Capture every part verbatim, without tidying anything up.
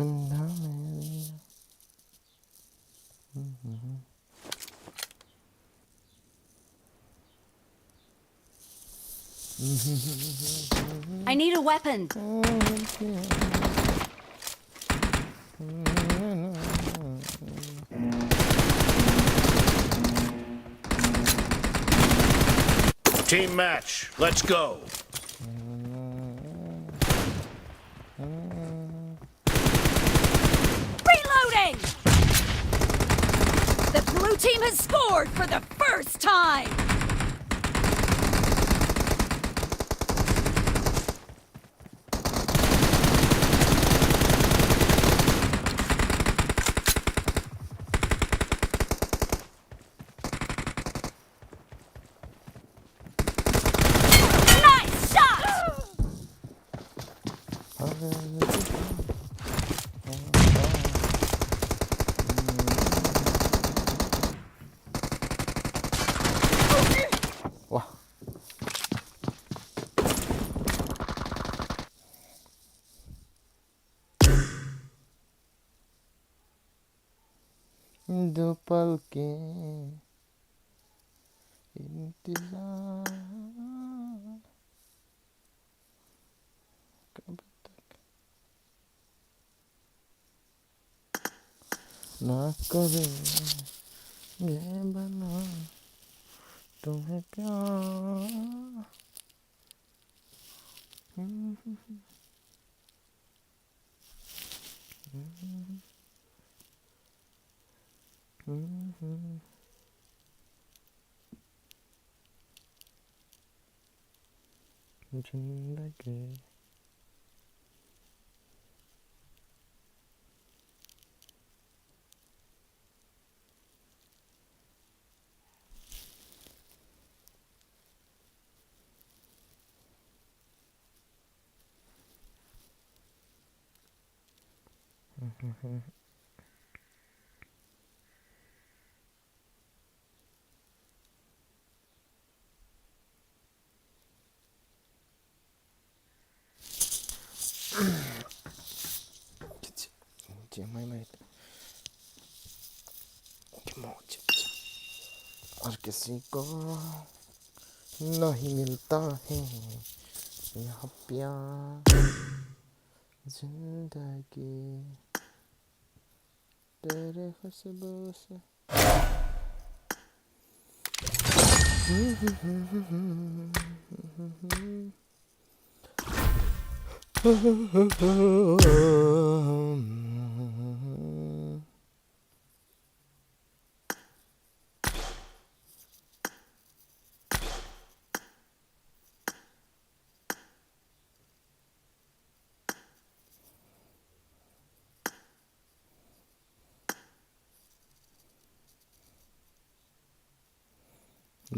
I need a weapon. Team match, let's go. Reloading! The blue team has scored for the first time! Nice shot! Wah. दो पल के इंतजार, कब तक ना करेंगे भला तुम्हें प्यार। जिंदगी। और किसी को नहीं मिलता है यहाँ प्यार, जिंदगी तेरे खुशबू से।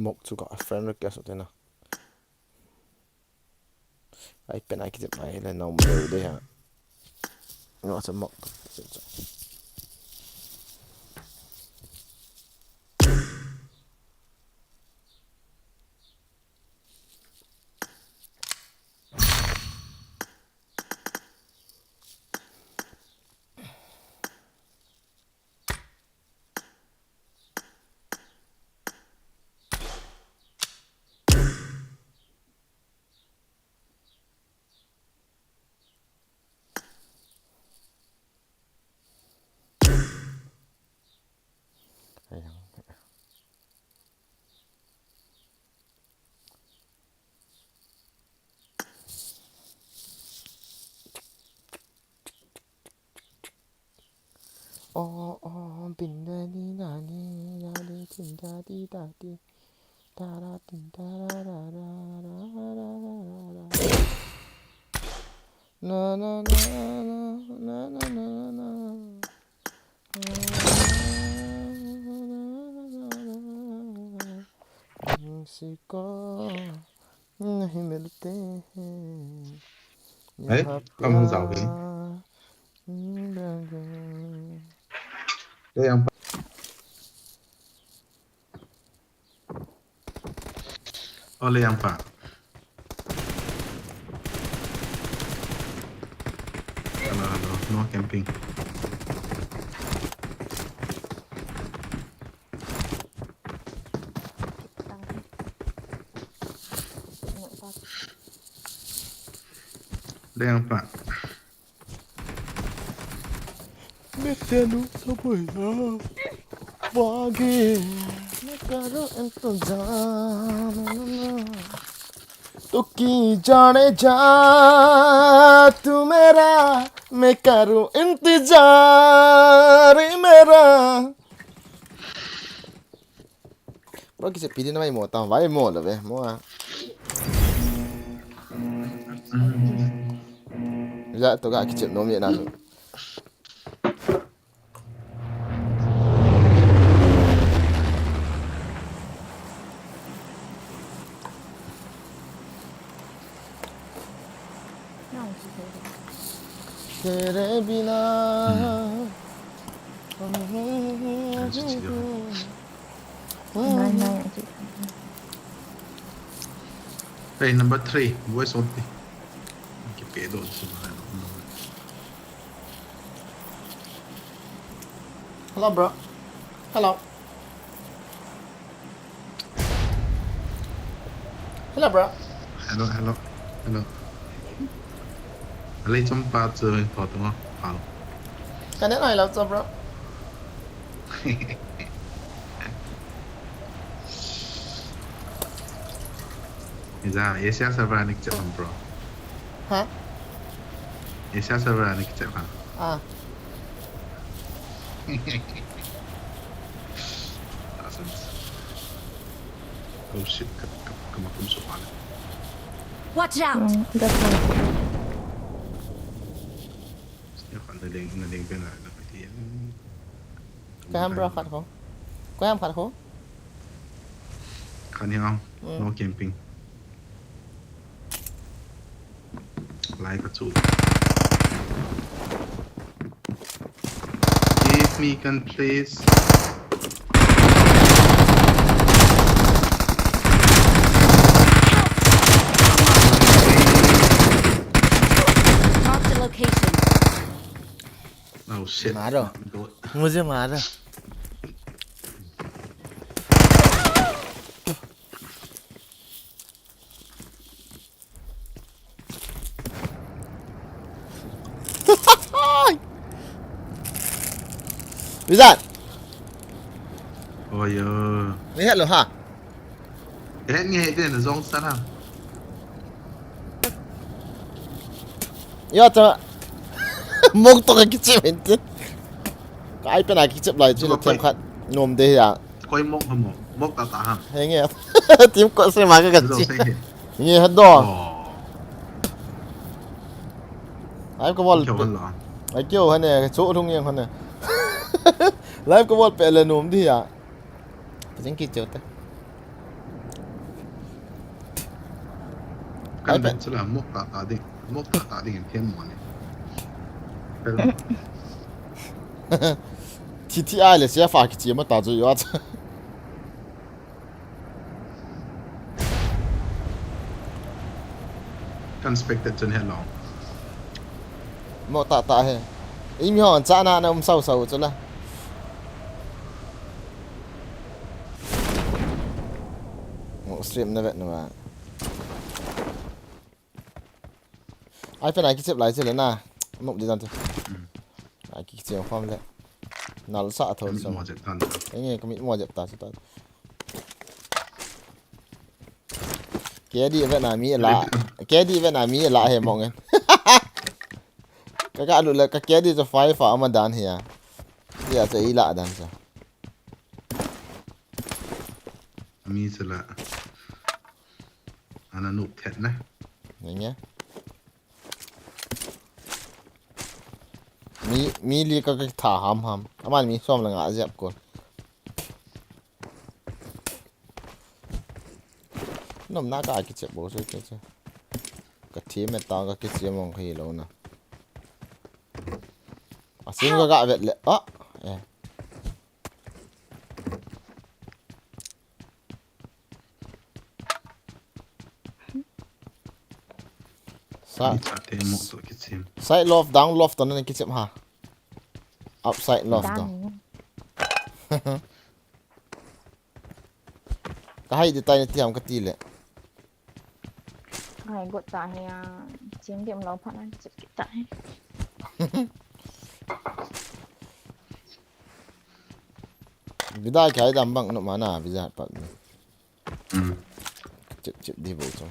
Mok chu ka friend request ute na. Ai pen ai kijep mai le na um le de ha. No sa mok. Oh, oh, bin da di da di da di, din da di da di, da da din da da da da da da da da da. Na na na na na na na na. किसी को नहीं मिलते हैं। Hey, kamu tahu ke? Dia yang Ole yang pa. Hello, hello. No, can Ping. Deng pa. Metenu saboi na. Wage. Mekaro ento jana. Tu ki jane ja tu mera, mekaro intijari mera. Bro, kichep pi ding na mai mo ta, vai mo love, mo a. Ja to ga kichep nom e na. तेरे बिना। Nine, nine, I think. Hey, number three, voice only. Kipe do. Hello, bro. Hello. Hello, bro. Hello, hello, hello. Alei chom pa chu tho tho pa. Ka ne nai lo chu, bro. Iza, Asia server ni kichep ham, bro. Ha? Asia server ni kichep ham. Ah. Thousands. Oh shit, ka, ka, ka makum so pala. Watch out! Mm, that's nice. Snya khan na ding, na ding pen la, na pati. Ka ham bro khat ho. Ka ham khat ho. Khan hi ang, mm, no camping. Lai ka chu. Give me gun, please. Mark the location. Oh shit. मारो। Good. मुझे मारो। Wizard. Oh yo. Ni hello ha. Eh, ni hei den zong sana. Yo ta. Mok to ka kichep inte. Ka ai pe na kichep lai chu lo them khat. Nom de ya. Koi mok ha mok. Mok ta ta ha. Henge. Team ko se ma ka ka chi. Nge ha do. Ai ko bol. Ai kyo ha ne, cho lung yang ha ne. Live ko bol pe le nom di ya. Jing ki cheu te. Kan ben chula mok ta ta ding. Mok ta ta ding in them mo ne. Ti ti ai le sia fa ki chi ma ta ju yo. Kan spectate chun hello. Mo ta ta he. Imi hon cha na na um sau sau chu la. Mo stream na vet na ma. Ai pe na kichep lai chu le na. Nop di dan chu. Ai kichep khom le. Nal sa tho. Mo jep tan. Enge kamit mo jep ta chu ta. K D vet na mi la. K D vet na mi la he mong en. Ka ka lu le ka K D cho five fa ama dan he ya. Ya cho i la dan cho. Mi sala. Ana nuk thet na. Nge. Mi, mi li ka, ka tha ham ham. Aman mi som la nga jep ko. Nom na ka kichep bo se ke che. Ka thi me ta ka kichep mong khi lo na. Asim ka ga vet le. Ah. Eh. Sa, ni chate mo to kichim. Side loft, down loft to na kichim ha. Upside love to. Kahai di tai na ti ham kati le. Hai got ta he a. Chim dem lo phat na chip ta he. Bida kai dam bang no mana bida pat ni. Hmm. Chip chip di bo cho.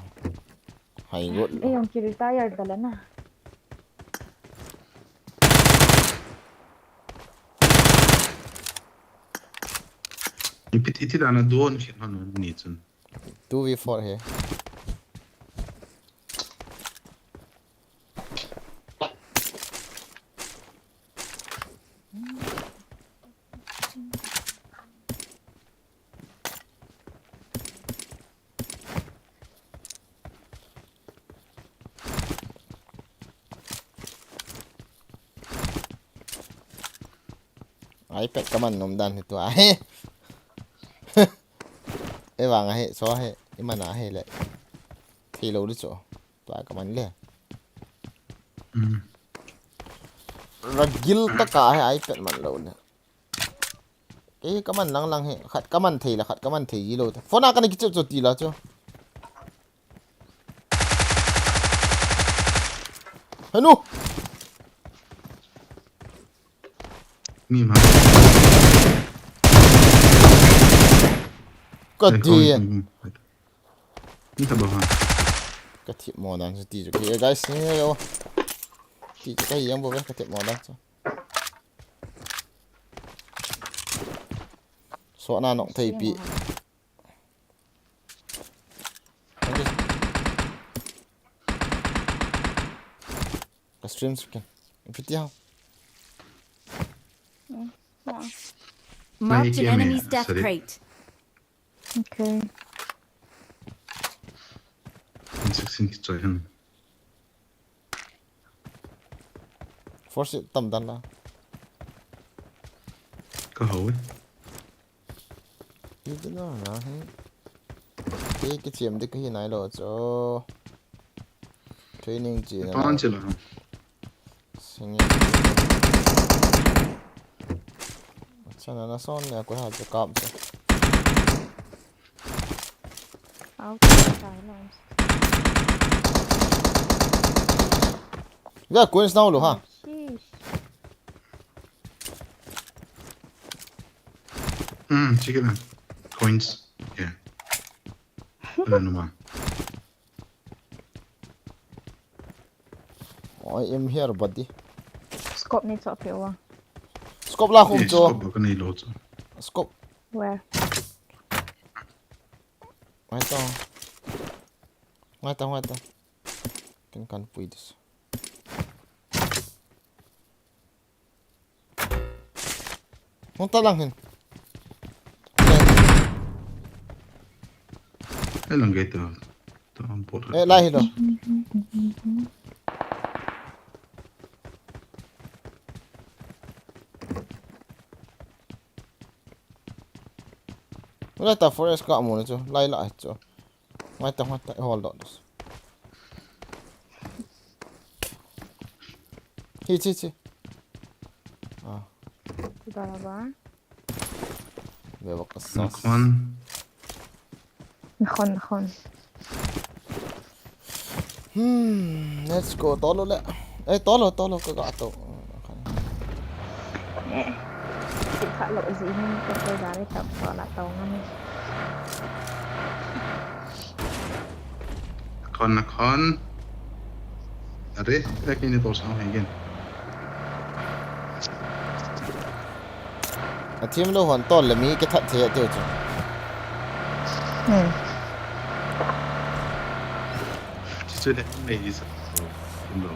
Hai got. Eh, yong ki retire da la na. Ipi ti ti da na don khin han ni chun. Two v four he. iPad kaman nom dan hi tua hi. Ei vang ahi, so ahi, i man ahi le. Thei lo di chu. Tua kaman le. Hmm. Ragil taka ahi iPad man lo le. Kei kaman lang lang hi, khat kaman thei le, khat kaman thei ji lo. Phone a kana kichep chu ti la chu. Henu. Mi ma. Ka Eh, di. Kong, kong, kong. Ni ta ba ha. Ka thi mo dan chu ti chu. Ki, eh, guys, ni yo. Ti chu ka yang bo ka thi mo dan chu. So na nok thei pi. Ka stream skin. Ipi ti ham. Marked an enemy's death crate. Okay. Sixteen kichoi han. Force tam dan la. Ka hau. Ti ti na na hi. Ti ki chem di ka hi nai lo cho. Training chi na. Pan chi la. Singing. Acha na na son ne ko ha cho kap cho. Out. Ya coins na lo ha. Sheesh. Hmm, sige na. Coins. Yeah. Ano naman? I am here, buddy. Scope ni cho pe wa. Scope la khum cho. Scope ba ka nei lo cho. Scope. Where? Ngai ta. Ngai ta, ngai ta. Ken kan pui dis. Hung ta lang hin. Ai lang gate to. To am pot. Eh, lai hi lo. Lai ta forest ka mo na chu. Lai la chu. Ngai ta, ngai ta, hold on. Hi, hi, hi. Ah. תודה רבה. בבקשה. נכון. נכון, נכון. Hmm, let's go. Tolo le. Eh, tolo, tolo, ka ga to. Eh, si kha lo ji hin ko ko da re tap ko la to ngam. Kon na kon. Are, kini to sa hai gen. A team lo hon tol le mi ke that the te chu. Hmm. Ti chu le mai sa. Team lo.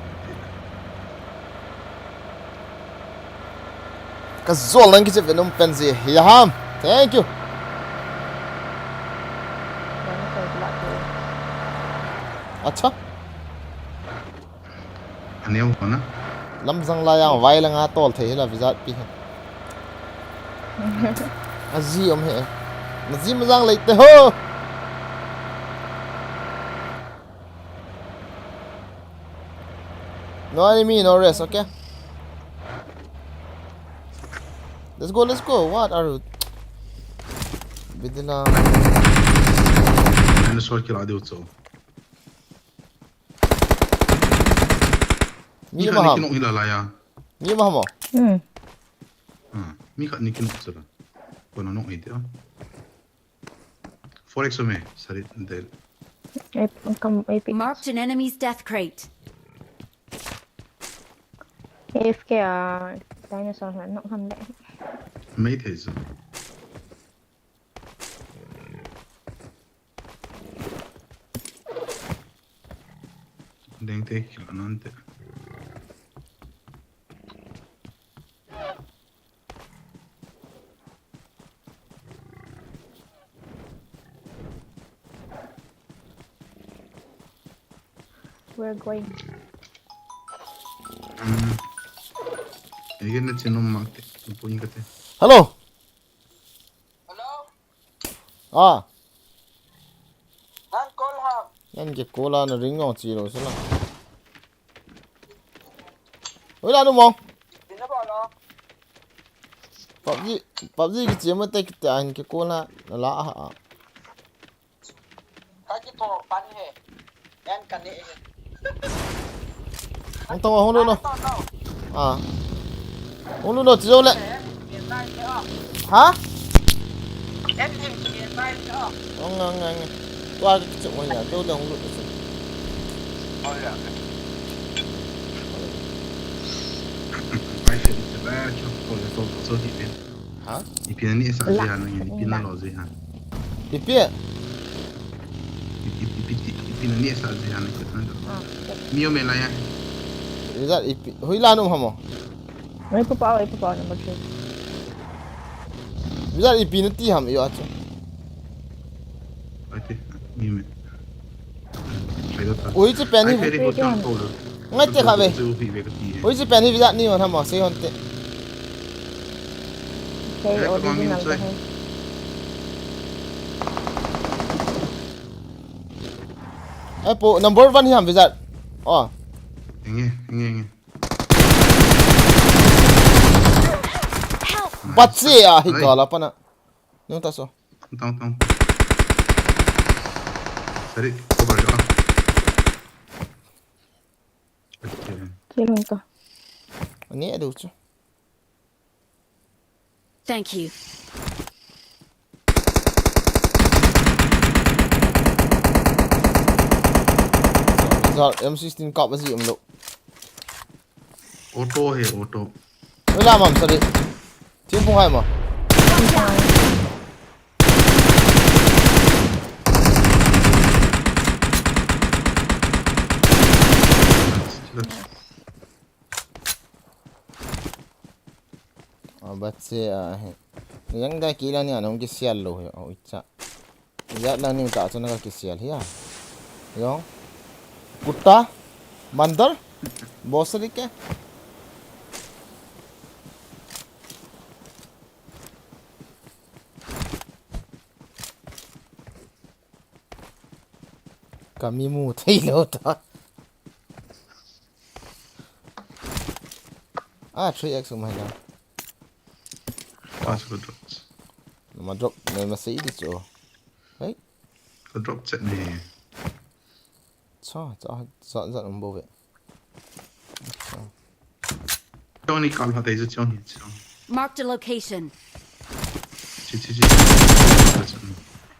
Ka zol nang kiche ve nom pen ji. Yaham. Thank you. Acha. Aneo kona. Lamjang la yang vai la nga tol thei la vizat pi. Aji om he. Naji majang lei te ho. No enemy, no rest, okay? Let's go, let's go. What are you? Bidila. Dinosaur kill a diu chu. Mi ma ham. Kinok hila la ya. Mi ma ham. Hmm. Ah, mi khat ni kinok chu la. Kono nok ite. Four X me, sari del. Ep, kam, epic. Marked an enemy's death crate. A F K a dinosaur la nok ham le. Mei thei chu. Deng te kila nante. We're going. Um, again, let's know, Mark. Punya kata. Hello. Hello? Ah, Nan call ham? Nan ke call a na ring ong chi lo sala. Oi la nu mong. Dina ba lo? PUBG, PUBG ki chi ma te ki te an ke call a na la a. Ka ki to pan he. Yan ka ne he. Hong tong hong lu no. To to. Ah. Hong lu no chi zo le. Yan nai ke o. Ha? Yan he ke yan nai ke o. Hong ngang ngang. Tua ki chi hong ya do le hong lu chi. Oh ya. Ai se ni se ba cho ko le to to so di pe. Ha? Ipi na ni sa je han ni ipi na lo je han. Ipi? Ipi ipi ipi na ni sa je han ni ko tan. Ah, Mi o me la ya. Iza ipi? Hui la num hamo. Oi papa, oi papa number three. Iza ipi na ti ham yo acho. Ai te mi me. Ai do ta. Ui chi pen Ai hi. pe ri ko chang ko lo. Ngai te kha ve. Chu hi ve ka ti. Ui chi pen hi vizat ni hon hamo sei hon te. Okay, Direct original pangin ka soi. Hai. Ai po number one hi ham vizat. Oh. Enge enge enge. Bat se a hi Ai. Ka la pana. Nung ta so. Tang tang. Sari cover ka. Okay. Kill ka. Ani adu chu. Thank you. Zar M sixteen kap azi um lo. Auto he auto. Wala mam sari. Thingphung hai ma. Abat se a he. Yang da kila ni anong kisial lo he. Oh, icha. Ya lang ni ta chana ka kisial hi a. Yong. Kutta. Mandar. Bosri ke. Kami mu thei lo ta. Ah, three X um hai la. Pass ko drop. Ma drop, ma, ma sei di chu. Hei. Ko drop chet ni. Cha, cha, cha, cha um bo ve. Cha. Chong ni kal ha tai chu chong ni chong. Marked a location. Chi chi chi.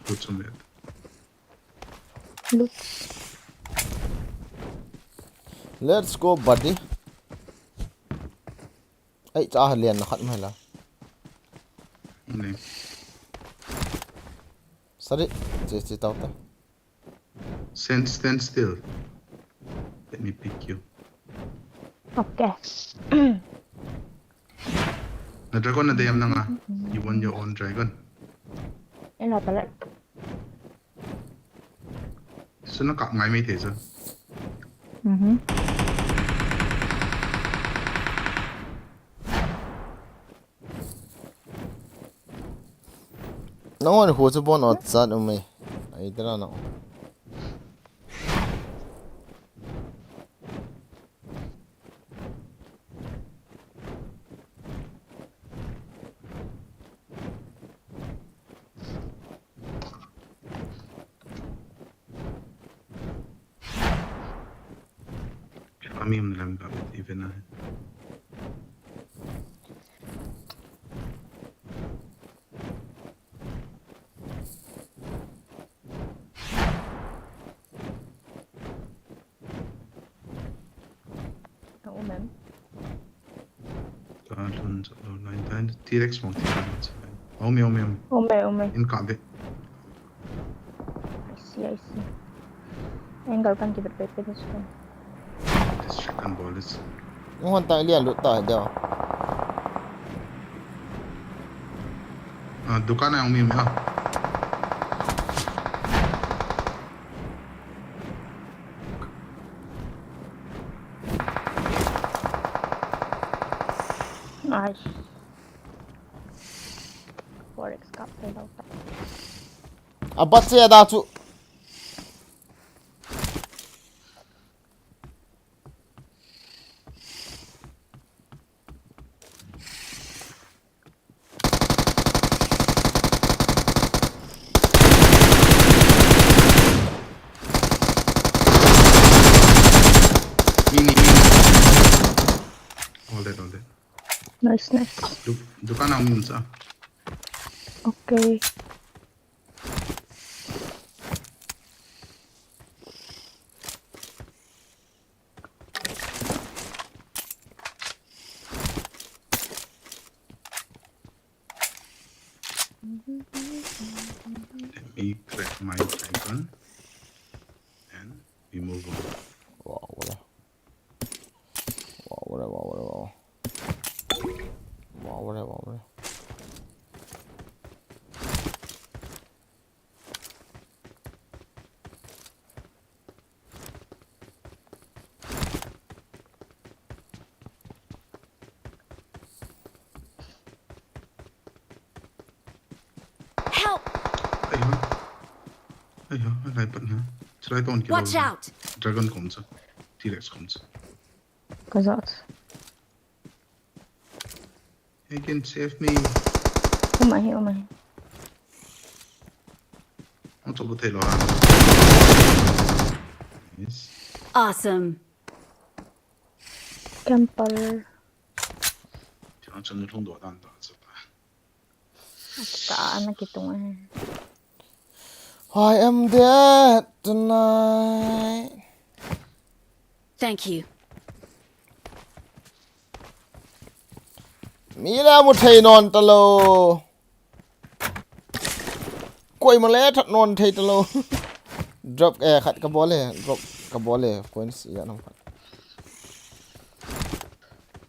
Ko chong ni. Loot. Let's go, buddy. Ai, cha ha lian na khat mai la. Ni. Sari, che che tau ta. Stand, stand still. Let me pick you. Okay. Na dragon na dayam na nga. You want your own dragon. Ina tala. Suna ka ngai mai te sa. Mhm. Nangho ni khu chu bon ot chat um mai. Ai tera na. Mium lam ka even a. Ka um em? Ka lhun sa lo line time. T-Rex mong T-Rex mong sa. Ome, ome, ome. Ome, ome. In ka be. I see, I see. Angle kan ki bet bet bet this one. This shit kan bol this. Yung hon ta lian lut ta deo. Ah, dukan na yung mimi ah. Nice. Forex cup pay daw. Abat siya daw chu. Mini, mini. All dead, all dead. Nice, nice. Du-, dukan ang minsa. Okay. Let me crack my dragon and we move on. Wow, wala. Wow, wala, wow, wala, wow. Wow, wala, wow, wala. Help! Ai ha. Ai ha, ai lai pat ha. Chulai ton kilo. Watch out! Dragon kom cha. T-Rex kom cha. Ka jat. He can save me. Um ahi, um ahi. Ang chobu thei lo ha. Yes. Awesome. Camper. Chang chang ni thong do dan da cha ta. Ka ana kitung eh. I am dead tonight. Thank you. Mi la mu thei non talo. Koima le that non thei talo. Drop eh khat ka bol e, drop ka bol e, coins ya nam khat.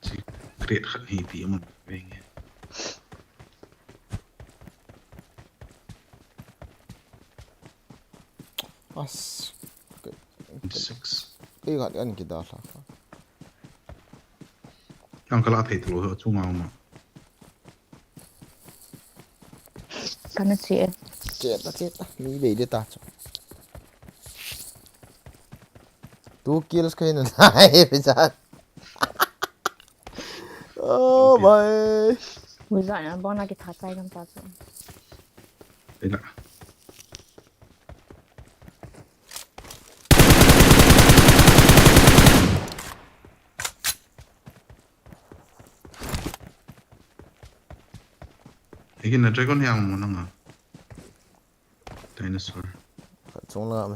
Secret khat hi ti mun veng e. As. Six. Kei khat kan kida lha. Kan kala thei talo chu ngau ma. Kana che. Che ta, che ta. Mi bei de ta chu. Two kills kei na nai pe cha. Oh my. Wizard na bona ki tha chai kan ta chu. Ila. Again, na dragon yang mo na nga. Dinosaur. Chung la me.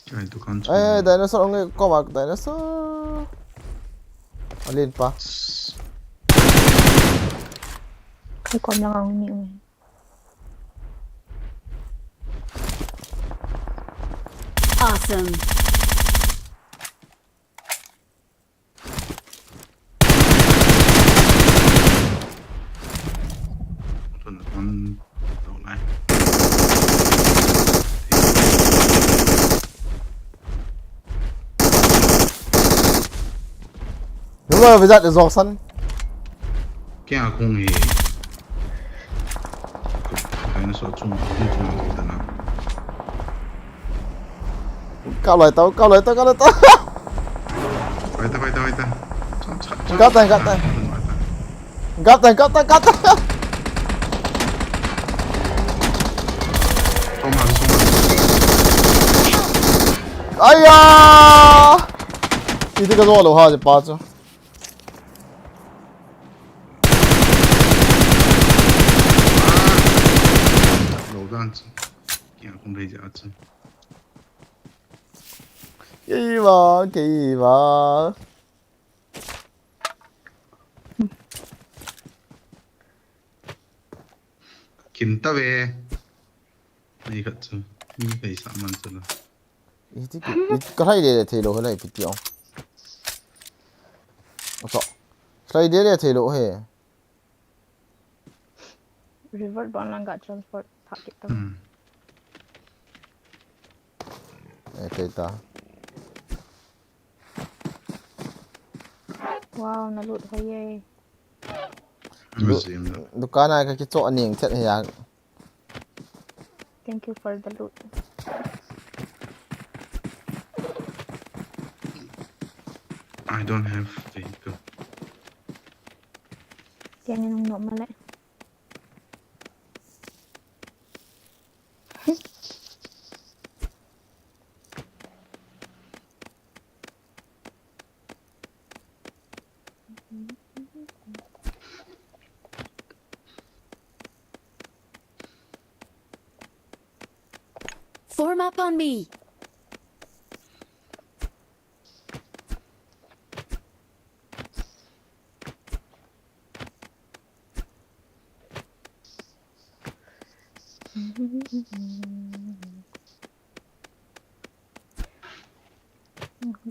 Chai dukan chung. Ai, dinosaur ong ko mak dinosaur. Alin pa. Ai, kom lang ang ni ong. Awesome. Nunga vizat exhaustion. Kya kung hi. Dinosaur chung, chung chung ko tana. Kau lai tau, kau lai tau, kau lai tau. Vai ta, vai ta, vai ta. Cham, cham, cham. Kau tai, kau tai. Vai ta. Kau tai, kau tai, kau tai. Chom ha, chom ha. Aiya! Iti ka zo lou ha, je pa chu. Lo dan chu. Kya kum rei ja chu. Kei va, kei va. Kim ta ve. Nei khat chu. Ni kai sa man chu la. Iti ki, iti ka hlai de de thei lou, hlai piti ong. Oso. Hlai de de thei lou he. Revert bang lang ga transport thak kit ta. Hmm. Eh, thei ta. Wow, na loot hoi e. Museum. Dukan a ka kicho aning chet he ya. Thank you for the loot. I don't have vehicle. Kya ni nung nok ma le. Form up on me.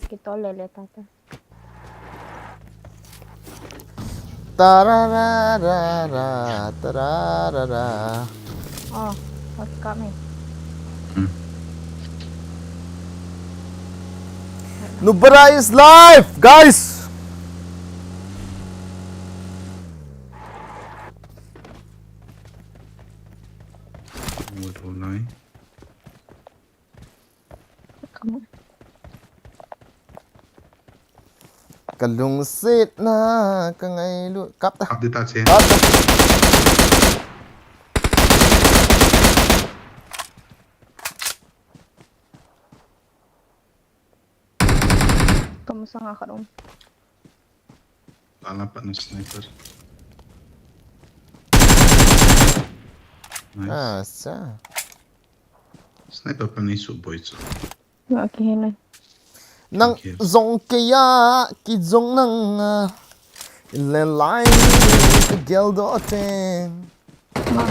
Kitol lele tata. Tarararara, tararara. Oh, what's got me? Hmm. Nubara is live, guys. What online? Come on. Ka lungsetna, ka ngailut. Kap ta. Kap di ta che. Kap ta. Kamu sanga khat um. Lala pat na sniper. Nice. Ah, sa. Sniper pa ni su boi chu. Nga ki hena. Nang zong kei a, ki zong nang a. Le lai, ka gel do te. Nga.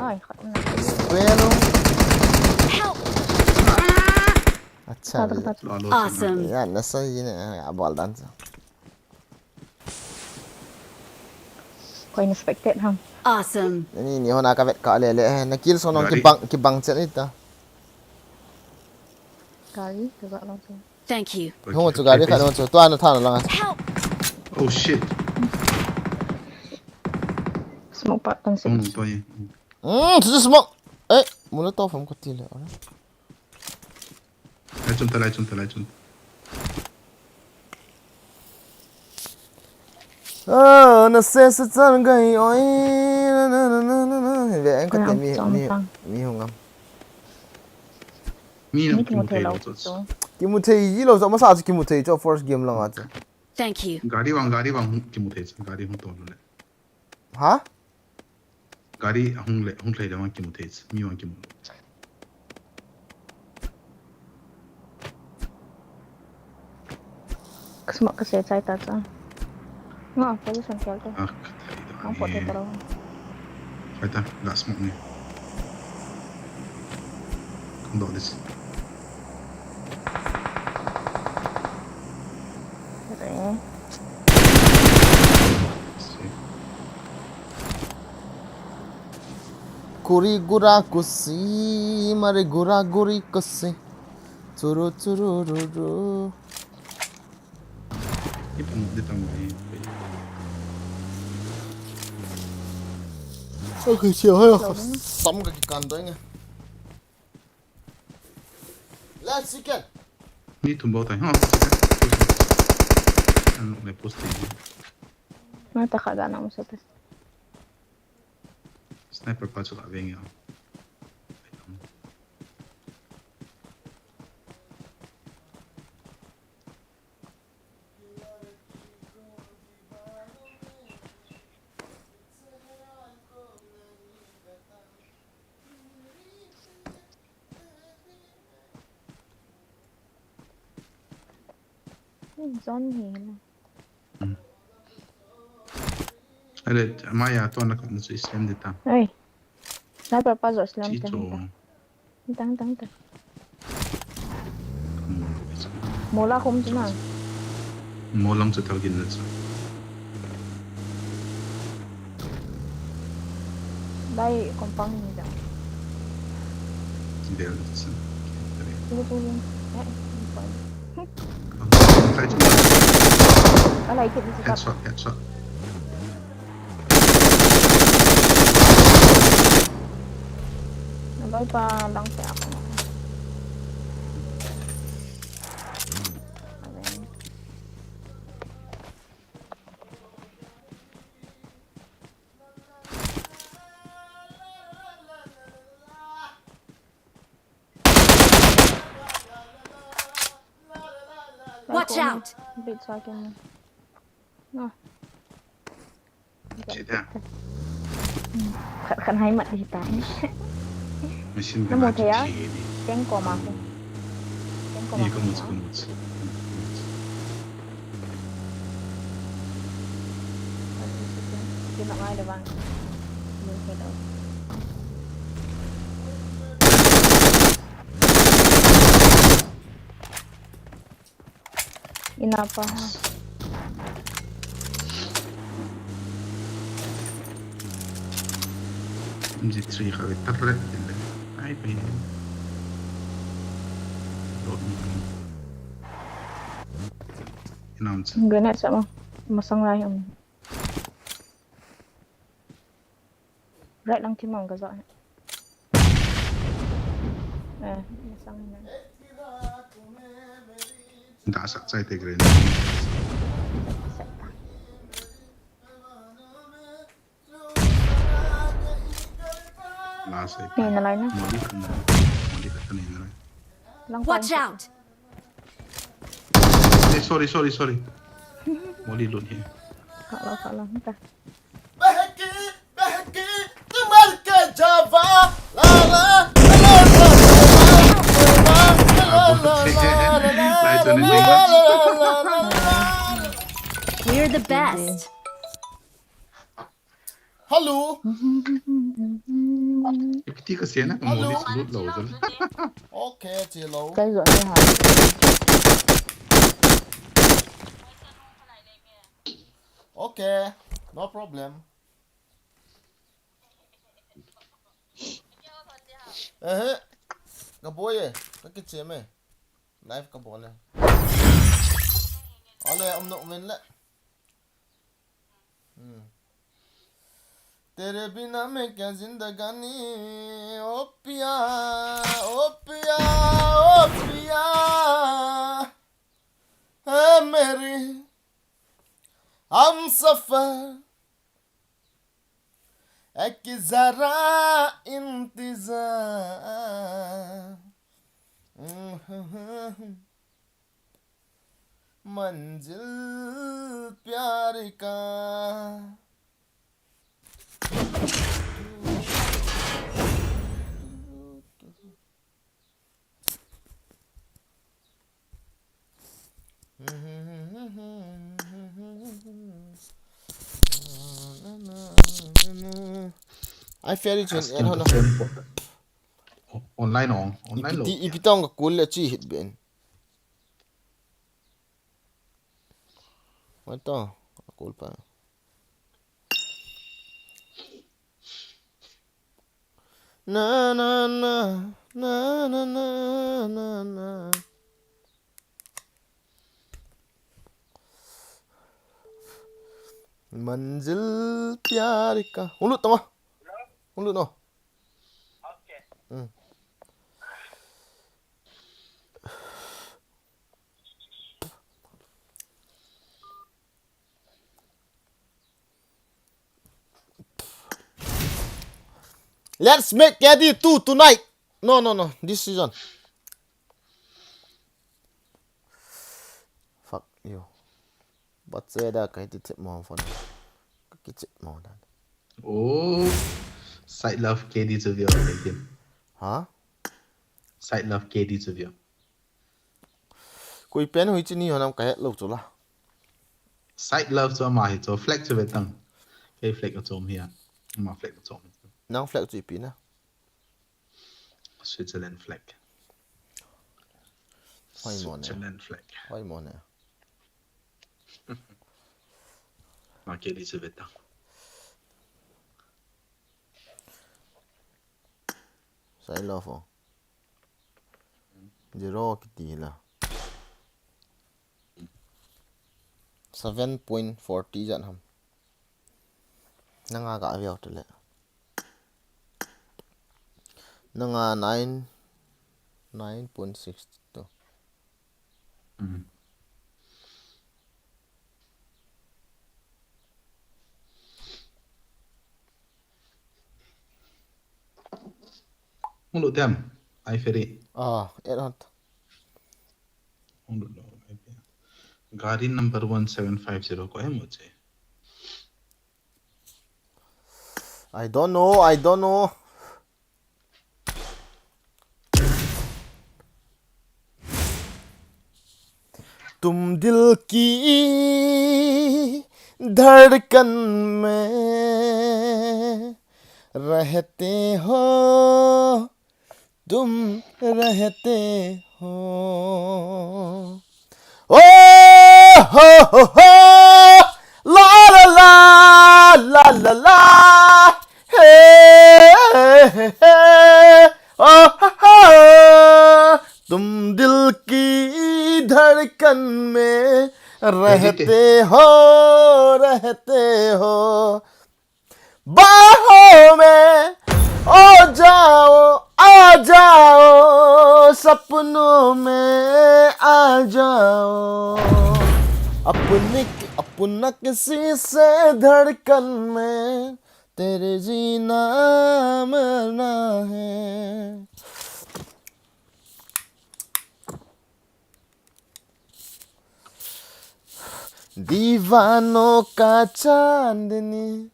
Ai, khat na. Bueno. Help! Acha. Khat, khat. Awesome. Ya, na sa yin ya bol dan sa. Koi na spectate ham. Awesome. Ni, ni hona ka vet ka le le, eh, na kill so nong ki bang, ki bang chet ni ta. Gari, ka ga long so. Thank you. Hung chu gari khat hung chu, tua na tha na lang a. Help! Oh shit. Smoke pa kan se. Hmm, to ye. Hmm, chu smoke. Eh, mula to fam ko ti le. Lai chun ta, lai chun ta, lai chun. Ah, na se sa chan gai oi. Na, na, na, na, na, na. Ve ang ka te mi, mi, mi hung am. Mi na kimu thei lo chu. Kimu thei ji lo chu, masa chu kimu thei chu, first game lang a chu. Thank you. Gari vang, gari vang kimu thei chu, gari hung to le. Ha? Gari hung le, hung lhai le vang kimu thei, mi vang kimu. Ka smoke ka se chai ta cha. Nga, position kial te. Ah, ka thei da. Ang pot te ta lo. Khai ta, la smoke ni. Kong do this. Re. Kuri gura kusi, mari gura guri kusi. Churu churu ru ru. Ipang di tang mai. Okay, siya ha. Sam ka kikan doing. Let's chicken. Ni thum bou tai. Ha. An nok le post ti. Mata kha ga na mo sa te. Sniper pa chu la veng ya. Hmm, zone hi na. Hmm. Ale, maya to na ka na chu islam de ta. Ai. Sniper pa jo slam. Chi ta to. Hita. Hita, hita, hita. Mola khum chu na. Molang chu thal gin na chu. Dai compound ni da. Del chu. Tuli, tuli. Eh, compound. Alai chu. Alai kit ni chu. Headshot, headshot. Alai pa lang pe ako. Watch out! Bit sa akin. Ah. Chi da. Khat, khat hai mat di ta. Machine gun na mu thei a. Chi di. Teng ko ma ko. Teng ko ma ko. Ni ko mu, ko mu. Kina ngai le bang. Mun thei lo. Ina pa ha. M G three kha ve tat ret tin le. Ai pe. Load ni. Ina um cha. Grenade sa ma. Masang lai um. Right lang thim mong ka jo. Eh, masang na. Da sak chai te grenade. Sak ta. La sai. Ni na lai na. Moli khat na. Moli khat na lai. Lang. Watch out! Eh, sorry, sorry, sorry. Moli lut hi. Kha lo, kha lo, ta. Behki, behki, tumhar ke jawa, la la, la la. We're the best. Hello. Kiti ka sena ka moli lut lo jal. Okay, chilo. Kai jo ne ha. Okay, no problem. Eh, ka boi e, ka kiche me. Live ka bol e. Ale, um no, um le. Hmm. तेरे बिना मैं क्या जिंदगानी, ओ पिया, ओ पिया, ओ पिया, है मेरी हमसफर, एक जरा इंतजार। मंजिल प्यार का। Ai, fair chen, en hona. Online on, online lo. Ipi ti, ipi tong ka kul le chi hit ben. What the? Kul pa. Na, na, na, na. मंजिल प्यार का. Hung lut tama. Hung lut no. Hmm. Let's make K D two tonight. No, no, no. This season. Fuck you. But say that I did it more fun. Kichit mo dan. Oh, side love K D chu view again. Huh? Side love K D chu view. Koi pen hoi chi ni ho nam ka het lou chu la. Side love chu ama hi chu flag chu ve tang. Kei flag a chom hi a. Ama flag a chom hi chu. Nang flag chu ipi na? Switzerland flag. Hoi mo ne. Switzerland flag. Hoi mo ne. Ma kei di chu ve tang. Side love o. Zero kiti la. Seven point forty jan ham. Nanga ga veo tele. Nanga nine, nine point six two. Mm. Hung lut tem, ai ferry. Ah, et hot. Hung lut lo, ai ferry. Gari number one seven five zero ko em uche. I don't know, I don't know. तुम दिल की धड़कन में रहते हो, तुम रहते हो। ओ हो हो हो, ला ला ला, ला ला ला, हे, हे, हे, ओ हो हो। तुम दिल की धड़कन में रहते हो, रहते हो। बाहों में आ जाओ, आ जाओ, सपनों में आ जाओ। अपनी, अपना किसी से धड़कन में तेरे जीना मरना है। दीवानों का चांदनी,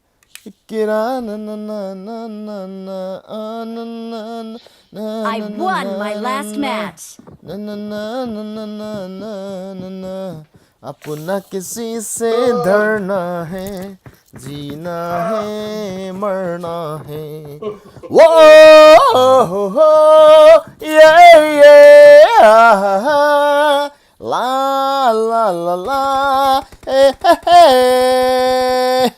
इकरा ना ना ना ना ना ना, आ ना ना ना ना। I ना ना won ना my ना last ना match. ना ना ना ना ना ना ना ना। अपना किसी से डरना है, जीना है, मरना है। वो हो हो, ये ये, आ हा हा। La la la la, eh, eh, eh.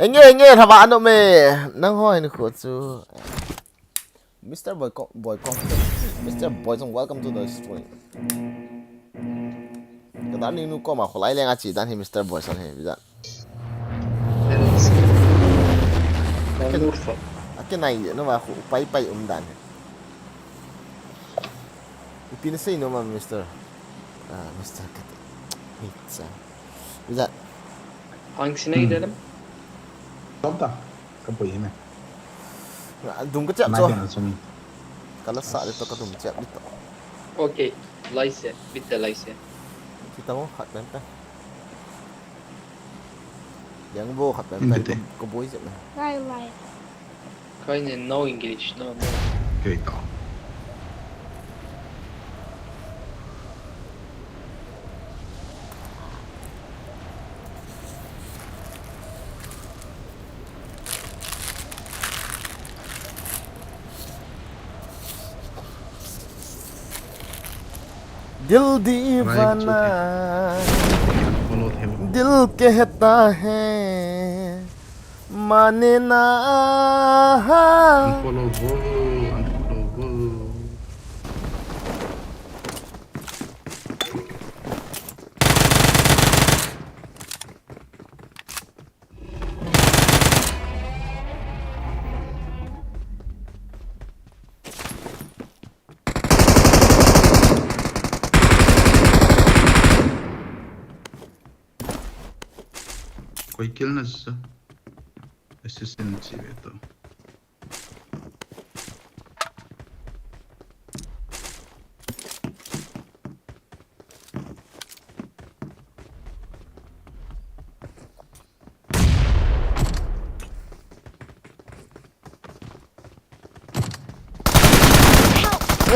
Henge, henge, thaba anu me. Nang ho hin khu chu. Mister Boy Kong, Boy Kong. Mister Boy Kong, welcome to the stream. Ka dan ni nu ko ma kholai leng a chi dan hi Mister Boy san hi, bijan. Nang nur fo. Akin ai no ma khu pai pai um dan hi. Ipi na sei no ma Mister. Ah, Mister Kat. Hi cha. Bijan. Ang sinai dalam. Tonta. Ka poi hi me. Dum ka chep chu. Ka la sa le to ka dum chep le to. Okay, lai se, bit te lai se. Kita mo khat pen pen. Yang bo khat pen pen ko boi chep me. Lai lai. Kai ne no English no no. Kei to. दिल दीवाना, दिल कहता है माने ना। Unfollow bo, unfollow bo. Koi kill na sa. Assassin si beto.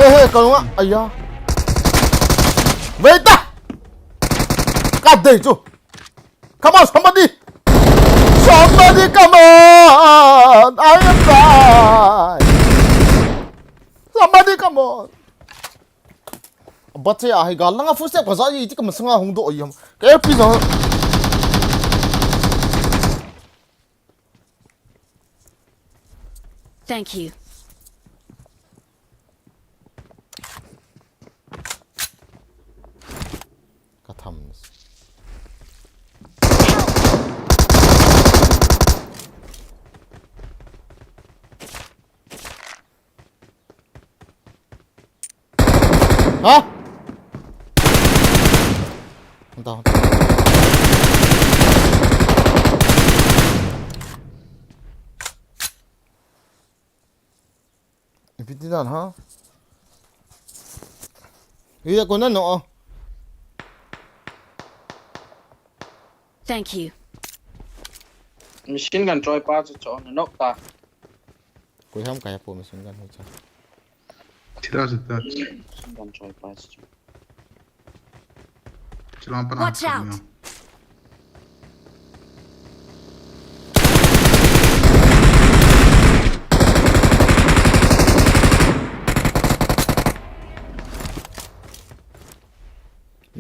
Hey, hey, kalunga. Aya. Wait. Ka dei chu. Come on, somebody. Somebody, come on. I am die. Somebody, come on. Bache a hi gal langa full step ka ja ji ti ka masanga hung do yam. Ka F P ja. Thank you. Ka tham. Ha? Hung ta, hung ta. Ipi ti dan ha? Ida ko na no. Thank you. Machine gun choi pa chu chu na nok ta. Koi ham kaya po machine gun ho cha. Thira sa ta. Machine gun choi pa chu. Chilang pa na. Watch out.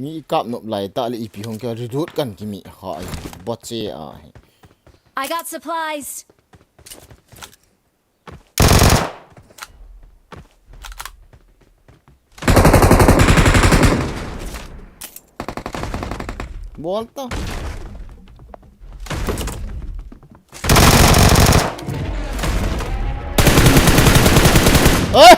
Mi i kap nop lai ta le ipi hong kya reload kan kimi ha ai. Bache a hi. I got supplies. Bol ta. Oi!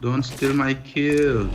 Don't steal my kill.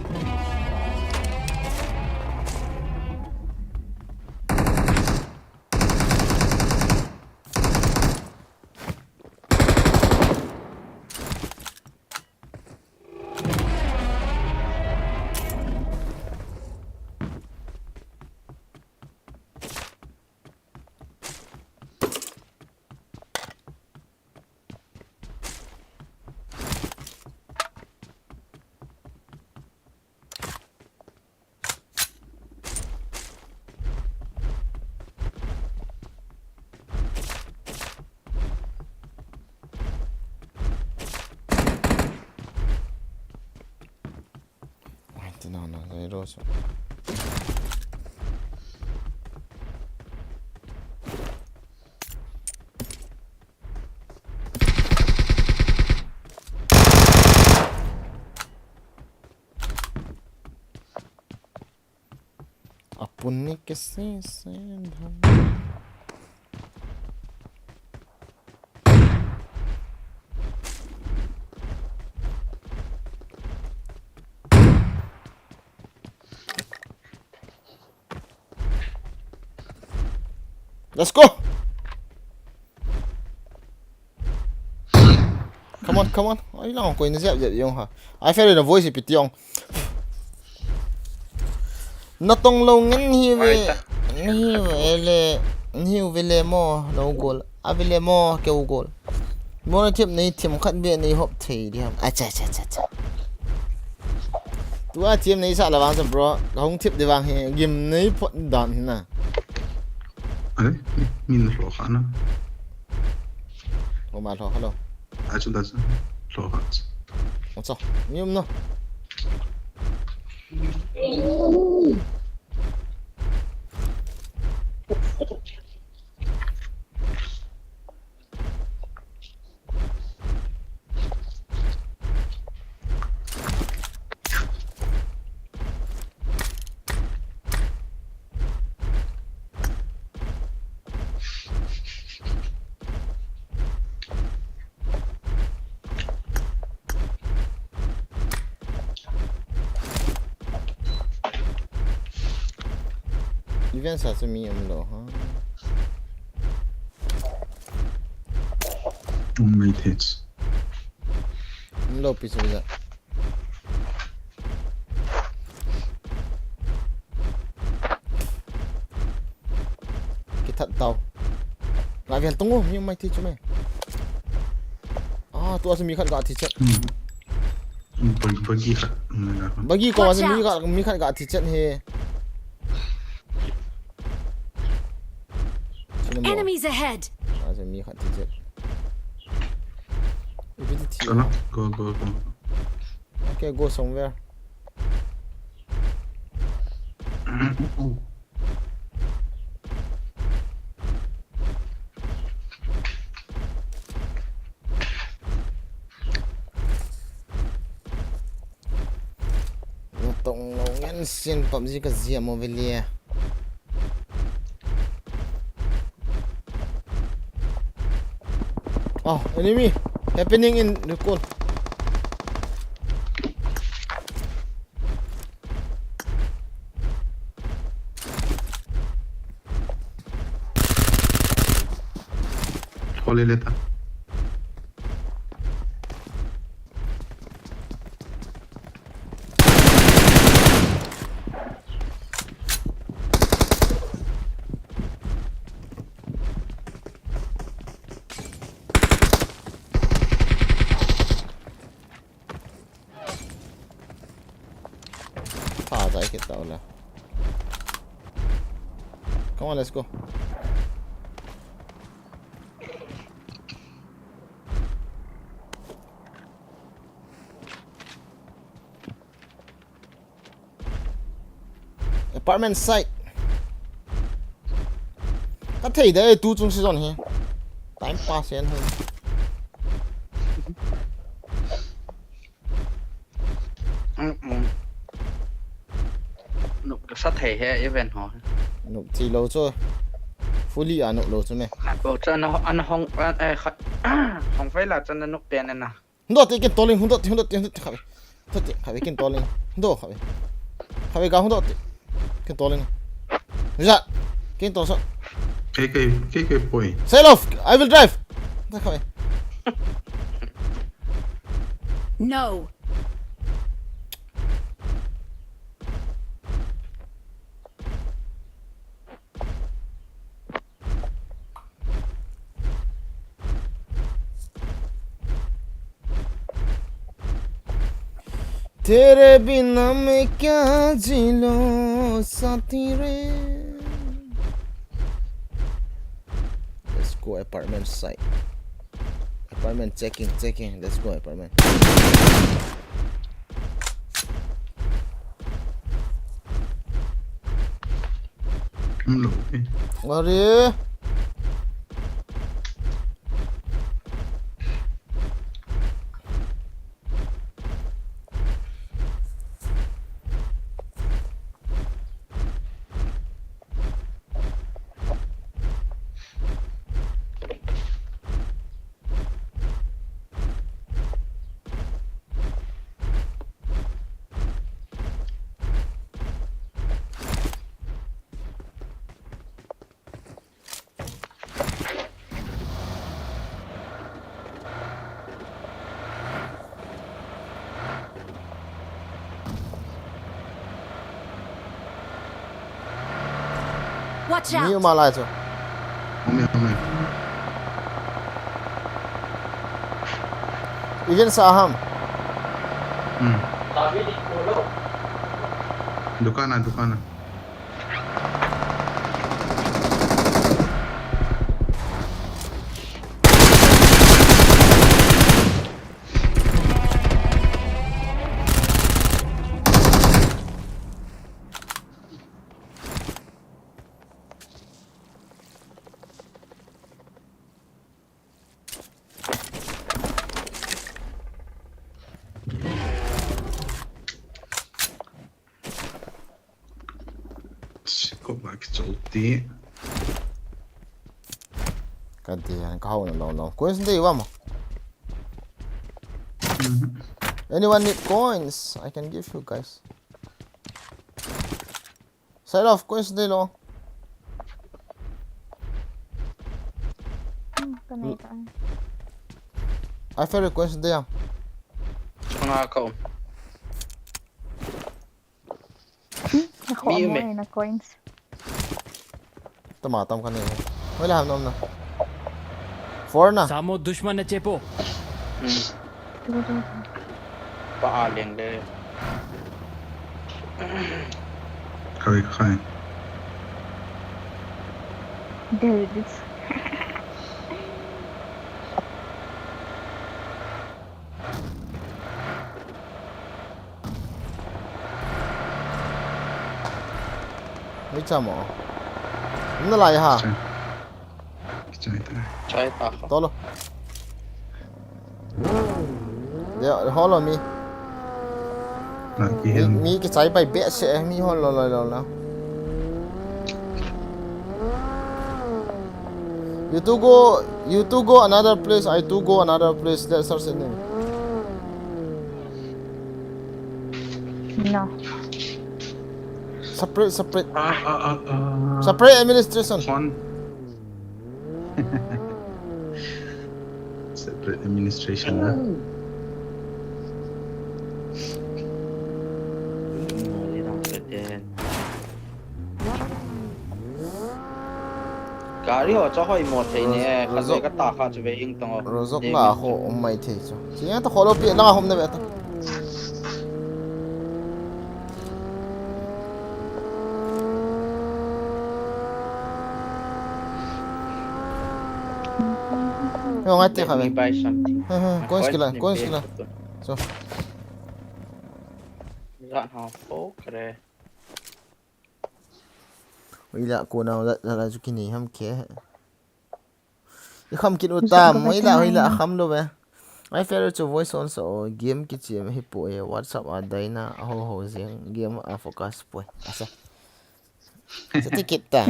Ai, ti na na, zai ro so. Apun ni kesi se dham. Let's go. Come on, come on. Ai lang koi na jep jep jong ha. Ai fail na voice ipi ti jong. Na tong lo ngen hi ve. Ni hi ve le. Ni hi ve le mo lo gol. A ve le mo keu gol. Mo na thip nei thim khat be nei hop thei di ham. Acha, acha, acha, acha. Tua thim nei sa la vang sa bro. Ka hung thip di vang hi. Gim nei phot dan hi na. Ai, min lo kha na. Lo ma lo kha lo. Acha, acha. Lo kha. Acha, mi um no. Event sa chu mi um lo ha. Um, mai thei. Um, lo pi chu ja. Kithat tau. Nga vel tung u, mi mai thi chu me. Ah, tua chu mi khat ga thi chet. Hmm. Bag-, bagi khat. Hmm, na. Bagi ko. Watch out. Mi khat, mi khat ga thi chet he. Sino mo? Enemies ahead. Ah, chu mi khat thi chet. Ibi thi. Sana, go, go, go. Okay, go somewhere. Natong lo ngen sin PUBG ka zia mo velia. Oh, enemy happening in recall. Hole leta. Pha zai kit tau le. Come on, let's go. Apartment side. Ka thei de tu chung season hi. Time pass en hoi. Mm, mm. Nup ka sa thei he event ho. Nup thi lo chu. Fully a nup lo chu me. Khat bou chu ana, ana hong, eh, khat, hong fai la chu ana nup pen na. Hung doh te, kin tolin, hung doh te, hung doh te, hung doh te, khabe. Doh te, khabe, kin tolin. Hung doh, khabe. Khabe ga hung doh te. Kin tolin. Ja. Kin tol so. Kei, kei, kei, kei poi. Sail off, I will drive. Doh, khabe. No. तेरे बिना मैं क्या जी लूं साथी रे। Let's go apartment side. Apartment checking, checking. Let's go apartment. Hello. Are. Watch out! Ni uma lai chu. Ome, ome. Even sa ham. Hmm. Dukan a, dukan a. Ko ba ki chol ti. Ka dia, ka hau na lo lo. Coins dei va mo? Mhm. Anyone need coins? I can give you guys. Side of coins dei lo. Hmm, ka nei ta. I feel request de yang. Nga ka um. Nakhawm mo eh, na coins. Tama tam kani. Wala ham nom na. Four na. Samo dushman na chepo. Pa a leng de. Khai khai. There it is. Hei chamo. Umna lai ha. Chai ta. Chai ta kha. Tolo. Dia holo mi. Na ki Mi, hem. Mi kichai pai behseh mi holo lo lo lo. You two go, you two go another place. I two go another place. Let's search enemy. No. Separate, separate, Ah ah ah ah. Separate administration. One. Separate administration na. Gari ho cho hoi mo thei ne, khat ve ka ta kha chu ve ing tong. Rozok la ho um mai thei chu. Chi ta kholo pi la hom na ve ta. Yo ngai te kha ve. Let me buy something. Kon skila, kon skila. So. Rat ha po kre. Ila ko na la la ju kini ham ke. I kham kit u tam, mai la, mai la kham lo ve. Ai fair chu voice on so game kichim hi po e, WhatsApp a daina a ho ho jing game a focus po. Asa. Sa ti kit ta.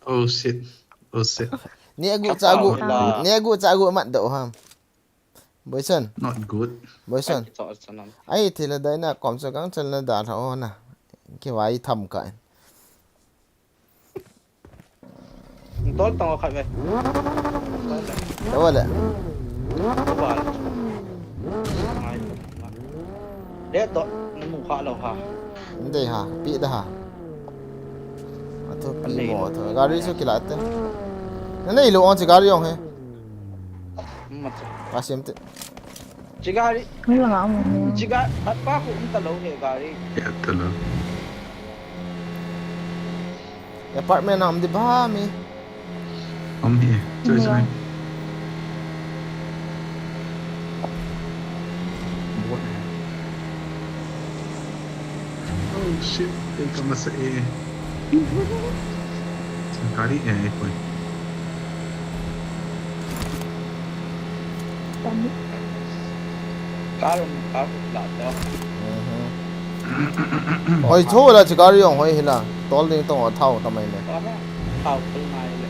Oh shit. Oh shit. Ni agu cha agu. Ni agu cha agu mat do ham. Boyson. Not good. Boyson. Ai thila daina kom cha gang chal na da tha ona. Ki vai tham ka. Tol tong khat ve. Tawale. Tawale. Ngai. Le to namu kha lo ha. Ndei ha, pi da ha. Atu pi mo atu. Gari su kila te. Na nei lo on chi gari ong he. Macha. Ka sim te. Chigari. Wala nga mo. Chiga at pa ko unta lo he gari. Ya talo. Apartment am di ba mi. Om hi. Choi choi. Oh shit. Ei ka masa e. Gari e e koi. Kar kar la ta. Oi, tho la chi gari ong hoi hila. Tol ding tong thau ta mai ne. Thau kul ngai le.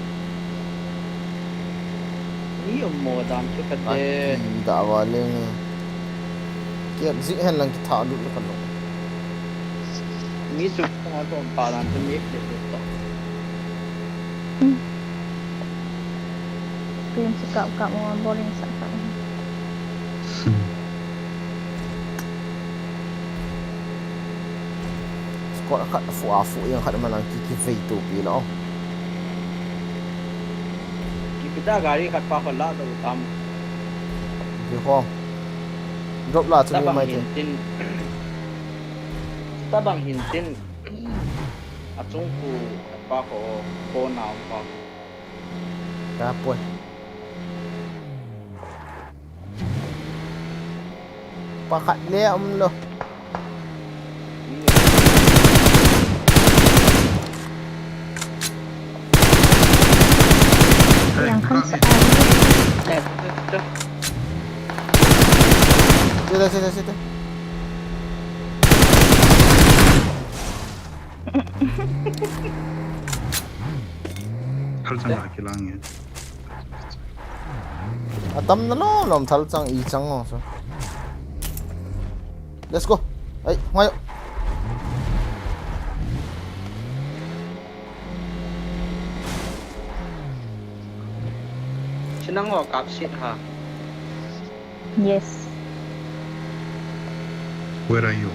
Ni om mo dan chu ka de. Ai, da wa leng. Kiak zik hen lang kitha lut le kan lo. Mi chu kong a tom pa dan chu mi le le to. Game sa kap kap mo boring sa kap. Squad khat fu a fu yang khat ma lang ki ki vei to pi lo. Ki pita gari khat pa kho la to tam. Ki kho. Drop la chu mi mai te. Tabang hin tin. Achung ku pa ko ko na pa. Ka poi. Pakhat le um lo. Yang kan sa. Sita, sita, sita. Thal chang a kilang e. Atam na lom lom thal chang i chang o so. Let's go. Ai, ngai. Chinang ho kap sit ha. Yes. Where are you?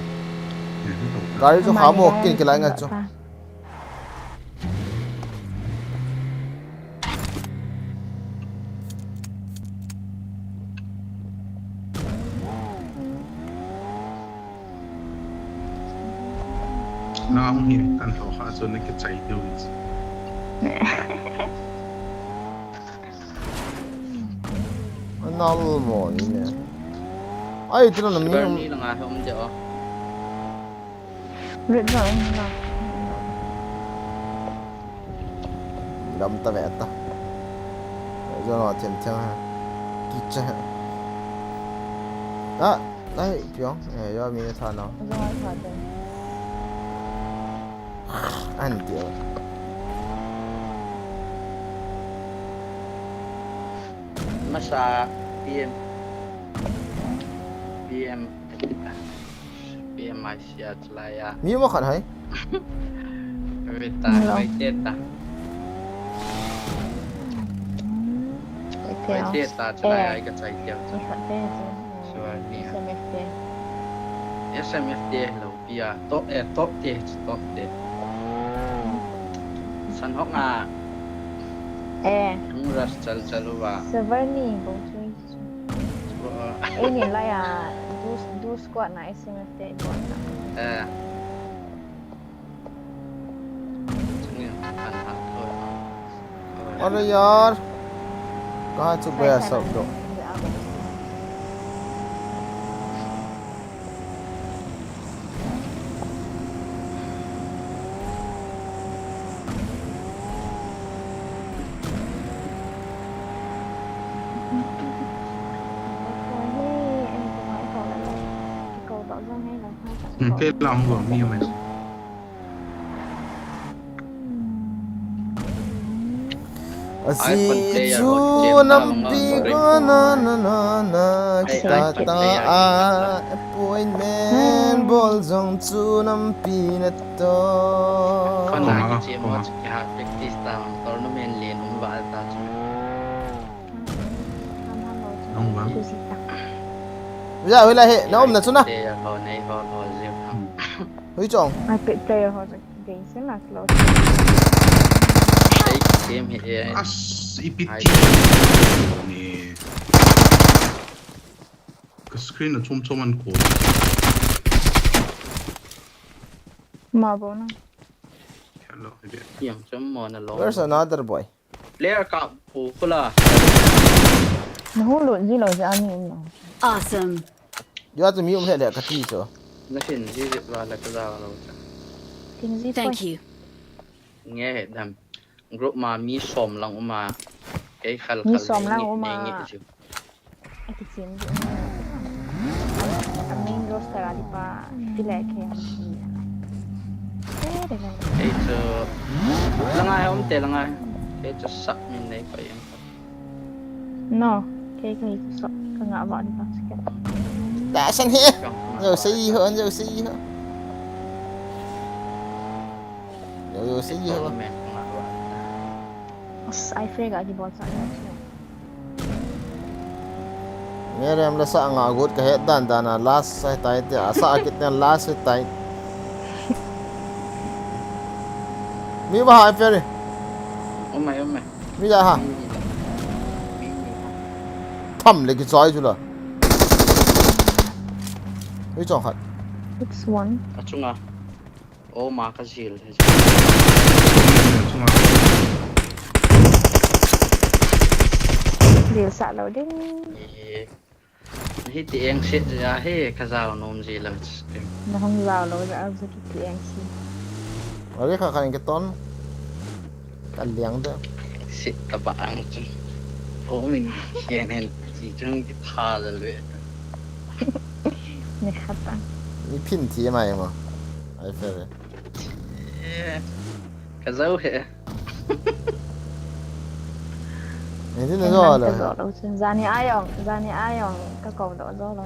Gari chu khamo kin kilai nga chu. Nang hi kan tho kha chu na kichai diu. Nal mo ni ne. Ai, tu na mi. Ni la nga hom je o. Red zone na. Lam ta ve ta. Red zone a them them ha. Kicha ha. Ah, lai piong. Eh, yo mi tha no. Zone a tha te. An ti. Masa P M. P M. P M I C H lai a. Mi mo khan hai. Vita, vai teta. Vai teta, chalai ai ka chai tia. Suai ni. S M F T. S M F T lo pia. To, eh, to te, to te. San hok a. Eh. Hung rush chal chal uva. Severni bo chui. Ei ni lai a. Do, do squad na S M F T bo na. Eh. अरे यार, कहाँ छुप गया सब लोग? Kei lang go mi mai. Asi chu nampi ko na na na na kita ta a appointment bol jong chu nampi na to. Kona ki che mo ki ha practice ta tournament le nung ba ta chu. Ya, hoila he, na um na chu na. Te ya ho nei ho ho je. Hui chong. Ai pe player ho je. Ding sin la close. Ei game hi e. As ipi ti ni. Ka screen a chom chom an ko. Ma bo na. Hello. Yang chom mo na lo. Where's another boy? Player ka pu kula. Na hu lo ji lo ja ni no. Awesome. Yo tu mi um he le ka ti cho. Na fin ji ji la la ka da lo. Tin ji. Thank you. Nge he dam. Group ma mi som lang uma. Kei khal khal. Mi som lang uma. Nge ji. Ai ti chin ji. A main roster a di pa. Ti le ke. Kei chu. Langa he um te langa. Kei chu sak min nei pa yang. No, kei kei chu sak ka nga ba di pa. Ta san he. Yo sei ho, yo sei ho. Yo yo sei ho. Ai free ga ki bol sa. Meriam la sa nga gut ka het dan dan a last sai tai te a sa kit ten last sai tai. Mi ba hai ferry. Umai umai. Mi ja ha. Tham le ki choi chu la. Hui chong khat. Six one. Achunga. O ma ka zil. Zil sa lo ding. Hi ti eng sit ja hi ka zau nom ji lo. Na hung zau lo ja a ti eng si. Ari kha khan ke ton. Ka liang de. Sit ta ba ang chu. O min hian hen chi chung ki tha le le. Ni khata. Ni phin thi mai ma. Ai fe. Ka zau he. Ni din zo lo. Zani ayong, zani ayong ka ko do zo lo.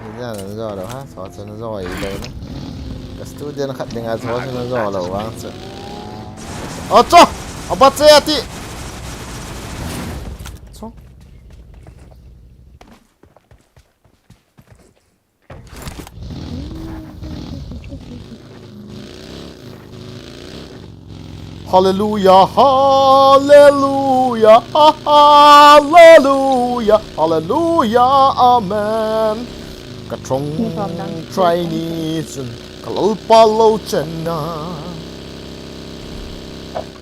Ni din zo lo ha, so zo lo. Ka student khat dinga zo zo lo wang chu. O cho! Aba che ati. Cho. Hallelujah, hallelujah, hallelujah, hallelujah, amen. Ka thong try ni chun ka Lalpa lo chenna.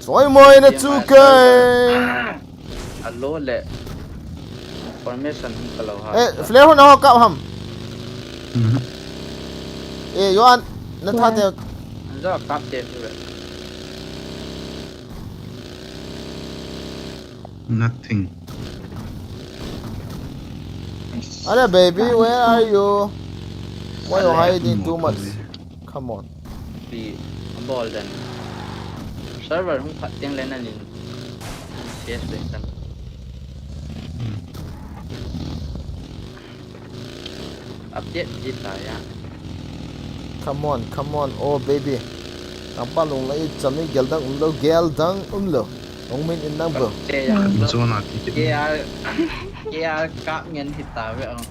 Choi moi na chu kei. Alo le. Formation hung ka lo ha. Eh, flare hon a ho kap ham. Mhm. Eh, Johan, na tha te. An jo kap te tu le. Nothing. Are baby, where are you? Why you hiding too much? Come on. Pi bol dan. Server hung phat teng le na nin. Yes, le kan. Update di ta ya. Come on, come on, oh baby. Nang pa lung lai chami gel dang um lo, gel dang um lo. Ong min in nang bo. Zona ti ti. K R, K R kap ngen hita ve ang.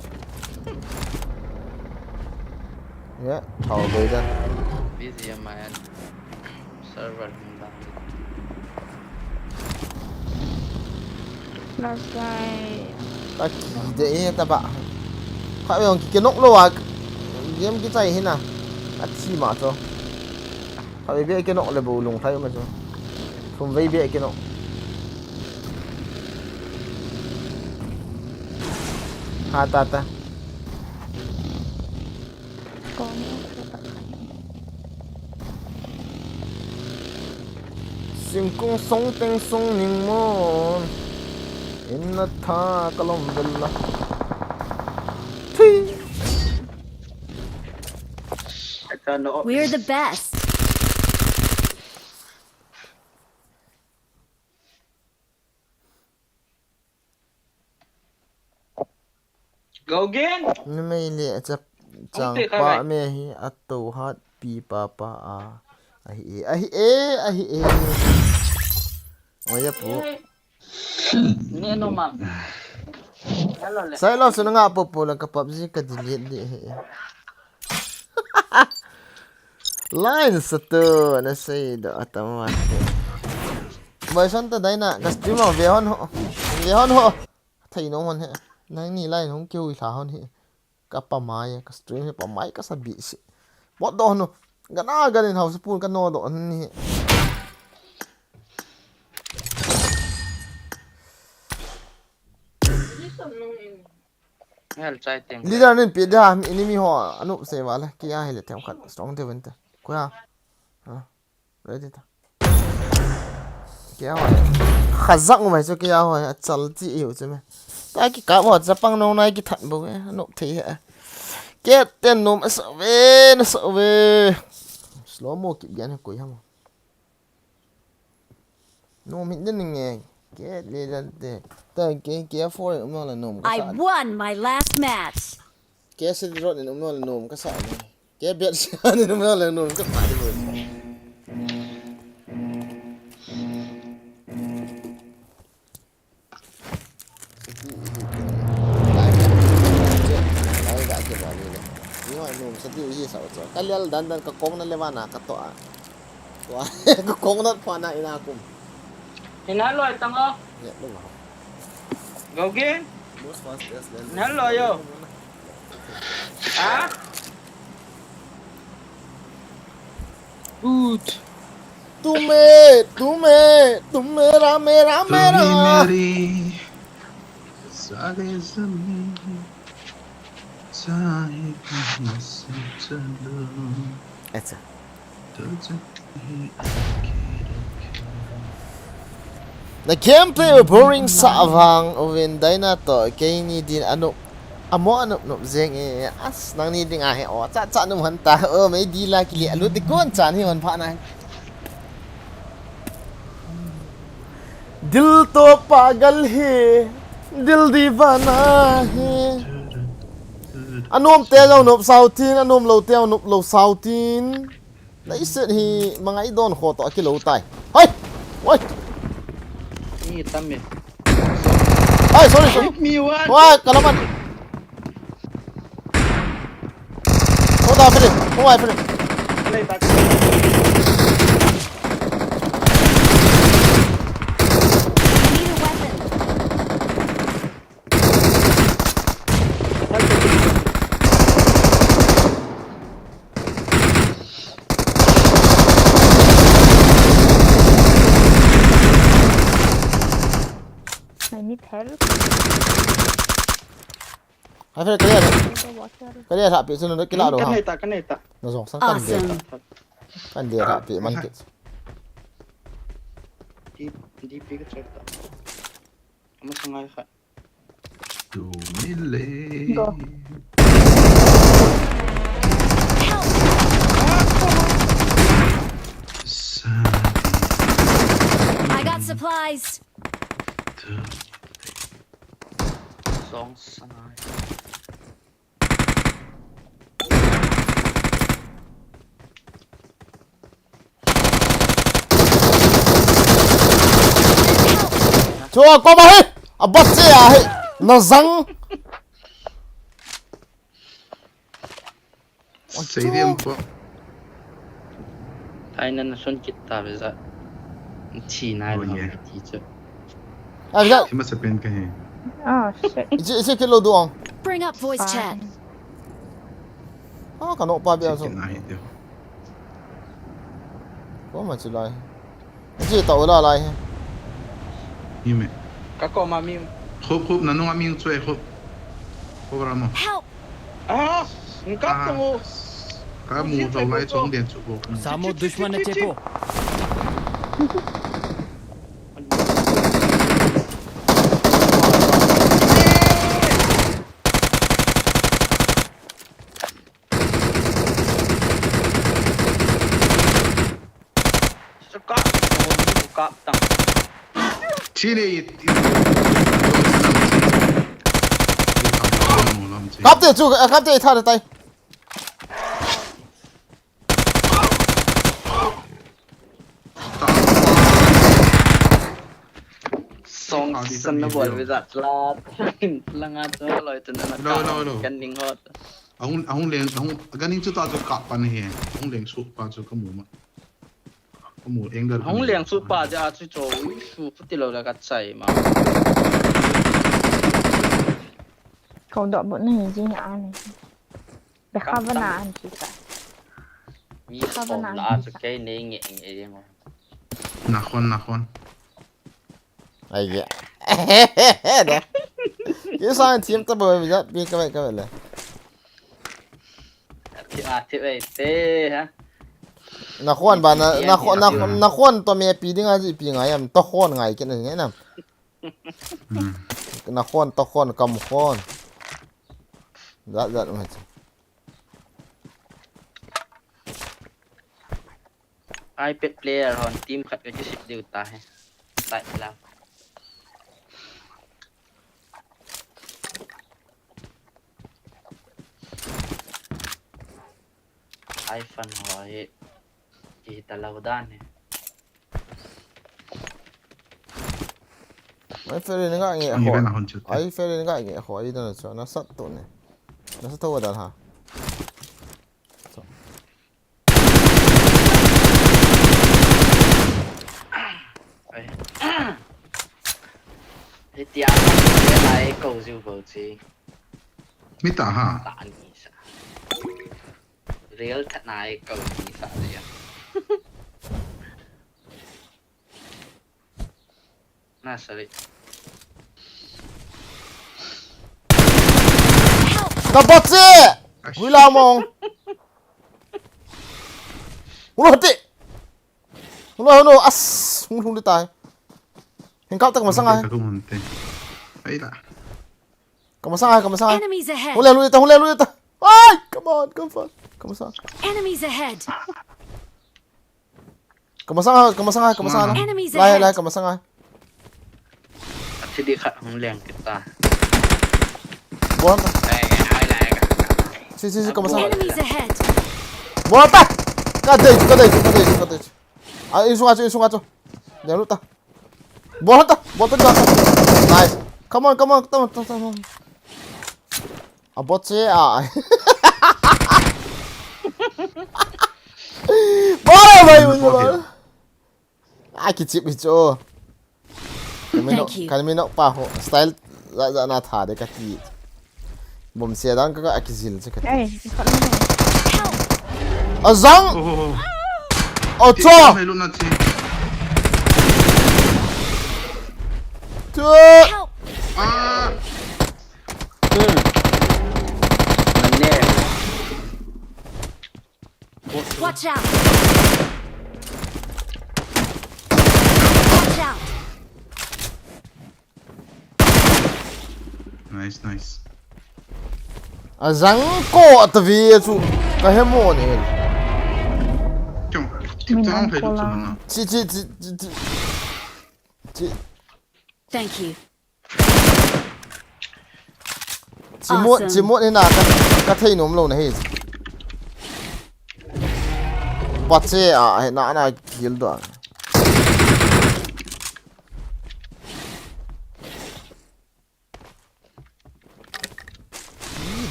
Ya, thao ve dan. Busy am I? Server hung dang. Last guy. Aki de e taba. Kha ve ong ki kenok lo a. Game ki chai hina. Achi ma cho. Kha ve be kenok le bo lung thai ma cho. Thum ve be kenok. Ha ta ta. Singkung song teng song ning mon. In na tha ka lom vel la. Thui. We're the best. Go again. Numei le chap chang pa me hi ato hat pi pa pa a. Ahi e, ahi e, ahi e. Oya pu. Ne no ma. Hello le. Sai lo su nga pu pu la ka PUBG ka delete di he. Line satu na sei do atama te. Boy son ta dai na ka stream ho ve hon ho. Ve hon ho. Thei no hon he. Nang ni line hung keu i hla hon he. Ka pa mai, ka stream he pa mai ka sa bi si. Bot do hon. Gana ganin house pool ka no do hon ni. Hel chai teng. Leader nin pi da mi enemy ho anu se wala. Ki a hele tem khat strong te win te. Ko ya. Ha. Ready ta. Ki a ho. Khazak mai so ki a ho. Achal chi iu che me. Ta ki ka bo chapang no nai ki that bo e. Anu thei he. Ke ten nom asa ve, na sa ve. Slow mo ki bian ko ya mo. No, min din nge. Ke le dan te. Ta ke, ke four in umno la nom ka sa. I won my last match. Ke se rot in umno la nom ka sa. Ke bet se in umno la nom ka sa. Lai ga ke ba ni le. Ni wa nom sa diu hi sa cho. Ka lial dan dan ka kong na le wa na ka to a. To a. Ka kong na pha na ina kum. Ina loi tang o. Ya, lo ma. Go again. Most fast test le. Ina loi yo. Ha? Good. तुम्हें, तुम्हें, तुम्हें, मेरा, मेरा, मेरा। मेरी सारे ज़मीन चाहे कहाँ से चलो। अच्छा। तुझे ही आके रखो। Na gameplay boring sa vang uvin daina to keini din anu. Amo anup nup jeng e, as, nangni dinga he, o, cha cha num han ta, o, mei di la kili, alu ti kon chan hi hon pha na. Dil to pagal hai, dil deewana hai. Anom te jong nop sao tin, anom lou te jong nop lou sao tin. Na iset hi mangai don kho to akilo tai. Hoi! Hoi! Ni tam e. Ai, sorry, sorry. Hit me one. Wah, kalaman. Hold on, finish. Hold on, finish. Play back. Hai, Fred, kale. Kale, tha pi, sunu, kila do, ha. Kan nei ta, kan nei ta. Na jong sang kan de. Awesome. Kan de, tha pi, man kit. D, DP ka check ta. Ama sangai kha. Tu mi le. Go. Sa. I got supplies. Tu. Song sangai. Chu a kom ahi. A bot che ahi. Na jang. Sei diam po. Thai nan sun kit ta ve ja. Thi nai. Oh, yeah. Ti chu. A ve ja. Ima sa pen ka he. Oh, shit. Ichi, ichi kilo duang. Bring up voice chat. Ah, ka no pa bia so. Kina hi tio. Ko ma chi lai. Chi ta ola lai he. Ni me. Ka ko ma mi. Khup, khup, na nung a mi chu e khup. Ko ra mo. Help! Ah, ngkap tu. Ka mu to lai chong den chu ko. Samo dushman ne chepo. Saka, kap tang. Chini, i, i, kap te chu, kap te tha tai. Song san na bol ve jat la. Langa to loi to na kan ning hot. Ahung, ahung leng, ahung, ganing chu ta chu kap pan he. Ahung leng su pa chu ka mu ma. Ka mu angle. Ahung leng su pa ja chu cho, ui su pu ti lo la ka chai ma. Kau dok bot na hi ji na ani. Be kha ba na an chi ka. Mi kha ba na la chu kei nei nge nge mo. Nakhon, nakhon. Ai ya. Da. Ki sang team ta bo mi ja pi ka bai ka bai le. Ti a ti bai te ha. Nakhon ba na, nakhon, nakhon to me pi ding a ji pi ngai am to khon ngai ke na ngai nam. Nakhon to khon kam khon. Jat jat ma. iPad player hon team khat ka kisip diu ta he. Tai la. iPhone ho hi. Ki ta lo dan he. Ai, Ferry ni nga nge ho. Ai, Ferry ni nga nge ho. Ai, dan chu. Na sat tu ne. Na sat tu dan ha. Hitia lai ko jiu ko chi. Mi ta ha. Ta ni sa. Real ta nai ko ni sa ya. Na, sorry. Ka bot si! Hui la mong. Hulu hati. Hulu, hulu, as. Hulu, hulu tai. Hingkau tak masang ai. Ai la. Ka masang ai, ka masang ai. Enemies ahead. Hulu, hulu ta, hulu, hulu ta. Ai, come on, come on. Ka masang. Enemies ahead. Ka masang a, ka masang a, ka masang a. Enemies ahead. Lai, lai, ka masang a. Athi di khat hung leng kita. Bon. Ai, ai, lai, ka. Si, si, si, ka masang a. Enemies ahead. Bon ta. Ka dei, ka dei, ka dei, ka dei. A, insung a chu, insung a chu. Dia lu ta. Bon ta, bon ta, bon ta. Nice. Come on, come on, come on, come on, come on. A bot se a. Bora, vai, vai, vai. Ai, kichip hicho. Thank you. Kami no pa ho. Style la la na tha de kati. Bom se dan ka ka akizil che kati. Ei, ka no. A jang. Oh. Ocho. Mai lu na chi. Tu. Help. Ah. Hmm. Watch out! Watch out! Nice, nice. A zang ko a ta ve chu ka he mo ni. Chong, tip tang phai lu chu na. Chi chi chi chi chi. Chi. Thank you. Chimot, Awesome. Chimot ni na ka, ka thei nom lo na hi. Pache a, he na na kill do.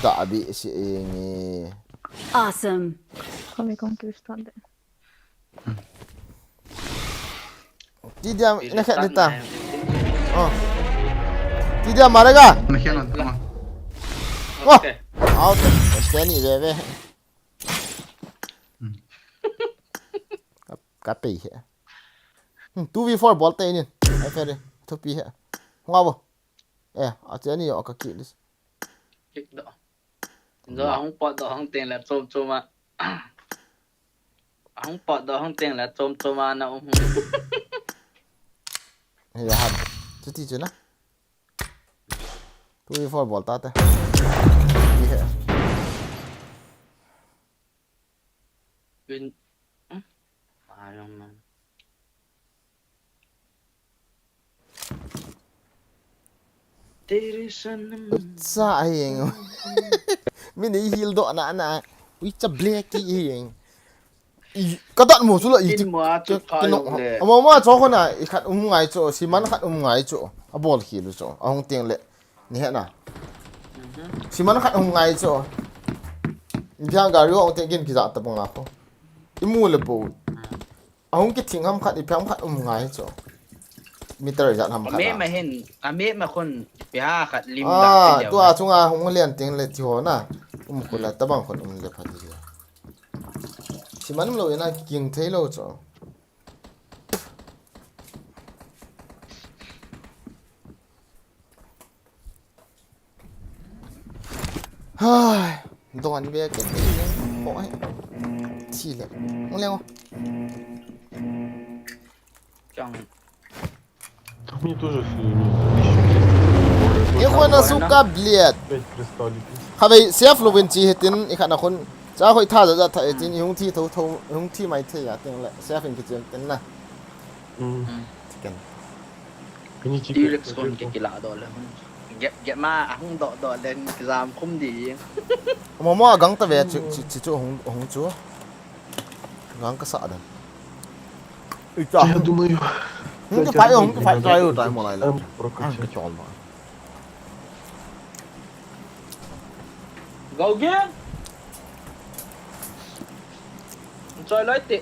Da bi si eng. Awesome. Kami kong Kristan de. Ti dia na khat ni ta. Oh. Ti dia maraga. Na khen na. Oh. Okay. Out. Stani ve ve. Ka pei he. Hmm, two v four bol te inin. Ai fere. Thupi he. Nga bo. Eh, a che ni yo ka ki lis. Kick do. Zo ahung pot do hung teng le chom chom a. Ahung pot do hung teng le chom chom a na um. He ya han. Chuti chu na. Two v four bol ta te. Ti he. Win. Ayong man. Tiri sanam. Sa heng. Min ei hil do na na. Ui cha black ki heng. I ka dat mo chu la i Tin mo a chu pha no. Lo le. Amo ma cho khona i khat um ngai cho, siman khat um ngai cho. A bol khi lu cho. A hung teng le. Ni he na. Siman khat um ngai cho. India gari hung teng kin ki za ta bang la ko. I mu le bo. A hung ki thing ham khat i pham khat um ngai cho. Meter za ham khat. Ame ma hin, ame ma khun pia khat lim Ah, da. Tu a chunga hung lian teng le ti ho na. Um khu la ta bang khun um le pha ti. Siman um lo ina ki king thei lo cho. Hai, don ve ke ko ai. Chi le. Mo le. Chang. Мне тоже с ними. Ихуна, сука, блядь. Опять пристали. Khavei safe lovin chi hitin i khat na khun. Cha hoi tha za za tha hitin i hung thi tho tho, i hung thi mai thei ya teng le. Safe in ki chen ten na. М. Chicken. Они типа... T-Rex kon ki kila do le hun. Get get ma ahung do do le ki jam khum di. Mo mo gang ta ve chi chi chi chu hung hung chu. Gang ka sa dan. Ui cha. Я думаю... Hung ki fight, hung ki fight, try, try mo lai la. Там Ang прокачать. Ka chol ma. Go again. Choi loi te.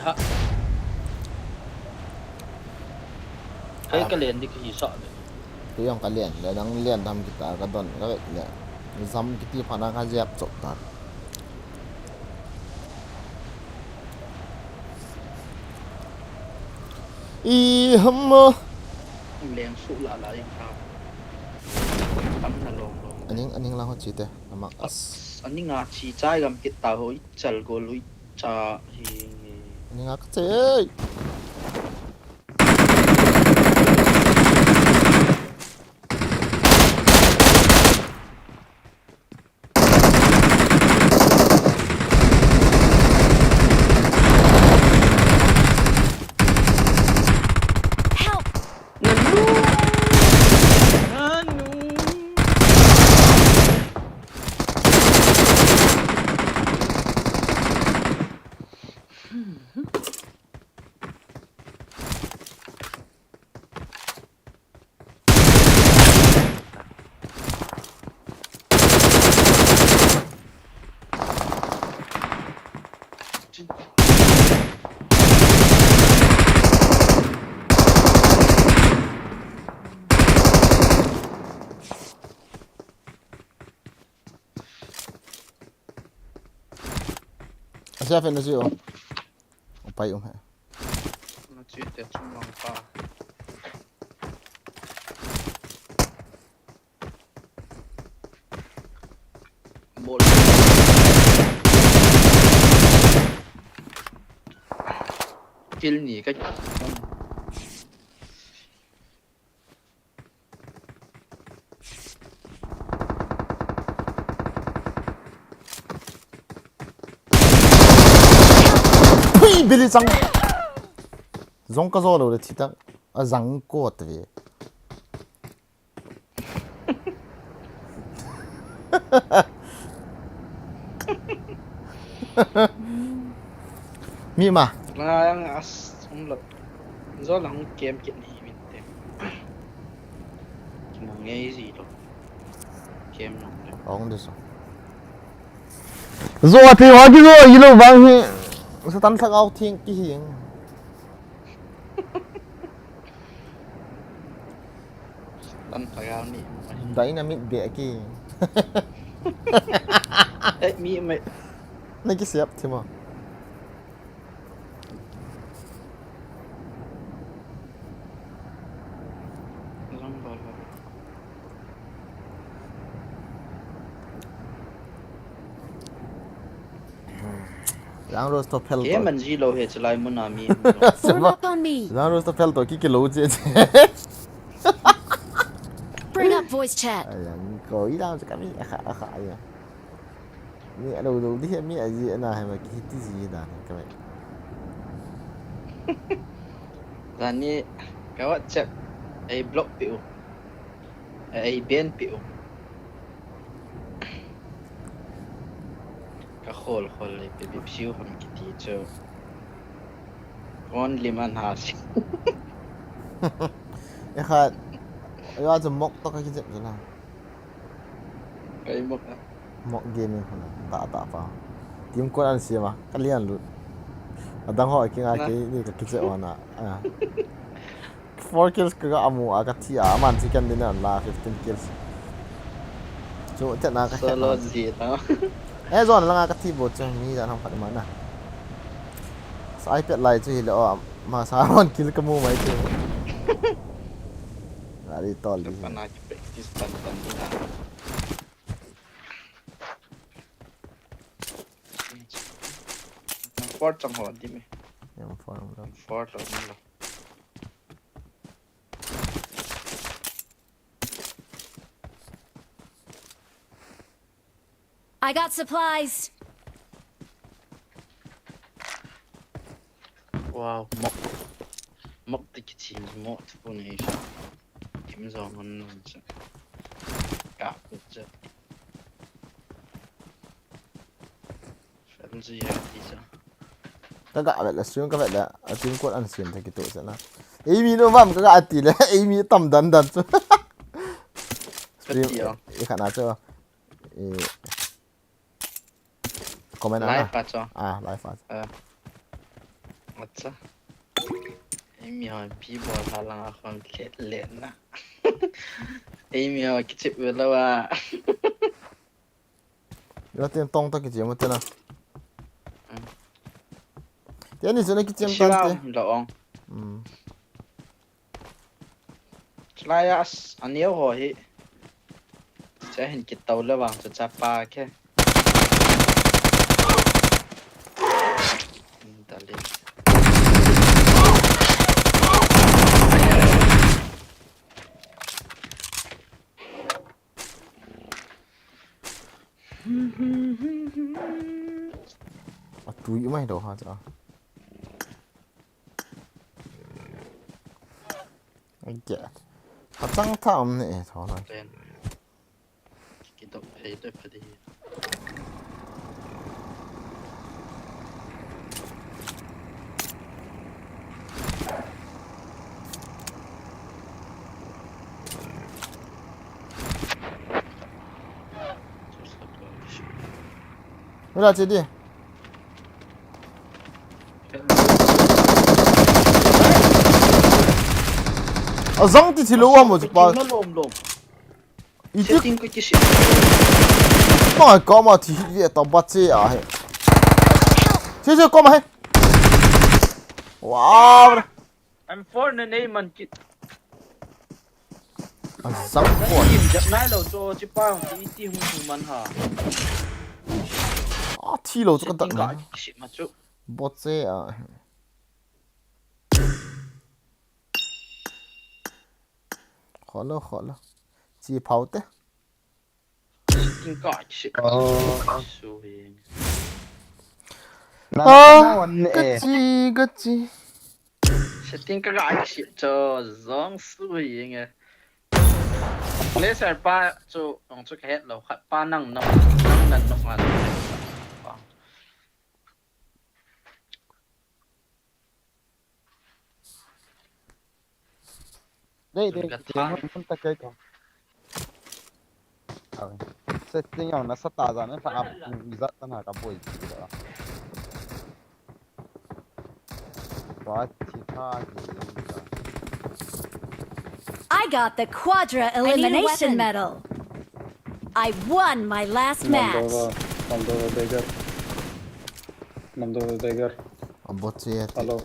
Ha. Kei ka len di ka hi sa le. Kei jong ka len le, nang len tham kita ka don ka le. Zam kiti pha na ka jep chop ta. I ham mo. Leng su la la in ha. Tam na long long. Aning aning la ho chi te. Ama as. Aning a chi chai gam kit ta ho i chal go lui cha hi. Aning a ka che. Help! Asia fen na si o. Upai um he. Na chi te chung lang pa. Kill ni ka. Pui, bili chang. Zong ka zo lo le thi ta. A zang ko ta ve. Mi ma. Nga yang as um lo. Zo lang kem kit ni min te. Kina ngai zi lo. Kem no le. Ong de so. Zo a te wa ki zo i lo bang hi. Satan thak au thing ki hi. Tan pagao ni. Dynamite be ki. Eh, mi mai. Na ki siap thima. Long ball. Zang Rose to phel to. Ke man ji lo he chalai mun a mi. Form up on me. Zang Rose to phel to ki ki lo che che. Bring up voice chat. Ai yang ko i dang ka mi a kha a kha ya. Mi a lo lo di he mi a ji na he ma ki ti ji da ka mai. Zani ka WhatsApp ai block pi u. Ai ban pi u. Ka khol khol le pe bip siu ham kiti chu. Kon lim an ha si. E kha, ya chu mok to ka ki jep chu na. Kai mok a. Mok gaming khun ta ta pa. Team kon an siam a, ka lian lut. Adang ho ki nga ki ni ka ki jep wa na. Ah. Four kills ka ga amu a ka thi a, aman chi kan din an la fifteen kills. Chu te na ka solo ji ta. Eh, zon langa ka thi bo chu mi jan ham khat ma na. Sa iPad lai chu hi le o, ma sa one kill ka mu mai chu. Ari tol di. Pana ki practice tan tan di na. Four chang ho di me. Yang four lo. Four lo, lo. I got supplies. Wow, mok. Mok te ki chin mok te ko nei sa. Kim Jong Un nun sa. Ka ko sa. Fel ji ya ti sa. Ka ga vet le, stream ka vet le, a team code an siam ta ki to sa na. Ei mi no vam ka ga ti le, ei mi tam dan dan chu. Stream, ka ti yo. E kha na chu. E, comment a na. Live a chu. Ah, live a chu. Ah. Acha. Ei mi hon pi bol ha lang a khon khet le na. Ei mi hon ki chip ve lo a. Yo, tin tong to ki chim te na. Mm. Te ni chu na ki chim tan te. Lo ong. Mm. Chulai a s-, a neo ho hi. Che hin ki tau le vang chu chapa ke. Dale. A tui mai do ha cha. Ai ke. Ha chang tha um ne e tho na. Len. Ki dok phei doi pha di. Hula che di. A zang ti thi lo a mo chu pa. Lom lom. Iti. Setting ko kisi. Ma ka ma thi hi ta ba che a he. Che che ko ma he. Wow. M four na nei man kit. A zang ko. Jap nai lo cho chi pa iti hung hung man ha. A thi lo chu ka ta. Setting ko kisi ma chu. Bot che a. Kholo, kholo. Chi phau te. King ka chi. Oh. Su hi. Ah, gachi, gachi. Setting ka ga chi cho zong su hi nge. Laser pa chu ong chu ka het lo khat pa nang nang nang nang nang. Dei dei, dei mun ta kai ko. Setting ang nasa ta zan na sa ap zat ta na ka boy. Ba chi ta ki. I got the Quadra Elimination Medal. I won my last match. Mandora, Mandora Dagger. Mandora Dagger. Abot siya. Hello.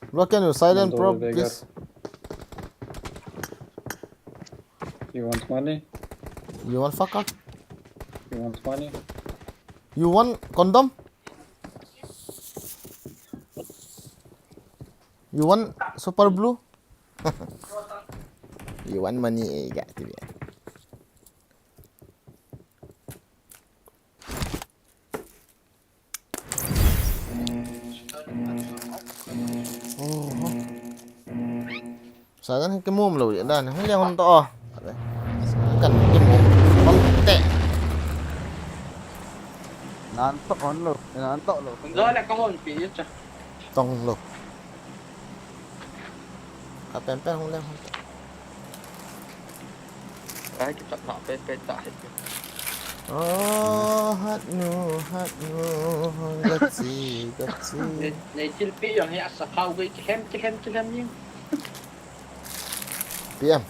Bro, can you silent, bro, Mandora Dagger. Please? You want money? You want fuck up? You want money? You want condom? You want super blue? You want money, eh, got to be. Oho. Sa dan ke mum lo ya dan. Hung liang hon to. Kan ke mum. Pal te. Nan to on lo, nan to lo. Zo le ka hon pi cha. Tong lo. Ka pen pen hung liang hon to. Ai ki ta na pe pe ta he. Oh, hat nu, hat nu, gatsi, gatsi. Nei chil pi yang he asa khau gei ki hem ki hem ki hem yin. P M.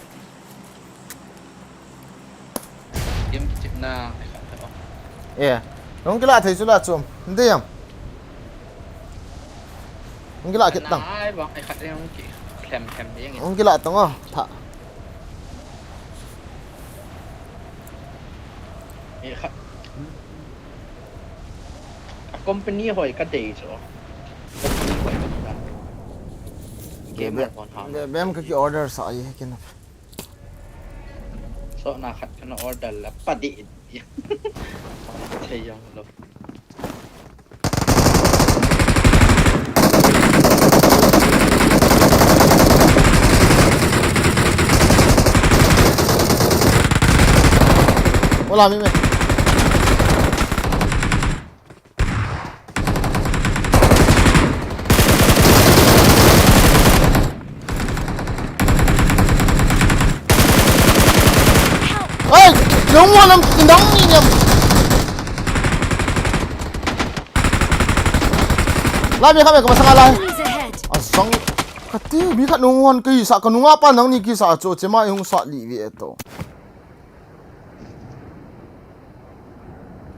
Kim ki chip na. Eh, nong kila thei chu la chum. Ndi yam. Nong kila kit tang. Ai bang ai khat yang ki hem hem yang. Nong kila tang oh. Tha. Ai khat. A company hoi ka dei chu. Company hoi ka ta. Game hoi kon ha. Be bem ka ki order sa ai kin. So na khat kana order la pa di. Thei yang lo. Hola, mi me. Ai, nung mo nam tindang ni nyam. La mi kha me ka masang alai. Enemies ahead. Asang kati mi kha nung hon kisa ka nunga pa nang ni kisa chu chema hung sa li ve to.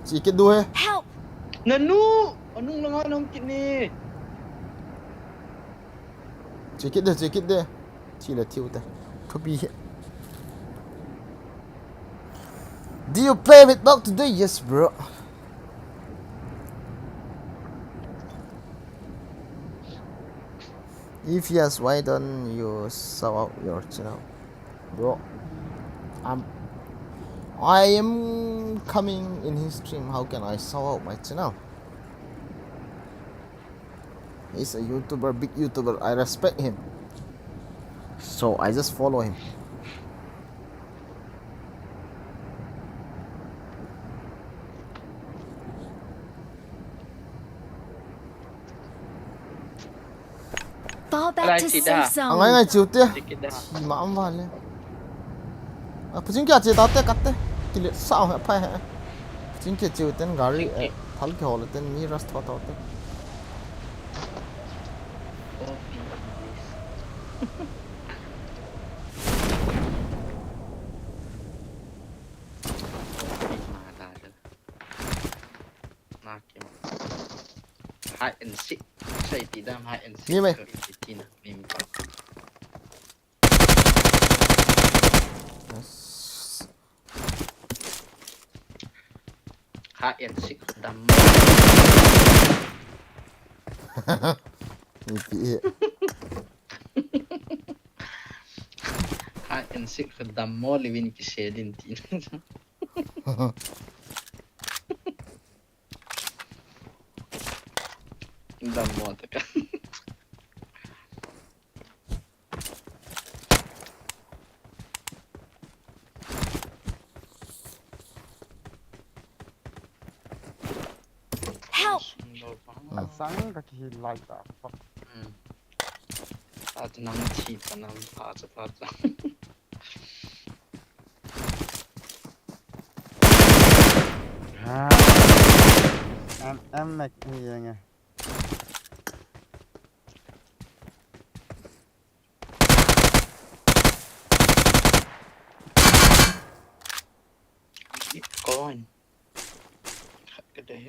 Chi kit du he. Help! Nanu! Anung langa nang kit ni. Chi kit de, chi kit de. Chi le thiu te. Thupi he. Do you play with dog today? Yes, bro. If yes, why don't you shout out your channel? Bro, I'm, I am coming in his stream. How can I shout out my channel? He's a YouTuber, big YouTuber. I respect him. So I just follow him. Fall back to safe zone. Angai ngai chiu te. Chi ma am vale. A puching kya che ta te kat te. Kile sa ha phai ha. Puching kya chiu ten gari thal ke hol ten mi ras tho tho te. Hide and seek. Sai ti dam hide and seek. Ni mai. Ti na mi mi. Yes. Hide and seek dam. Ni ti e. Ken sik kha dammo levin kisel in tin. Dammo taka. Help! Asang ka kihil lai ta. Hmm. Atu nang thi ta nang pha cha pha cha. Ha. Em, em mek ni yeng e. Bitcoin. Khat ka dei.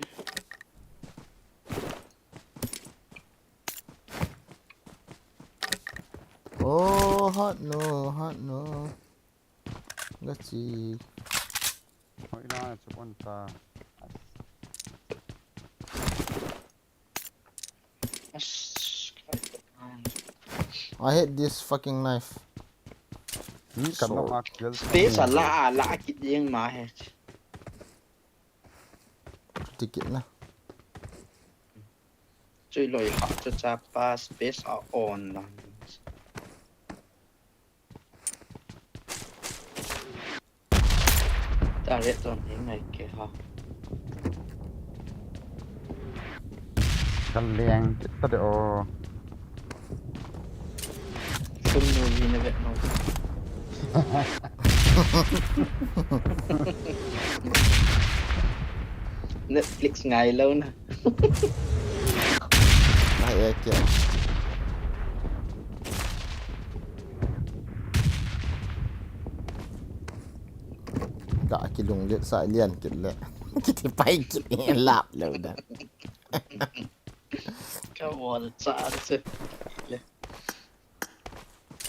Oh, hot no, hot no. Gachi. Hoi na, chupon ta. As, I hate this fucking knife. Hmm, kan So, nok a kill space a la, la kit jeng ma he. Ticket na. Chui loi ha chu chapa space a on la. Target zone hi ngai ke ha. Kaleng ta de o. Sum movie na vet no. Netflix ngai lou na. Ai, e kia. Ga kilunglet sa lian kit le. Kiti pai kit le lap lou da. Ka wall cha se.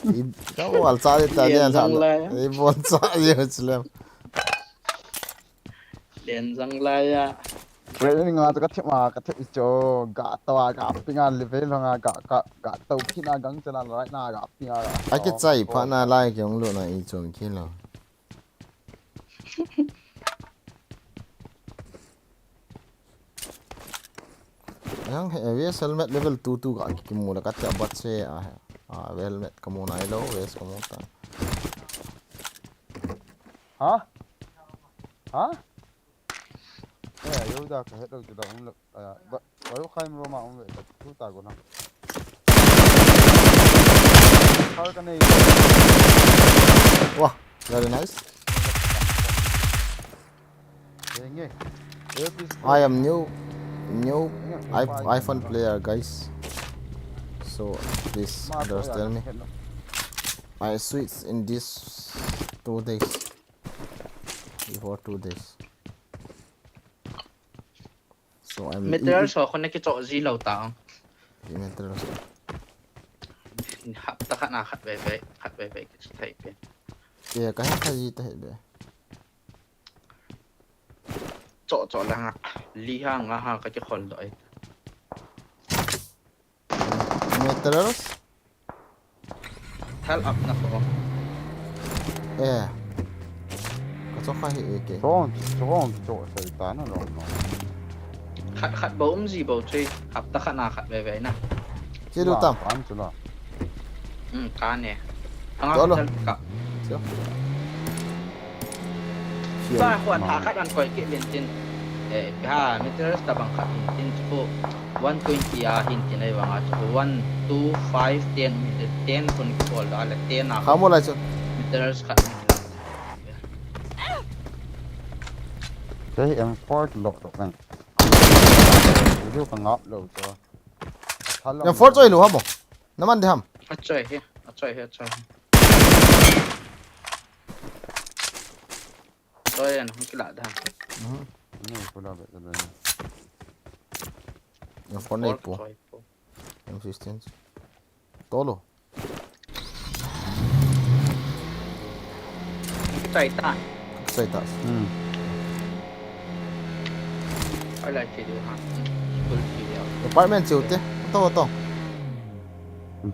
I, ka wall cha de ta Lian lian sa zang le. Lai a. I wall cha ye chu le. Lian zang lai a. Training a chu ka thim a, ka thim i cho, ga to a, ga ping a, level hong a, ga, ga, ga to phin a, gang chana right na, ga ping a, ga A to. Kichai pha na lai ki hong lut na i chung ki lo. Yang he, V S helmet level two two ga ki mu la ka ta bat se a, a, helmet ka mu nai lo, V S ka mu ta. Ha? Ha? Eh, yo da ka het lo da um lo. Ah, ba, ba yo khai ro ma um ve, ba tu ta go na. Har ka nei. Wow, very nice. Denge. Earpiece I am new, new Denge, i-, iPhone iPhone player, guys. So please Ma to ya understand me. Het lo. I switch in this two days. Before two days. So I'm Material e-, so ko na kicho ji lo ta. Material so. Hapta khat na khat ve ve, khat ve ve kicho thei pe. Ye, ka ha ka ji ta he be. Cho cho la ha, li ha nga ha ka ki khol do ai. Materials? Thal up na ko. Eh. Ka cho kha hi e ke. Chong, chong, cho sai ta na long no. Khat, khat bou um ji bou chui. Hapta khat na khat ve ve na. Che du tam. An chu la. Hmm, ka ne. Anga Cholo. Hotel ka. Cho. Ba, huan ha khat an koi ke lin tin. Eh, ha, materials ta bang khat hin tin chu. One twenty a hin tin ai bang a chu. One, two, five, ten, ten kun ki bol da le ten a. Kha mo lai chu. Materials khat hin. Kei M four lo lo kan. Video ka ngap lo chu. Thal lo. M four choi lo ha mo. Naman de ham. A choi he, a choi he, a choi he. Choi an hung kila da. Mhm. Ni ko la be da. M four nei po. Choi po. M sixteen. Tolo. Kichai ta. Kichai ta. Hmm. Ai lai che du ha. Full che du. Apartment che u te. To to.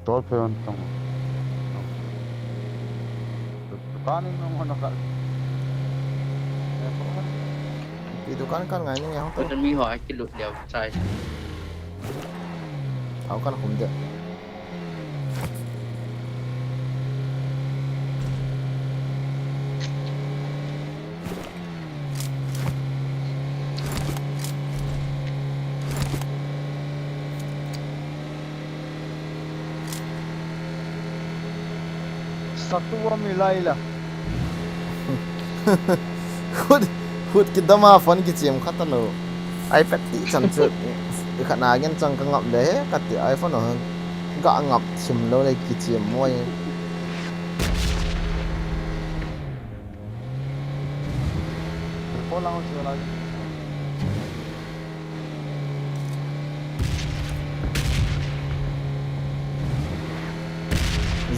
Tol phe on tong. Panin nung hono kal. Pi dukan kan ngai ni ngai hong to. Koi mi ho ai kilut leo chai. Thau kan khum de. Satu wa milai la. Hut, hut kidama phone kichem khat alo. iPad ti chan chu. Khat na gen chang ka ngap le he, kati iPhone ho. Ga ngap chim lo le kichem mo. Ko lang chu la.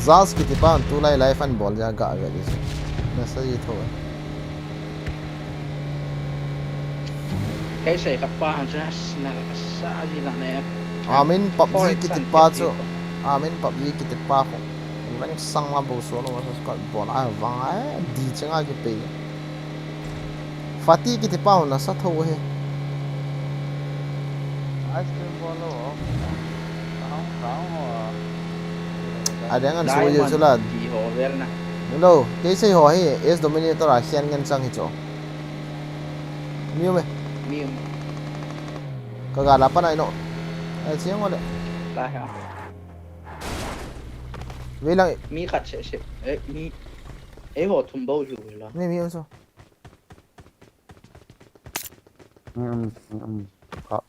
Zaz kiti pa tulai live an bol ja ga ga di. Message tho. Kei sei khat pa han chu na sa ji la ne. Amin PUBG kiti pa chu. Amin PUBG kiti pa ko. Rank sang la bo solo ma sa ka bol a vang a di chenga ki pe. Fati kiti pa na sa tho he. Ice cream bol lo. Adang an so ye chu la. Hello, kei sei ho hi S Dominator a hian ngen chang hi chu. Miu me. Miu. Ka ga la pa nai no. Ai chiang ole. La ha. Ve lang. Mi khat se se. Eh, mi. Ei ho thum bo hiu la. Mi mi so. Mi um, mi um. Ka.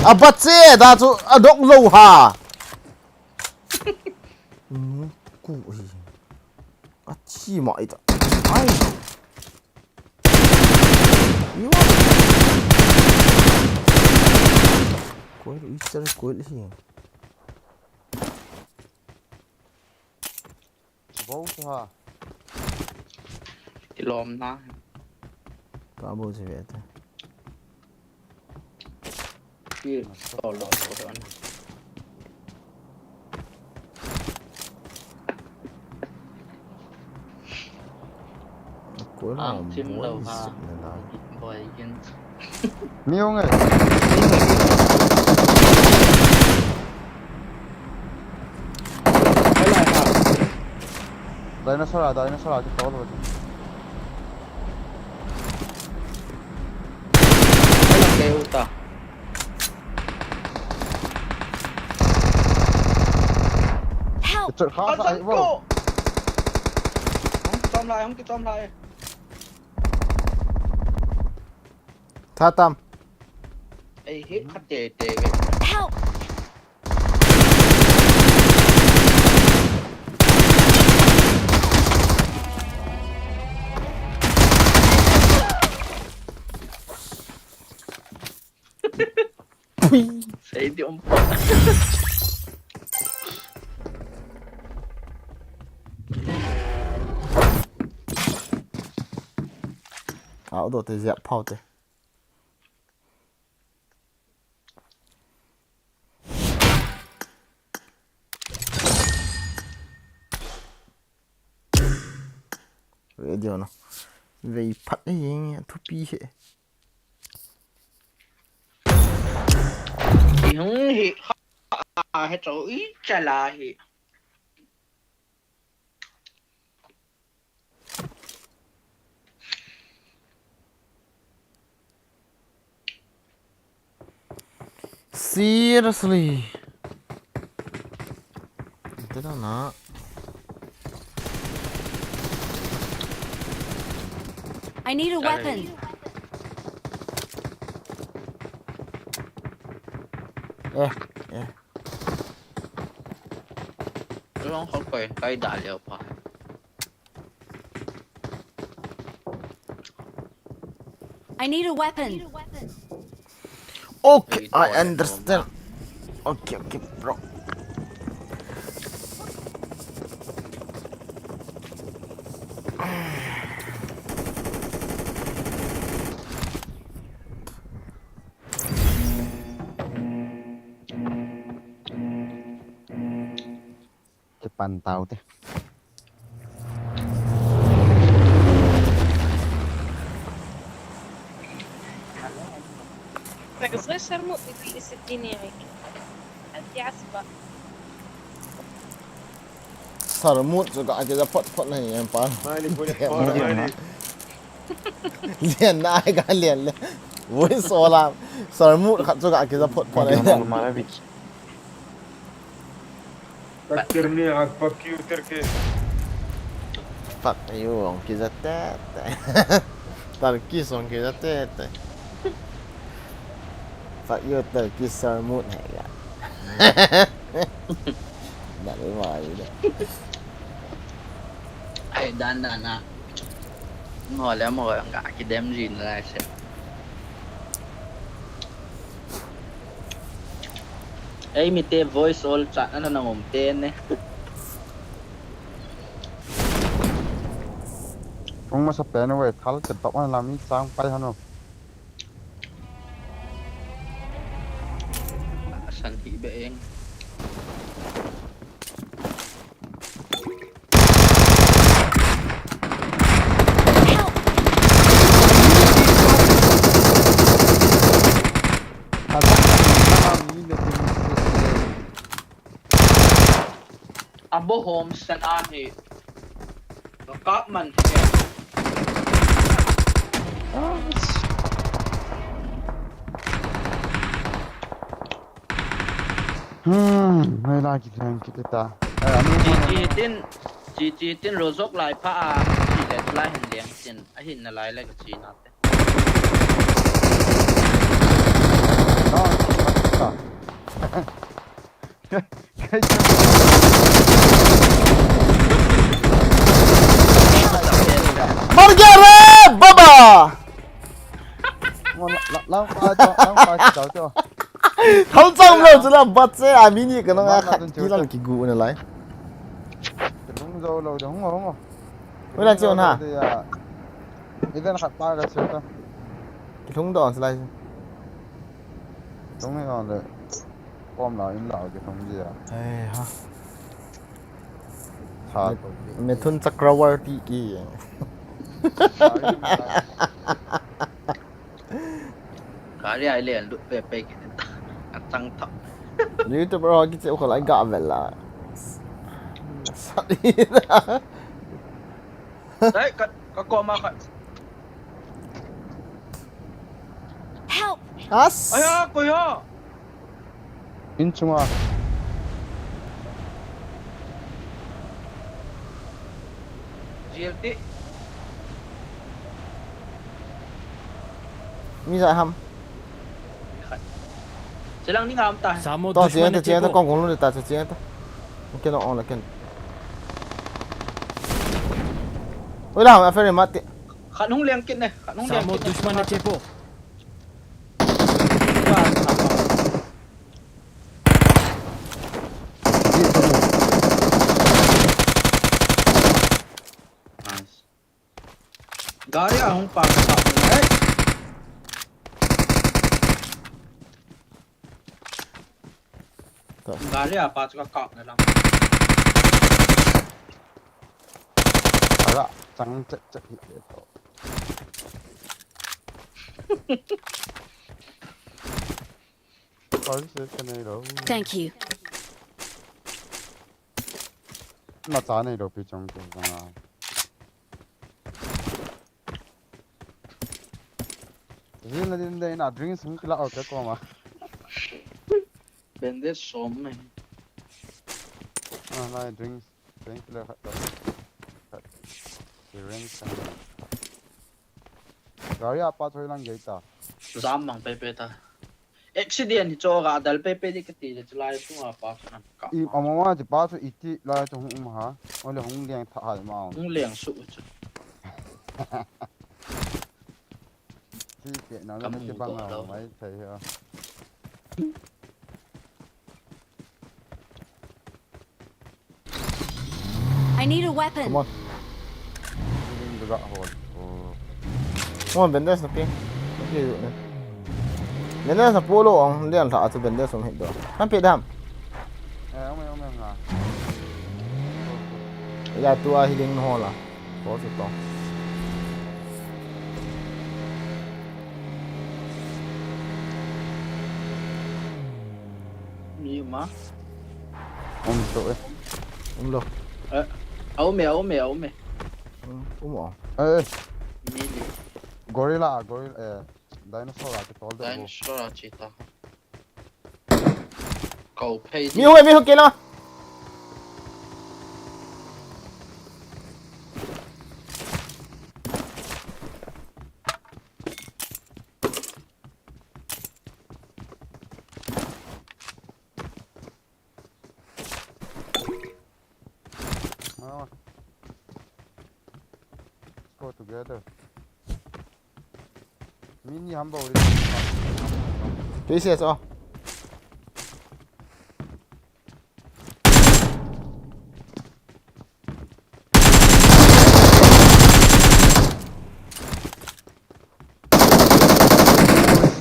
A bat se da chu a dok lo ha. Ku hi. A chi ma ita. Ai. Iwa. Koi lu ichar koi lu hi. Bo sa. Ilom na. Ka bo se ve ta. Ang chim lo ha. Boy kin. Mi hong e. Dinosaur a, dinosaur a, ki tol. Hello, ke uta. Help! Kha, kha, ai, bro. Hung kichom lai, hung kichom lai. Tha tam. Ei, hi, khat te, te, ve. Help! Pui. Sei di om pa. Au do te ziap phau te. Radio na. Vei phat e yeng thupi he. Ihung hi ha he cho i chala hi. Seriously. Ito na na. I need a weapon. Eh, eh. Long khat koi kai da leo pa. I need a weapon. Okay, I understand. Okay, okay, bro. Pan tau te. רגע, זה שרמוט, איתי איסטיני עיק. אל תעסבה. Sarmut juga kita pot pot na yan pa. Mali, pwede, pwede, mali. Lian na ai ka lian le. Woi sola. Sarmut khat juga kita pot pot na yan. Takdir ni at pakyu terke. Fuck you, ong kita tete. Tarki song kita tete. Fuck you, Tarki Sarmut hai ya. Dal mai de. Ai, dan dan na. Mo le mo ga ki dem jin la se. Ei, mi te voice all chat na na ngom te ne. Kung masa pen we thal ke top an la mi chang pai hanu. San hi be eng. Abo home san ahi. Kap man. Hmm, mai la ki thang ki ta. Chi chi tin, chi chi tin rozok lai pha a, chi le lai hin leng tin, a hin na lai le ka chi na te. Mar gya re, baba! Lau pa cho, lau pa cho cho. Thau chang lo chu la bat che a mi ni ka nang a khat ki lan ki gu na lai. Lung zo lo de hung hung. Wei la chu na. Idan khat pa ka chu ta. Ki lung don lai. Lung ni on de. Kom la in la ki lung ji a. Ai ha. Tha. Mithun Chakravarti ki. Gari ai le lut pe pe ki ta. A chang tha. YouTuber ho ki che ko lai ga vel la. Sat hi. Dai ka ka ko ma ka. Help! As. Aya ko ya. In chunga. G L T. Mi za ham. Selang ni ngam ta. To, chiang ta, chiang ta, kong kong lu ta, chiang ta. Okay, no, on again. Oi la, a ferry mati. Khat hung leng kit ne, khat hung leng kit ne. Dushman ne chepo. Nice. Gari a hung pa ka pa. Hey. Gari a pa chu ka kap na lang. Ara, chang chet chet hi le to. Oi, se ka nei lo. Thank you. Na cha nei lo pi chong ke ba. Zin na din dai na drinks hung kila o ke ko ma. Bende som me. Ah, na drinks. Drink le khat to. Khat. Drink sang. Gari a pa thoi lang gei ta. Jam mang pe pe ta. Accident hi cho ga dal pe pe di ka ti le chulai tu a pa chu na ka. I ama ma ti pa chu iti lai chu hung um ha. Ole hung liang tha hai ma. Hung liang su chu. Ti ke na na ti bang a mai thei ha. I need a weapon. Come on. Ding dega hol. Oh. Mo bandage na pe. Okay, ne. Bandage na polo ang lian tha chu bandage som hit do. Han pe dam. Eh, ome ome nga. Ya tua healing ho la. Ko chu to. Mi ma. Um to e. Um lo. Eh, a um e, a um e, a um e. Um, um o. Eh, eh. Mi li. Gorilla, gorilla, eh, dinosaur a kitol de. Dinosaur a chi ta. Kau phei di. Mi hu, mi hu kila. Ah. Let's go together. Mi ni ham bou le. K C S o.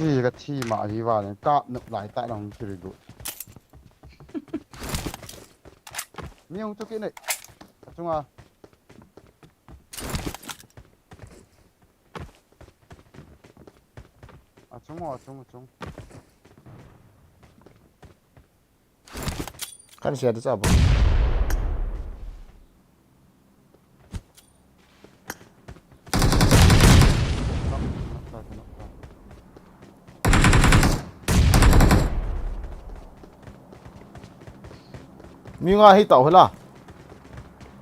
Ui, ka thi ma hi va le, ka nup lai ta long kiri gu. Mi hung chu ki nei. Achunga. Achung o, achung, achung. Kan sia tu sapa? Mi nga hi tau hela.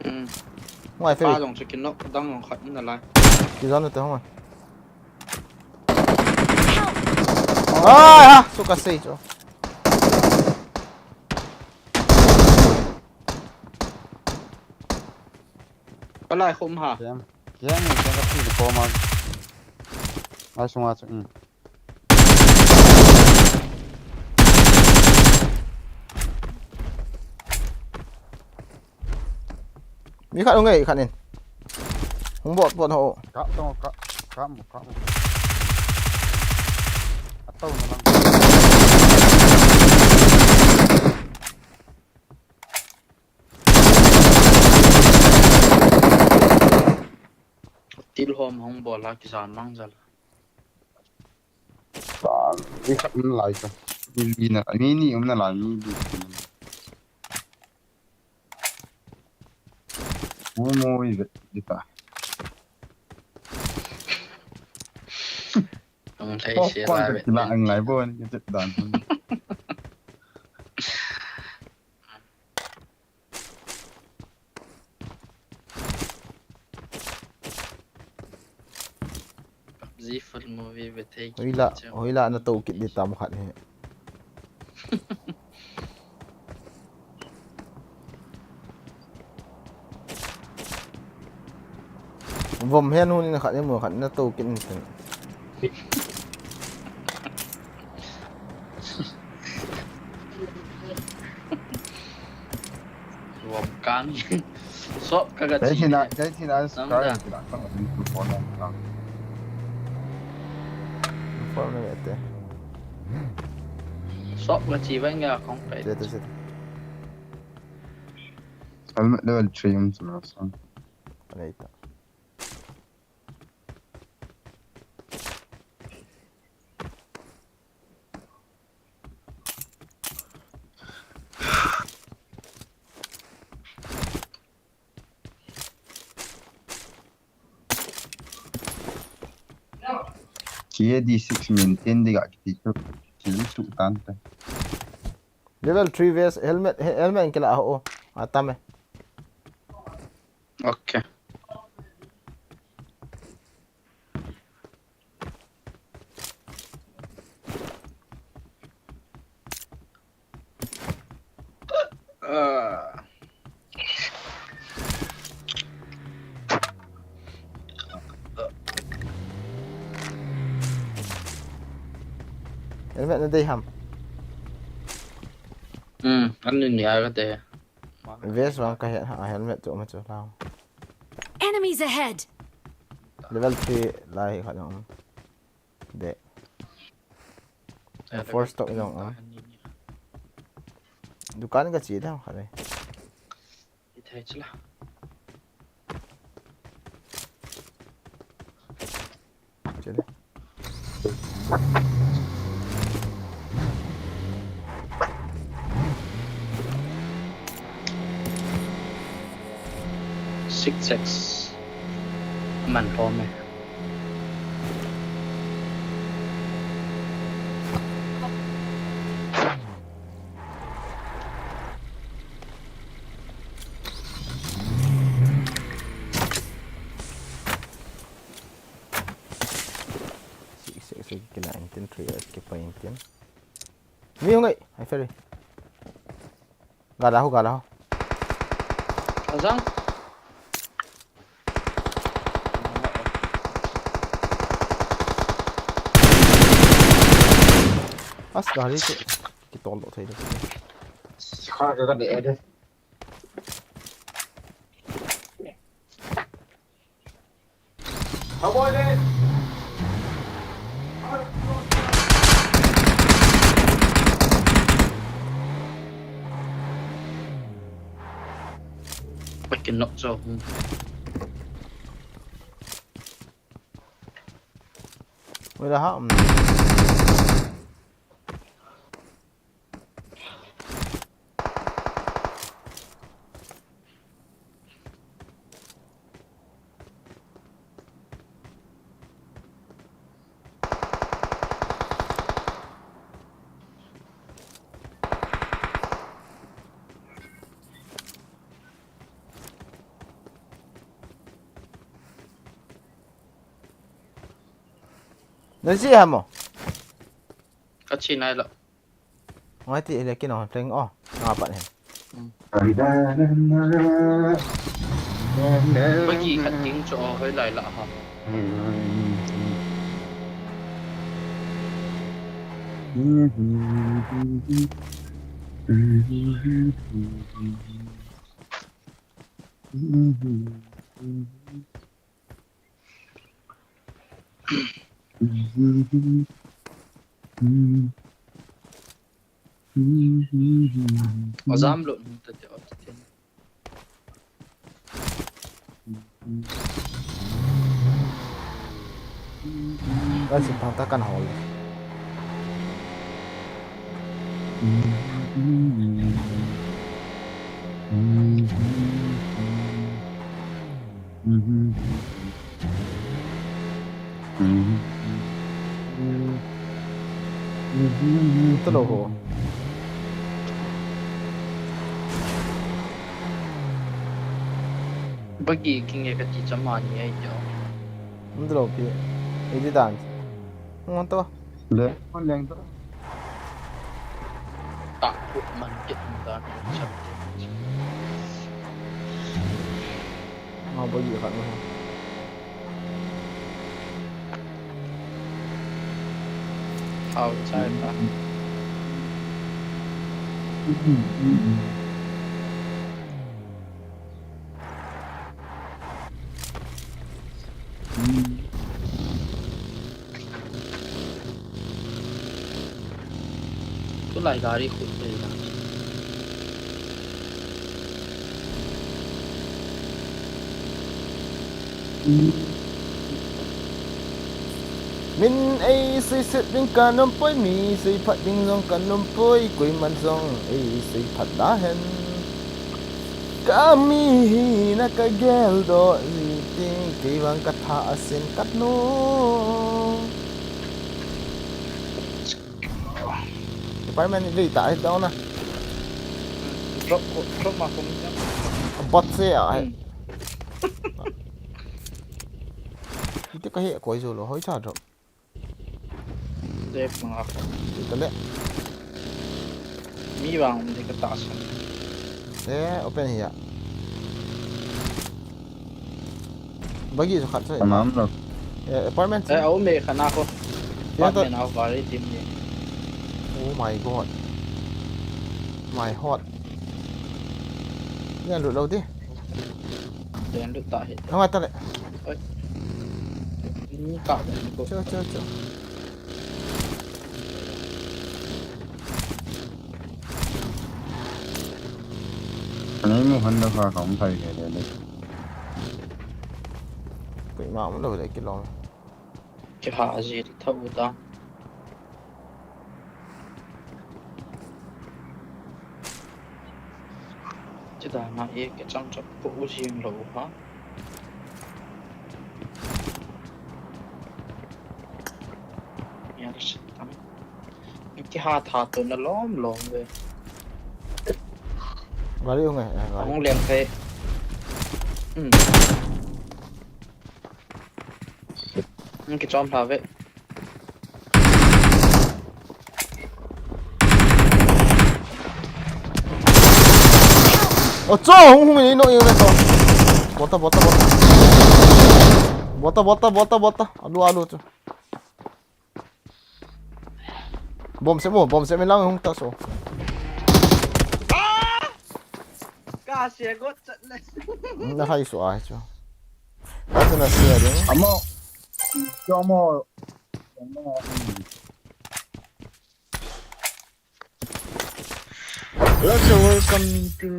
Hmm. Ngai fe. Pa jong chu kinok, dang jong khat in alai. Ki jan te hong. Ai ha, su ka sei chu. Palai khum ha. Kem. Kem ni kem ka ti ko ma. Ai sunga chu. Hmm. Mi khat hung e, khat in. Hung bot, bot ho. Kap tong, kap, kap mu, kap mu. Atau na lang. Til hom hung bol a kisan mang jal. Sa, mi khat um lai ka. Mi li na, mi ni um na lai, mi li. Mu mu i vet di ta. Ang thei sia la vet. Kila ang lai bo ni ka jet dan. PUBG full movie ve thei. Hoila, hoila na to kit di tam khat hi. Vom hian hun in khat i mu khat na to kit in tin. Vom kan. Sop ka ga chi. Kei thina, kei thina scar kila ka ma ni tu pon na. Inform na te. Sop ka chi va nga kong pe. Te te te. Helmet level three um sum sum. Alai ta. K D six maintain ding a kiti chu, kiti chu tan ta. Level three vest, helmet, he-, helmet kila ho, atam e. Okay. Ah. Helmet na dei ham. Hmm, an ni ni a ka te. Vest vang ka he, ha, helmet chu ma chu lao. Enemies ahead! Level three lai khat jong. De. Force stock jong. Dukan ka chi da khat le. I thei chila. Six X. Aman lhom e. Six X kila intin, three X kipa intin. Mi hung ei, ai ferry. Gala ho, gala ho. Azang. As gari chu kitol doh thei lo. Kha ka ka de de. Pakin nok cho. Wala ha. Naji hamo. Kachi nai lo. Ngai ti le kin on teng o. Nga pat hen. Bagi khat ding chu o hoi lai la ha. Ozam lo nu ta te o te. Kan si thang ta kan hol. Talo ho. Bagi kinge kati chama ni ai jo. Talo pi. Edi dan. Ngon to. Le, ngon leng to. Tak put man kit man dan cham te. Nga bagi khat ma. Hao chai ta. Tulai gari khut te na. Min ei seiset ding ka nom poi, mi seiphat ding jong ka nom poi, koiman jong ei seiphat da hen. Ka mi hina ka geldoh ji ting, kei vang ka tha asin kat nu. Apartment ni dei ta ai down na. Drop ko, drop ma ko mi jam. Bot se a ai. Hmm. Ite ka he koi jo lo, hoi cha drop. Dep nga ko. Ite le. Mi vang um de ka ta san. Eh, open hi a. Bagi chu khat chu. Tamam lo. Eh, apartment chu. Eh, aum e khat na ko. Apartment au gari tim ni. Oh my God. My God. Yan lut lo di. Yan lut ta hi. Ngai ta le. Oi. Ni ka ko. Cho, cho, cho. Nei mu han da kha kam phai le le le. Koima um lo le kilom. Kiha ji tha u ta. Dana e ke chang chak po u jing lo ha. Yar sitam. Ki ha tha to na lom lom ve. Gari hung e, eh, gari. Hung lem kai. Hmm. Hung ki chom pha ve. O, cho, hung, hung, ni no, ni no, cho. Bota, bota, bota. Bota, bota, bota, bota. Alu, alu, cho. Bom se mo, bom se me lang hung ta so. Ka se got chat le. Na hai so ai cho. Ka se na se ding. Amo. Cho mo. Cho mo. Hello, sir. Welcome to.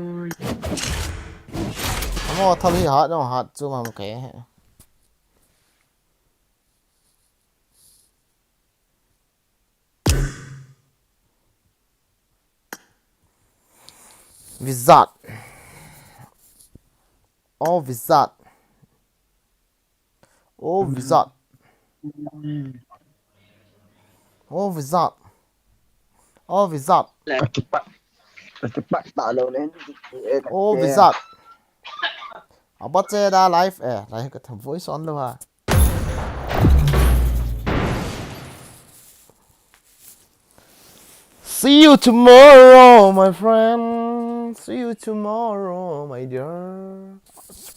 Amo thal hi hat no hat chu mam ke. Vizat. Oh, Vizat. Oh, Vizat. Oh, Vizat. Oh, Vizat. Akipak. Akipak ta lo le. Oh, Vizat. Aba che da live e, live ka tham voice on lo ha. See you tomorrow, my friend. See you tomorrow, my dear.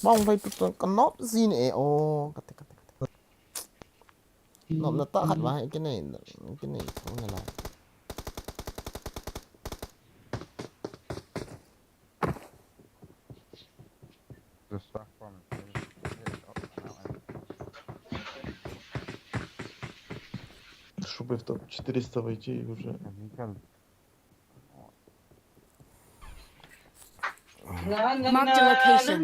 Bang vai tu tu kanop zin e o. Kate, kate, kate. Nop na ta khat ba, ikinei, ikinei, thong na la. Шубы в топ четыреста войти и уже. Marked a location.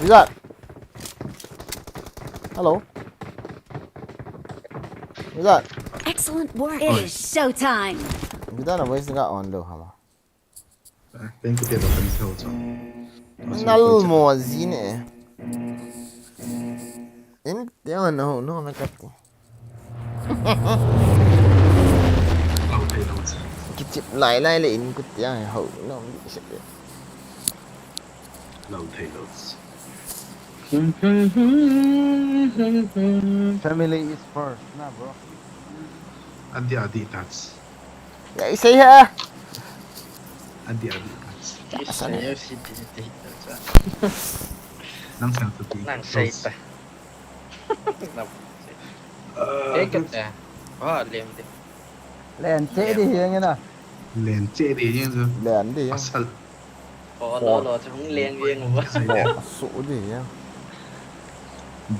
Is that? Hello? Is that? Excellent work. It is showtime. Kita na voice ka on lo hama. Thank you, Pedro. Thank you, Pedro. Nal mo zin e. In tiang no no me kat. Kichip lai lai le in kut tiang ho no mi se. Lau thei lo. Family is first, na bro. Adi adi tats. Ya isei ha. Adi adi tats. Isei ya si ti ti tats. Nang sa tu ti. Nang sei ta. Nang sei. Eh, kat eh. Ah, lem de. Len che di yang na. Len che di yang so. Len di yang. Asal. Olo lo, chung leng leng ba. Su di ya.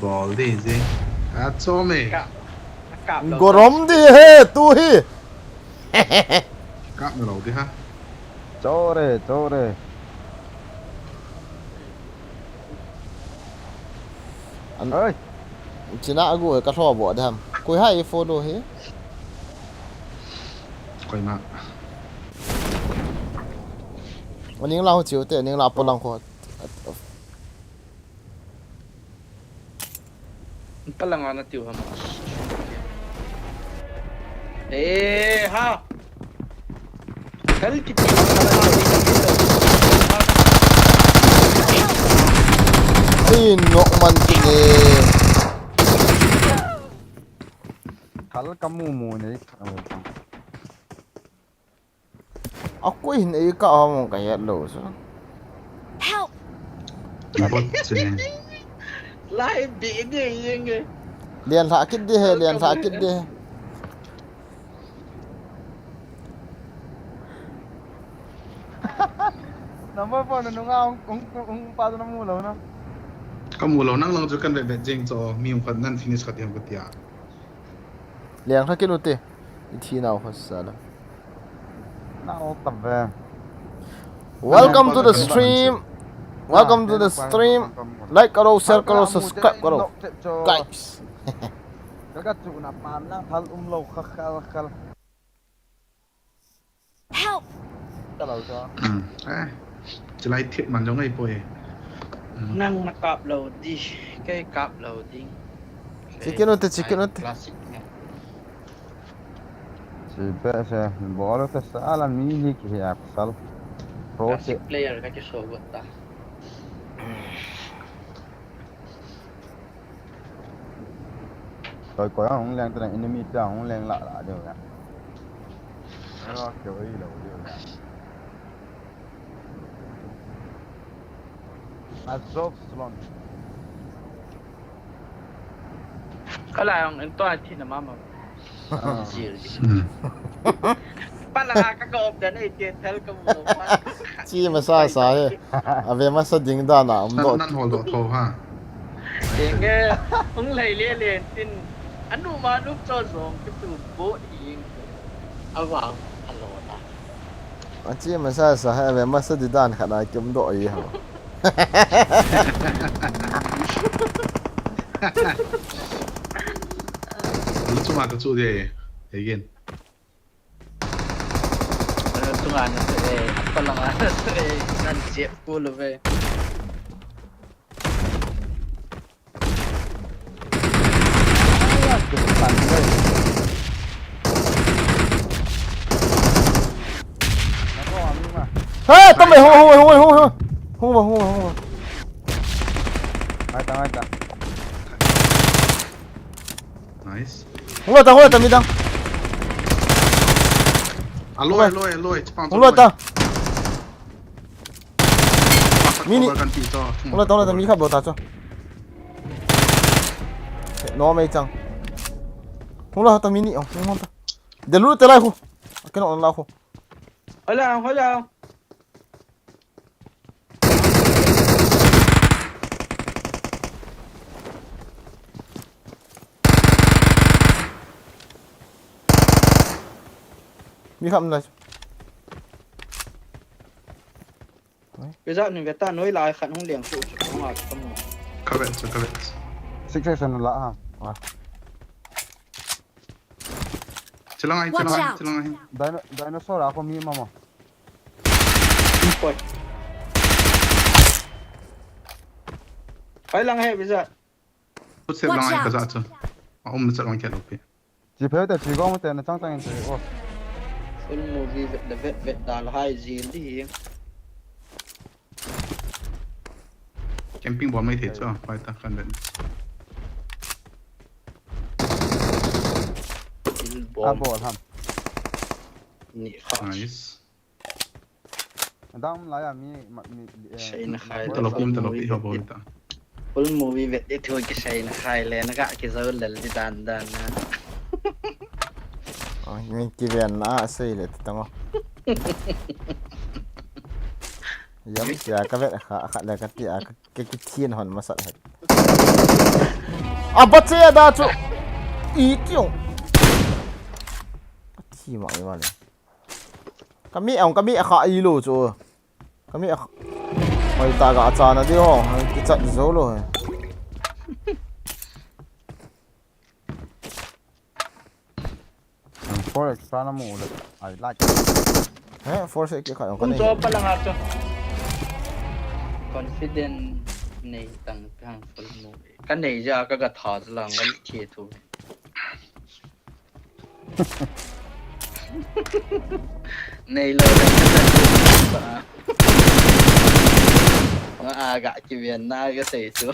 Bol di je. A chome. Ka. Ka lo. Gorom di he, tu hi. Ka me lo di ha. Chore, chore. An. Oi. China agu ka thlo bo dam. Koi hai photo hi. Koi ma. Ning la ho chiu te, ning la polang ko. Palang ana tiu ham. Eh, ha. Kal kiti. Ai, nok man kine. Kal kamu mu ne. A koi hin ei ka ham ka het lou chu. Help! Bot che. Lai bi ni yeng e. Lian lha kit di he, lian lha kit di he. Number four na nunga ung, ung, ung pa na mu lou na. Ka mu lou nang lang chu kan ve ve jeng chu mi ung khat nan finish khat yam ka tia. Lian lha kit u te. I thi nau kha sa la. Na o ta ve. Welcome to the stream. Welcome to the stream. Like karo, share karo, subscribe karo. Guys. Ka chu na pan lang thal um lo kha khal khal. Help! Ka lo cho. Hmm. Eh. Chilai thit man jong ai poi. Nang na kap lo di, kei kap lo di. Chicken ute, chicken ute. Classic ne. Si pe se bol te sa la mi ni ki ya sal. Pro se Classic player ka ki so got ta. Koi koi hung leng te enemy te hung leng la la de ya. Aro ke oi lo de ya. Azov slon. Ka la yong en to a thi na mama. Zil. Hmm. Pala ka ka op da nei te thal ka mo pa. Chi masa sa he. Ave masa ding dan a um Nan do. Nan hol do tho ha. Denge, hung lai le le tin. Anu ma nuk cho zong ki tu bo ing. Awa, alo na. A chi masa sa he ave masa di dan khat a kim do i ha. Lu chunga ka chu de. Again. Anu tunga na se eh, pala nga na se eh, nan siap ku lo ve. He, tome, hung, hung, hung, hung, hung. Hung va, hung va, hung va. Ngai ta ngai ta. Nice. Hung lo ta, hung lo ta, mi dang. Aloi, aloi, aloi. Chipang Hung lo ta. Mini. Hung lo ta, hung lo ta, mi khat bol ta chu. No mei chang. Hung lo ta mini, oh, hung lo ta. De lu te lai khu. Keno on la khu. Hola, hola. Mi kham lai. Bây giờ mình về ta nói lại khăn không liền tụ chụp không à, không. Correct, correct. Six section la ha. Chilang ai, Watch chilang ai, out. Chilang ai. Dino dinosaur a ko mi mama. Ui. Phải lăng hè bây giờ. Footstep lang ai ka za chu. A um na chat lang kya lopi. Chi pheu te chi gong te na chang chang in te o. Full movie vet da vet vet da la hai zin di. Camping bol mai thei chu. Pai ta kan vet. Il A bom. Bol ham. Ni kha. Nice. Dam la ya mi ma- mi. Eh, Sei na khai. Ta lopi, ta lopi, ha bol ta. Full movie vet di thu ki sei na khai le na ka ki zo lel di dan dan na. Min kiven na sei le ta ngo. Yam sia ka vet kha kha le ka ti a ka ki thin hon masat het. A ba che da chu. I tiu. Ti ma i ma le. Kami ang kami kha i lo chu. Kami a. Hoi ta ga cha na di ho. Ki chat zo lo he. Four extra na mu le. I like. He, four se ki kha ang ka Kum nei. cho pa langa cho. Confident nei tang tang full movie. Ka nei ja ka ga tha lang ka thi thu. Nei lo le ka ta. Ma a ga ki ven na ka sei chu.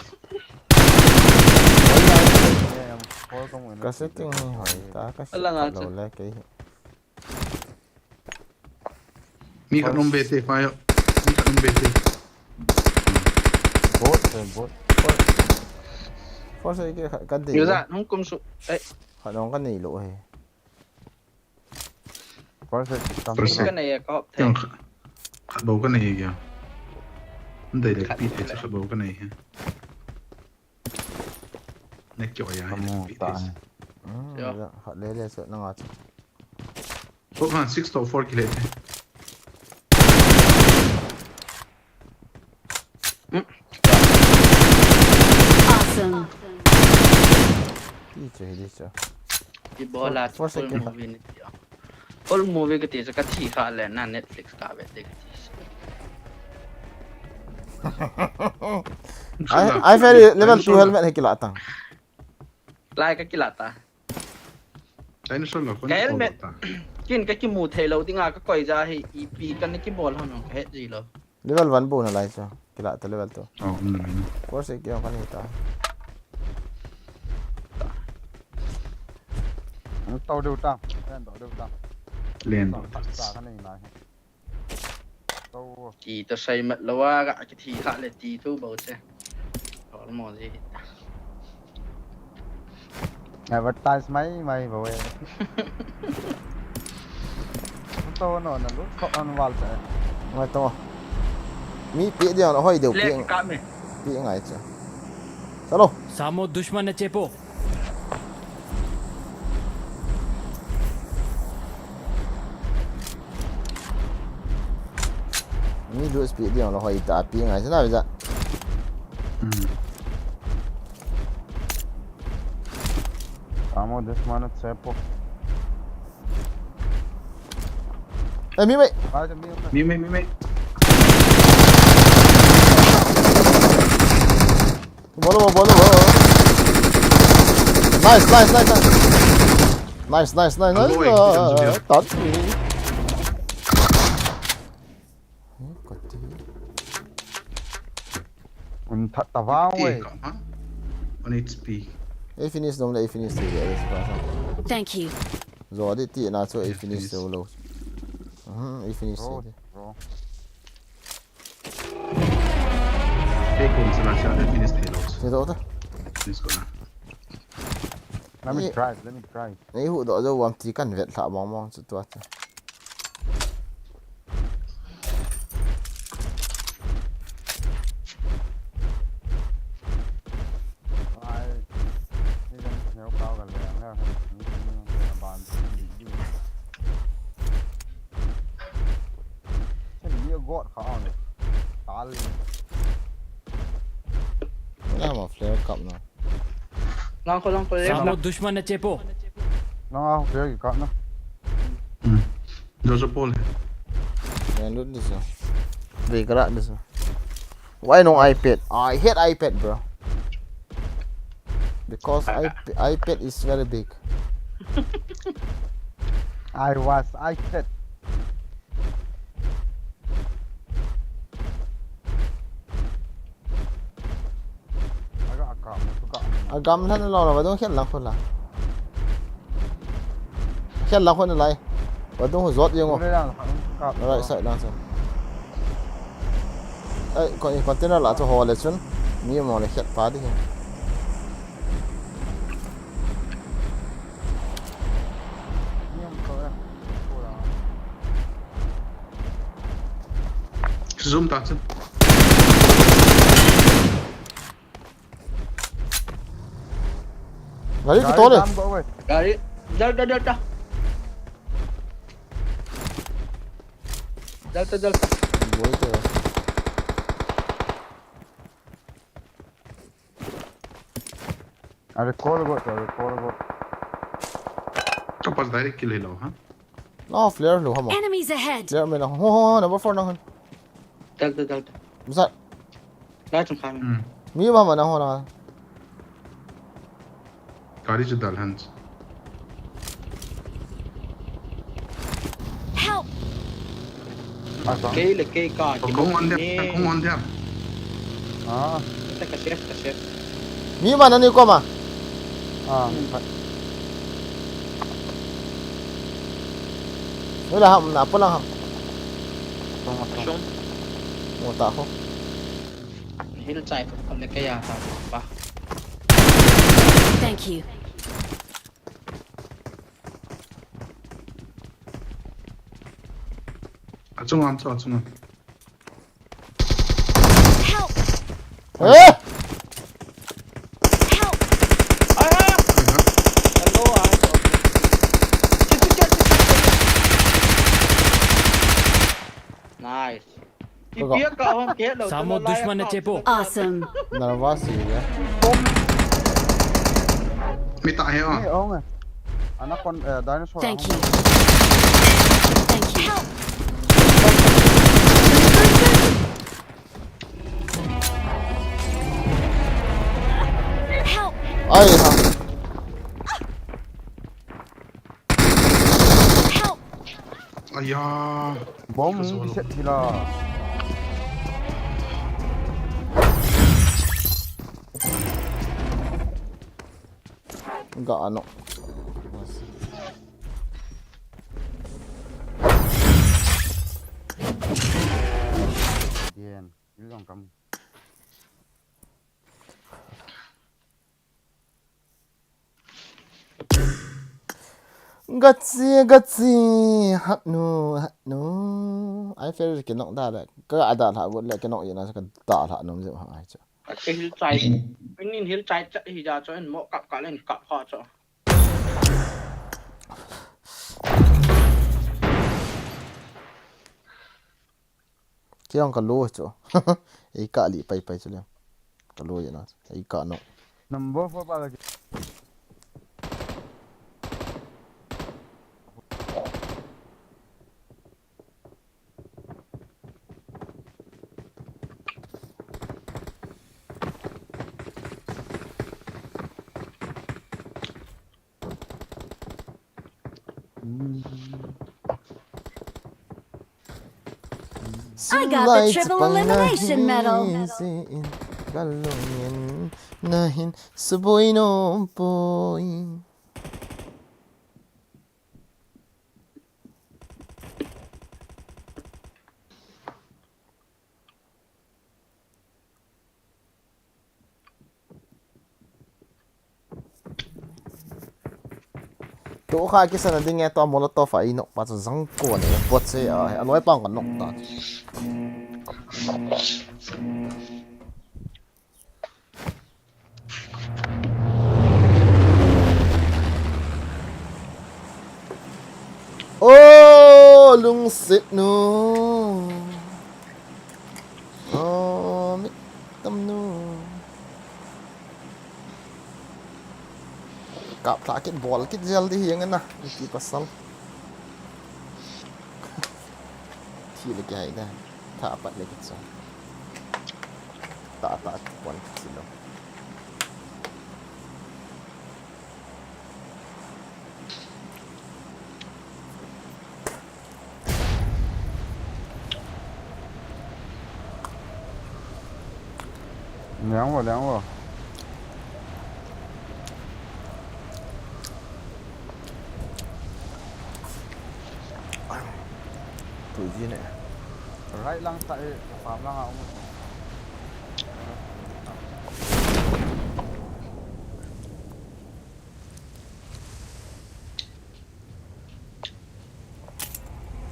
Four ko mu. Ka setting hi hoi ta ka. Ala nga Lo chu. Le ke. Mi khat um be te, pa yo. Mi khat um be te. Bot se bot. Four se ki kha ka di. Yu za nung kum su. Ai, Kha nong ka nei lo he. Four se tam. Four se. Ka nei ka hop the. Kya kha-, khat bou ka nei kya. Ndai le pi te khat bou ka nei he. Ne kyo ya. Kamu ta. Mm, Ya. Ya, kha le le se na nga. Ko ma six to four kile te. Awesome. Ki Chu hi di chu. Ibola full movie ni ti a. Full movie kati chu kathi kha le na Netflix kave ti kati. Ai, ai, fair level two helmet hi kila tang. Lai ka kila ta. Ka helmet. Kin ka kimu thei lou dinga ka koi ja hi ipi kan kibol ham ka het ji lou. Level one bu nalai chu. Kila ta level two. Oh, um. Four six kio kan hi ta. Tau deu ta. Len tau deu ta. Len tau ta. Sa kan nei lai. Ti ta sai mat lou a, ka kithi kha le ti thu bo che. Almost it. Advertise mai mai bo e. To no na lu ko an wal che. Mai to. Mi pi dia hoi deu pi. Ka me. Pi ngai che. Chalo. Samo dushman ne chepo. Mi lu speed dia lo hoi ta pi ngai sana visa. Hmm. Samo dushman ne chepo. Eh, mi mai. Mi mai, mi mai. Bolo, bolo, bolo. Nice, nice, nice, nice. Nice, nice, nice, nice. Alo, eh, kita juga. Touch me. Eh, kati. Un that ta vang wei. One H P. Ei finish nom le, ei finish le, ei finish. Thank you. Zo di ti na chu ei finish lo. Mhm, ei finish. Bro, bro. Ei kon sa na cha de finish thei lo. Thei lo ta. Finish ko na. Let me try, let me try. Nei hu do zo wam ti kan vet lha mong mong chu tua chu. Got kha on. Tal. Wala mo flare kap na. Lang ko, lang ko, lang. Samo dushman ne chepo. Lang ako, flare kap na. Hmm. Dojo pole. Yan lut diso. Vegra diso. Why no iPad? I hate iPad, bro. Because iP- iPad is very big. I was iPad. Agam lhan lo lo, vadung khel lang khun la. Khel lang khun lai. Vadung hu jot jeng o. Right side lang sen. Ai, ko container la chu ho le chun. Mi mo le khet pa di. Zoom ta chu. Gari kitol e. Gari, jal ta, jal ta. Jal ta, jal ta. Boi te. Are call go, are call go. Kapas direct kill hilo, ha? No, flare lo, hamo. Enemies ahead. Flare me na. Ho, ho, ho, number four na hon. Dal ta, dal ta. Bisa. Dal chung khan. Hmm. Mi ba ma na ho na. Gari chu dal han. Help! Kei le kei ka. Kong on dia, kong on dia. Ah. Ta ka chef, ka chef. Mi ma na ni ko ma. Ah. Wala ham na pula ham. Kong on. Mo ta ho. Hil chai ko le kei ya ta pa. Thank you. Achunga, achunga, achunga. Help! Eh? Help! Aha! Hello, ah. Nice. Samo dushman ne chepo. Awesome. Nervous hi ya. Mi ta he o. Ni ong e. Anaconda, eh, dinosaur. Thank you. Thank you. Help! Help! Ai ha. Help! Aya. Bomb set hila. Ga ano. Bien. Ilong kam. Gachi, gachi, hatnu, hatnu. Ai favorite kinok da le. Ka ada la got le kinok ina ka da la nom je ha ai cha. Ka hil chai. Pinin hil chai cha hi ja cho en mo kap ka len kap ha cho. Kei ang ka lo chu. Ei ka li pai pai chu le. Ka lo ya na. Ei ka no. Number four pa la. I got the triple elimination medal. Nahin suboi nom poi. Tu kha kisan a ding e, tua Molotov a i nok pa chu jang ko ne, bot se a, a noi pang ka nok ta. O lungset nu. O mit tam nu. Kap thla kit bol kit jel di hi ang na. Ti pasal. Thi le kihai da. Tha pat le kit sa. Ta ta ti pon kit si lo. Leng vo, leng vo. Tui ji ne. Right lang ta e, pam lang a um.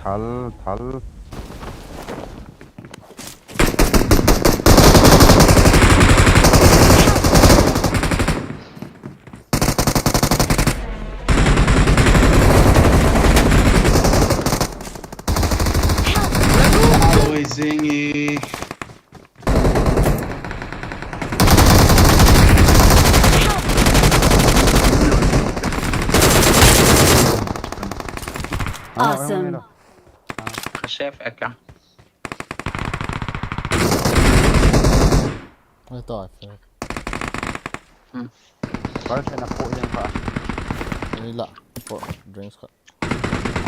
Thal, thal. Oi, Zingy. Awesome. Ka chef ek lang. Ito, I think. Hmm. First and a four yan pa. Ay, la. Po, drinks ka.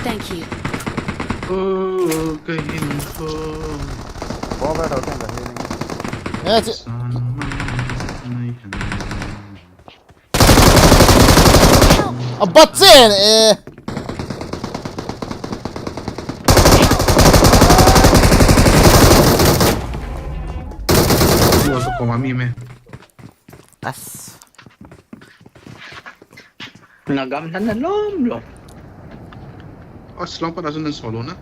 Thank you. Oh, kahin ko. Bo ba daw tang da healing. Eh, chi. Sana man ay han. Abat chen eh. Tua sa koma mi me. As. Nagam na na lom lom. As long pa na sun solo na.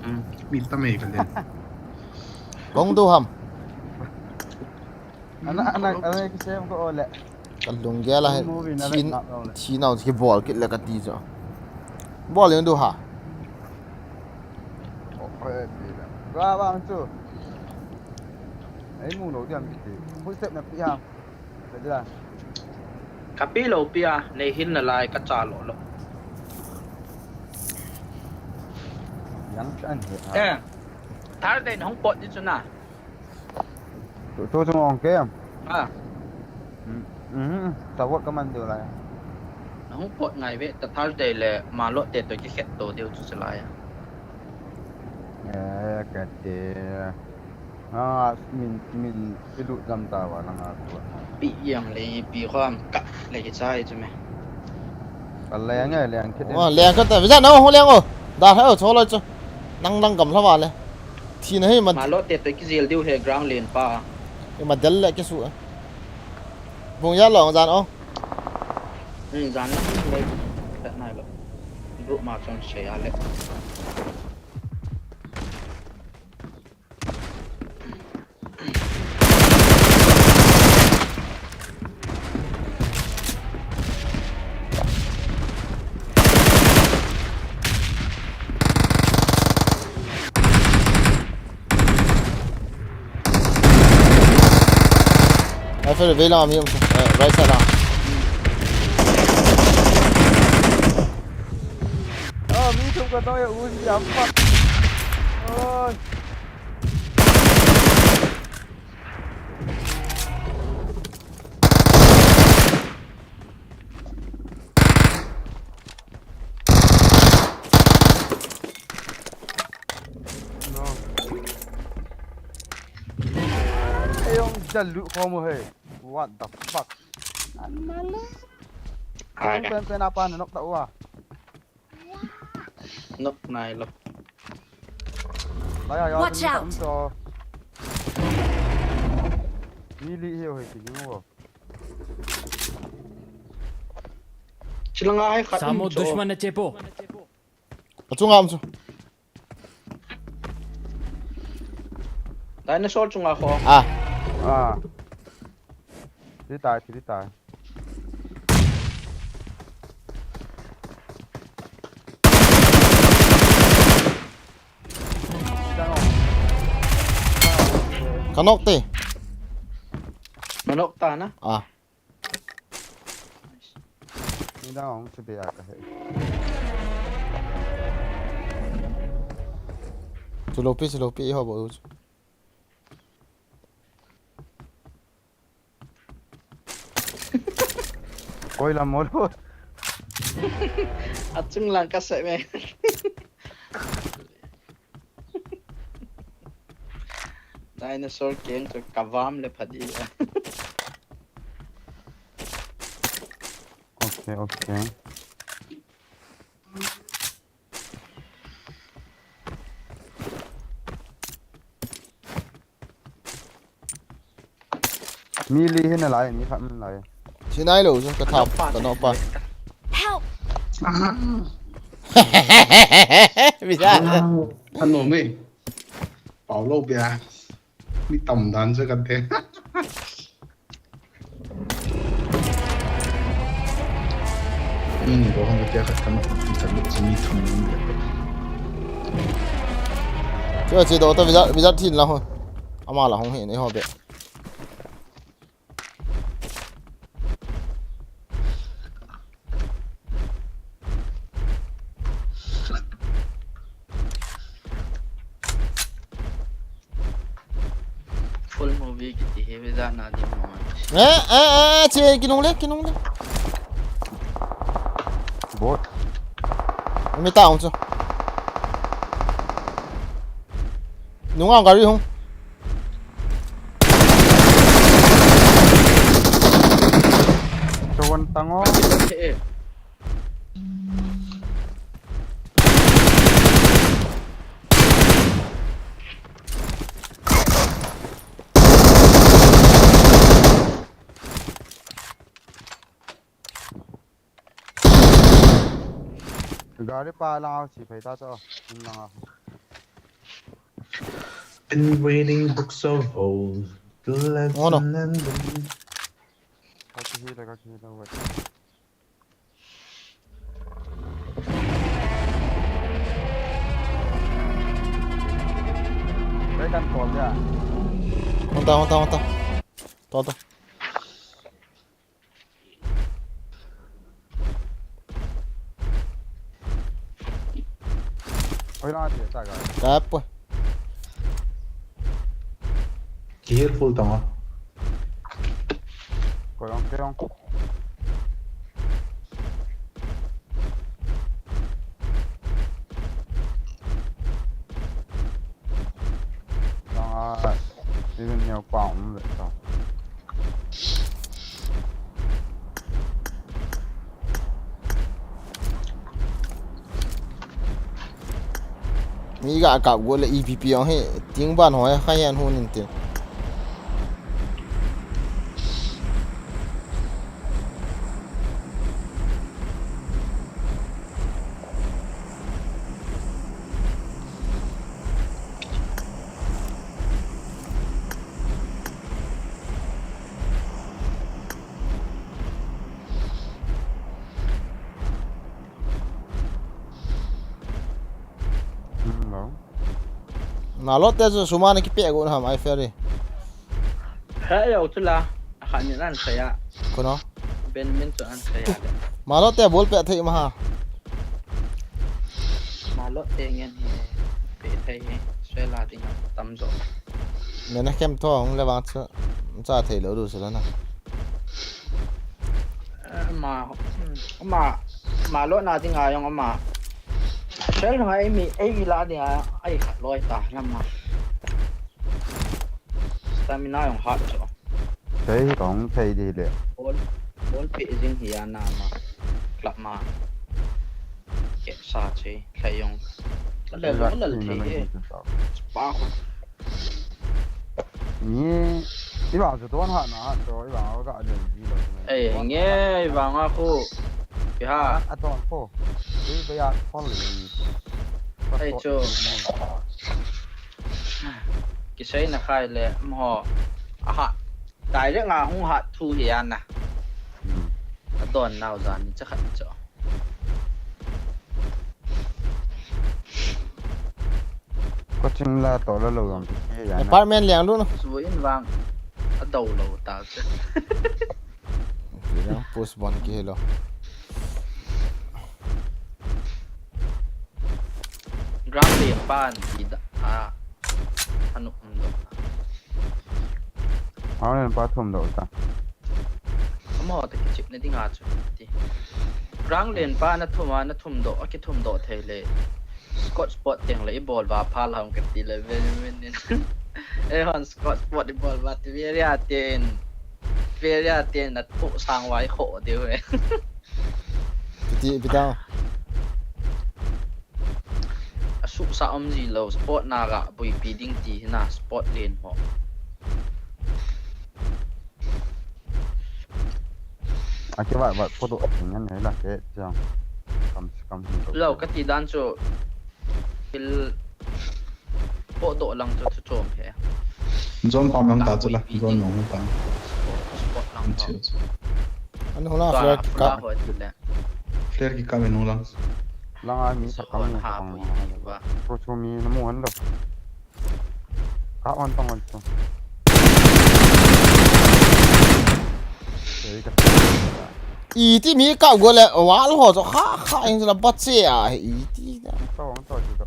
Hmm. Mi ta me ka le. Kong do ham. Ana, ana, ana kisem ko ole. Ka lunggel a hin. Movie na chin, vet nak ole. Chin out kibol kit le kati jo. Bol yung do ha. Oh, eh, pila. Ba, ba, chu. Ai mu lo diam kiti. Footstep na pi ham. Ka dira. Kapi lou pi a, nei hin nalai kacha lou lou. Yang chan he a. Eh, Thursday nahung pot di chu na. Tu, tu chung ong ke. Ah. Hmm, hmm, support kaman diu lai. Nahung pot ngai ve, ta Thursday le Malot te toh kikhet to diu chu chu lai a. Eh, kati. Ah, min, min, ilu jam ta va lang a tu. Pi yang le, pi kham ka le kichai chu me. Ka leng e, leng kit e. Wa, leng kit ta, visa na ho leng o. Da ha o, cho loi chu. Nang lang gam hla va le. Thi na hi man. Malot te toh kijel diu he ground len pa. I ma del le kisu a. Bung ya long jan o. Hmm, jan na hung le. Tat nai lo. Group ma chon share a le. Rifle vei lang a mi um, eh, right side lang. Ah, mi thum ka tong e, un jam pa. Oi. No. Ei, ong jalu khomu he. What the fuck? Anmale. Ai. Pen pen apa na nok ta wa. Nok nai lo. Watch out. Ni li he he ki ni wo. Chilanga hai khat. Samo dushman na chepo. Achunga am chu. Dinosaur chunga kho. Ah. Ah. Thi tai, thi tai. Ka nok te. Ka nok ta na? Ah. Ni da ong chu be a ka he. Chu lo pi, chu lo pi, i ho bo u chu. Koi lam mo lo. Achung lang ka se me. Dinosaur keng chu kavam le phadi. Okay, okay. Mi li hi nalai, mi khat nalai. Hi nai lo, ka thap, ka nop pa. Help! Mi sa. Ano mi? Pau lo bia. Mi tam dan sa kate. Mi ni ko hong tia khat kan, kan lu mi thum ni. Che che do ta visa, visa thin la ho. Ama la hong he ni ho be. Full movie kiti hi visa na di mo. Eh, eh, eh, che kinung le, kinung le. Bot. Mi ta hung chu. Nunga gari hung. Chuan tang o. Gari pa lang a, si phei ta chu. In lang a. Been reading books of old, the lesson and the... Ka ki heal, ka ki heal, wait. Wait, kan call dia. Hung ta, hung ta, hung ta. To, to. Ate ta ga. Kap. Ki heal full tama. Ko yong ke yong. Tanga even neo pa um le ta. Mi ga kap go le E P P ong he ting ban ho he kha hian hun in te. Hello. Nalot te chu sum a na kipeh go na ham, ai Ferry. He, yo, chu la. A khan ni nan saya. Kono? Ben min chu an saya le. Malot te bol pe thei ma ha. Malot te ngen he. Pe thei he. Sela ding a tam jo. Mena kem tho hung le vang chu. Cha thei lo du sela na. Eh, ma, hmm, ma, malot na ding a jong ma. Sel ngai mi, ei mi la ding a, ai khat loi ta lam ma. Stamina jong hat chu. Thei kong thei di le. Bol, bol pe jing hi a na ma. Club ma. Ke sa che, thei jong. Ka le lo la thei he. Pa ko. Ni, i vang chu don ha na, to i vang ga le ji lo. Ei, nge, i vang a khu. Ki ha. A, a don khu. Ei, ba ya khol le. Ei, chu. Ki sei na khai le, mo. Aha. Direct nga hung hat thu hi ana. Hmm. A don nau jan ni cha khat cho. Coaching la to la lo jong ki ya na. Apartment liang lu no. Chu in vang a do lo ta che. Ki la post bon ki lo. Ground le pan ki da a. Hanu um do. Hanu pa thum do ta. Amo te ki chip ne ding a chu ti. Ground len pa na thum a na thum do a ki thum do thei le. Scott spot teng le i bol va pha la hung ka ti le ve ve nin. E hon Scott spot i bol va ti ve ria ten. Ve ria ten na thu sang vai kho de ve. Piti pita. A suhsa um ji lo, spot na ga buipi ding ti hi na, spot len ho. A ke va va photo a ting an nei la ke chang. Kam kam hi lo. Lo ka ti dan chu. Thil photo lang chu chu chom he. Zone pam lang ta chu la, zone nong ta. Spot, spot lang. An hula flare ki ka. Flare ki ka me nong lang. Lang a mi sa kam ha pu ni ba. Ko chu mi na mu an lo. Ka on tong on chu. Iti mi ka go le wall ho chu kha kha in la ba che a iti da. Ka wang to chu do.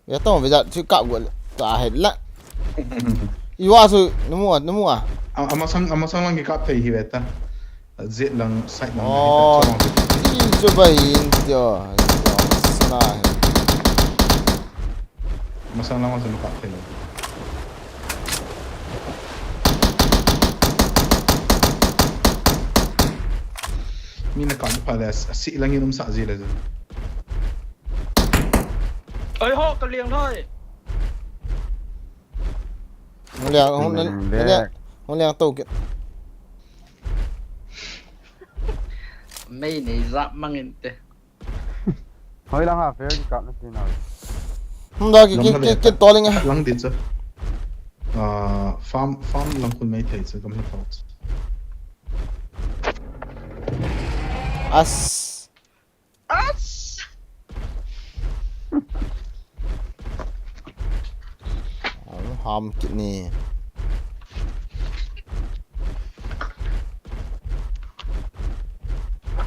Ya tong ve jat chu ka go le ta he la. I wa chu na mu a, na mu a. Ama sang, ama sang lang ki kap thei hi ve ta. Zet lang side lang. Oh, hi ta, ti chu ba hin jo. Sna he. Masang lang masang kap thei. Mi na kap pha le, a si lang in um sa ji le. Ai ho, ka liang thoi. Hung liang, hung liang, hung liang to ke. Mei nei zap mang in te. Hoi lang ha, fair ki kap na ti na. Hum da ki, ki, ki, ki to ling. Lang din sa. Ah, farm, farm lang kun mei thei sa, kam na thau. As. As. Ham kit ni.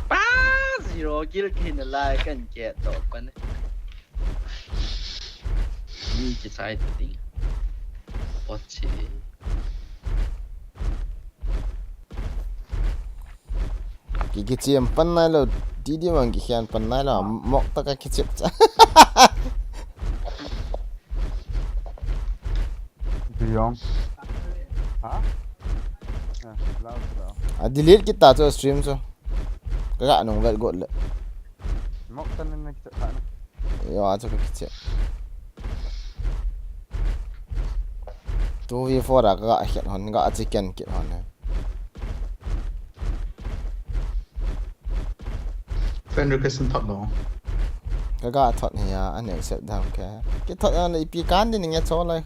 Pa, zero kill khin a lai kan ke to pan. Kichai ta ding. Pot chi. Ki, kichem pan nailou, didi mang kikhen pan nailou, mok tah a kichep cha. Beyond. Ha? Eh, lau, lau. A delete kit ta chu stream chu. Ka ga nung vet got le. Mok tan na kichep ta na. Yo, a chu ka kichep. Two v four a ka ga khet hon, ga chi ken kit hon. Friend request in thot lo. Ka ga thot hi a, an accept dam ke. Kithot a le ipi kan din nge cho lai.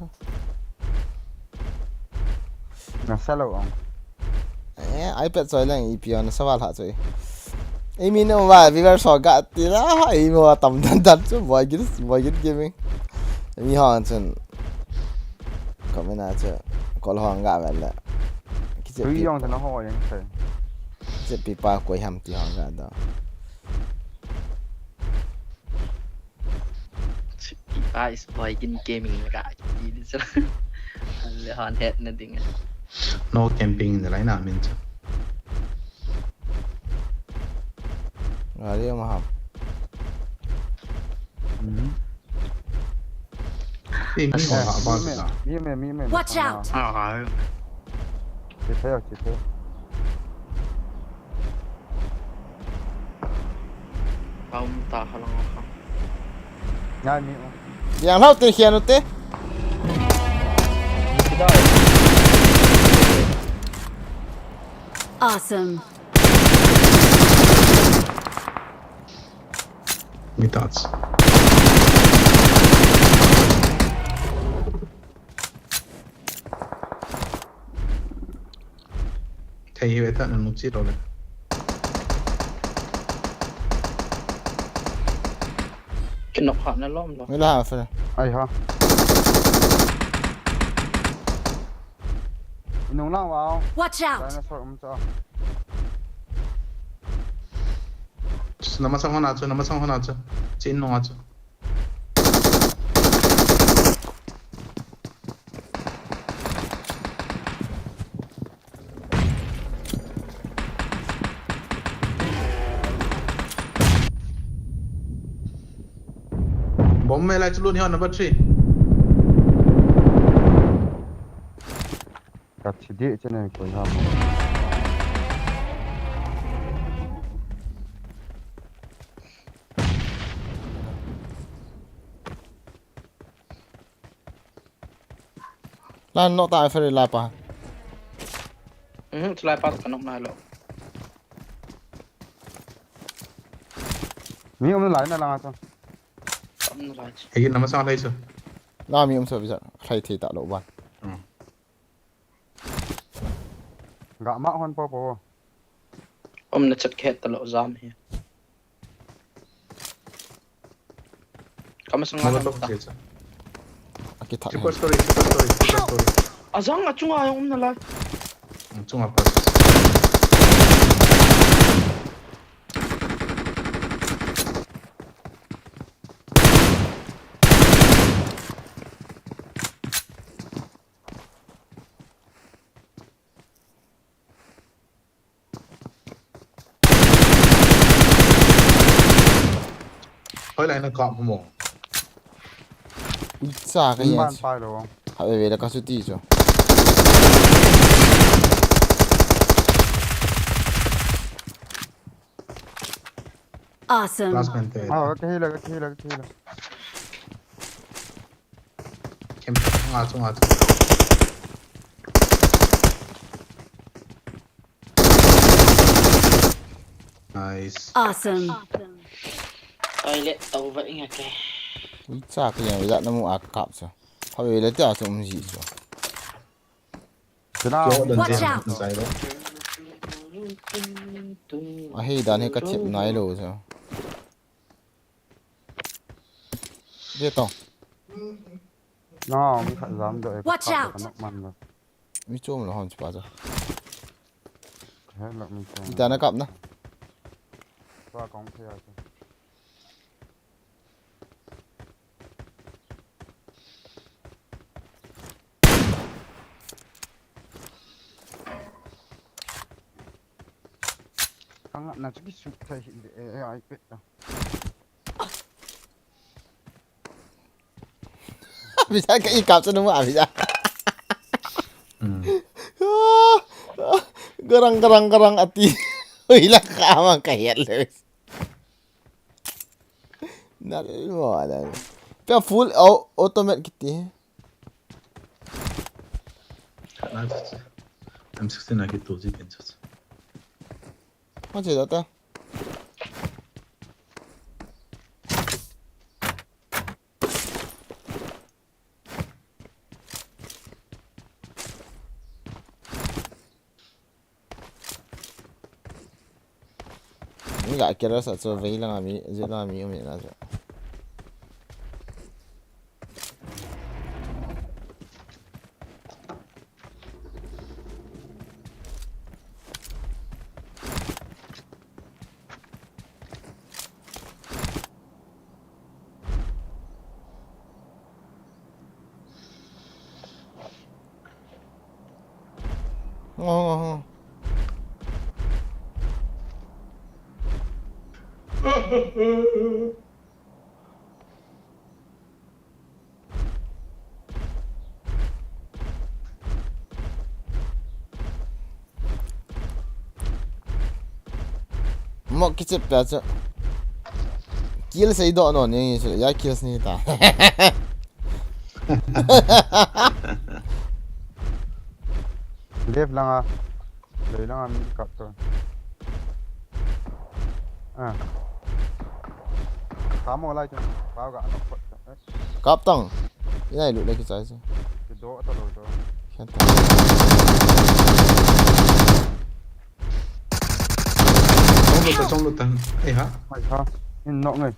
Na sa lo ong. Eh, iPad choi lang ipi on sa wal ha choi. Ei mi no wa viewer so ga ti la, ei mo tam dan dan chu boy git, boy git gaming. Mi hon chun. Comment a chu kol hong ga vel le. Kiche Tui pi yong pa. Tana ho yang sai. Kiche pi pa koi ham ti hong ga da. Pi pa is boy gin gaming ga ti di chu. Le hon het na ding. No camping de lai na min chu. Gari ma ham. Mhm. Ei, mi ho ha ba mi, sa. Mi, mi, mi, mi, Watch mi, out! Ah, hai. Che thei, che thei. Kaum ta kha lang kha. Ngai mi. Yang lau te khian u te. Awesome. Mi tats. Thei hi ve ta na nu chi lo le. Kinok ha na lom lo. Ngai la ha fe. Ai ha. Inung lang wow. Watch out! Dinosaur um cha. Nama sang hona chu, nama sang hona chu. Chin nung a chu. Bomb me lai chu lut hi on number three. Ka thi di chene koi ha. Lan nok ta ferry la pa. Mhm, chulai pa ka nok nai lo. Mi um lai na langa chu. Um lai chu. Hei, nama sang lai chu. La mi um so bisa. Khai thei ta lo ban. Hmm. Ga ma hon po po. Um na chat khet ta lo jam hi. Kama sang Mama lang tok ta. Che cha. Aki thak. Triple story, triple story, triple story. Ajang achunga jong um nalai. Hmm, chunga pa. Hoi lai na kap mo. Ui cha ka. Ban yen. Pai lo. Ha ve ve la ka su ti cho. Awesome. Last man te. Ah, okay la, okay la, okay la. Kem, nga chu, nga chu. Nice. Awesome. Toilet tau va inga ke. Ui cha ka yang ila na mu a kap cha. Ha ve le ta chu um ji cho. Watch out! Ahi dan hi ka thip nai lo chu. Dia tong. No, mi khat jam do e. Watch out! Ka nok man lo. Mi chom lo hon chu pa cha. He lo mi chom. Ita na kap na. Pa kong thei a chu. Na chu kisuk thei hi le, eh, ai pe ta. Bisa ka i kap chu numa bisa. Hmm. Garang, garang, garang ati. Ui la ka mang ka hiat le. Na le mo la. Pe full au-, automat kiti. Khat na chu. M sixteen na kitu ji ken chu. Ma che da ta. Ni ga kira sa chu vei langa mi, zui langa mi um na chu. Ngo, ngo, ngo. Mo kichep ta chu. Kill sei do no ni su ya kill ni ta. Left langa. Left langa mi kap to. Ah. Kamo lai chun. Pau ga nok. Kap tang. Inai lu le kichai chu. Kido ta lo to. Khen ta. Chom lu ta, chom lu ta. Ei ha. Mai ha. In nok ngai.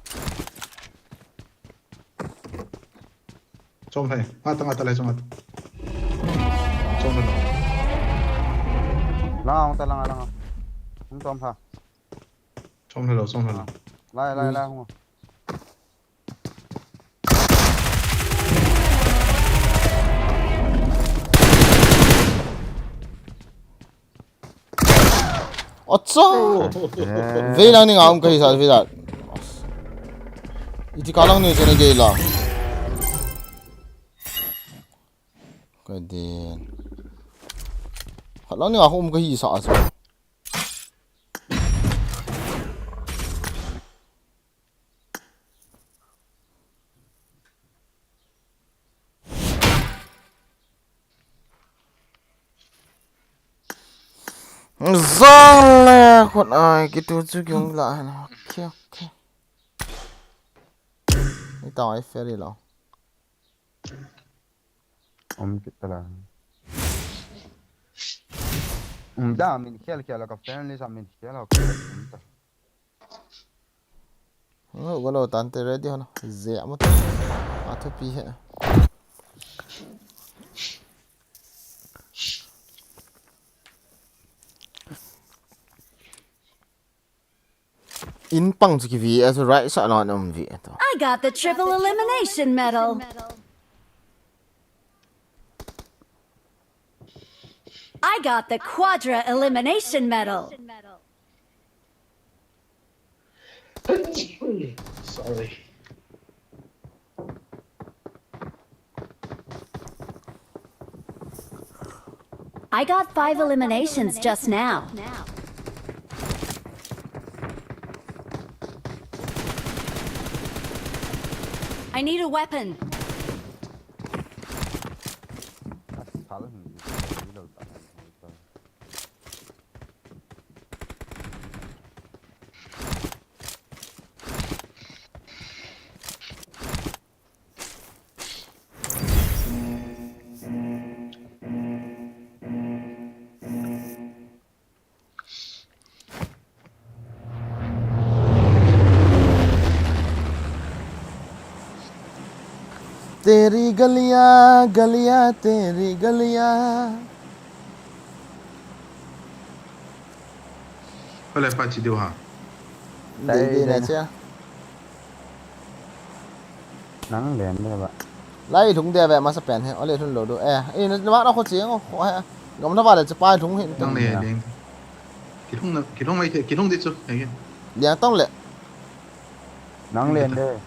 Chom hai. Nga ta, nga ta lai, chom nga ta. Chom hai lo. Langa, langa, langa. Hung chom ha. Chom hai lo, chom hai lo. Lai, lai, lai, hung. Acha! Eh. Vei lang ni nga um kahi sa vei la. Iti ka lang ni chena gei la. Ka din. Khat lang ni nga um kahi sa sa. Zang le khut ai, kitu chu kiung la hen. Okay, okay. Ni tao ai ferry lo. Om kit ta la. Um da min khel khel ka friendly sa min khel ka um ta. Ngo golo tante ready hon. Ze amo to. Athu pi he. In pang chu kivi a chu right sa lon um vi to. I got the triple elimination medal. I got the quadra elimination medal. Sorry. I got five eliminations just now. I need a weapon. तेरी गलियां, गलियां, तेरी गलियां. Hola, Pachi, diu ha. Dei, dei na chia. Nang len le ba. Lai lhung de ve masa pen he, ole lhun lo du. Eh, eh, na, na, na kho chiang o, kho he. Gam na va le cha pai lhung he. Nang le ding. Kilhung na, kilhung mai the, kilhung di chu. Hei. Liang tong le. Nang len de.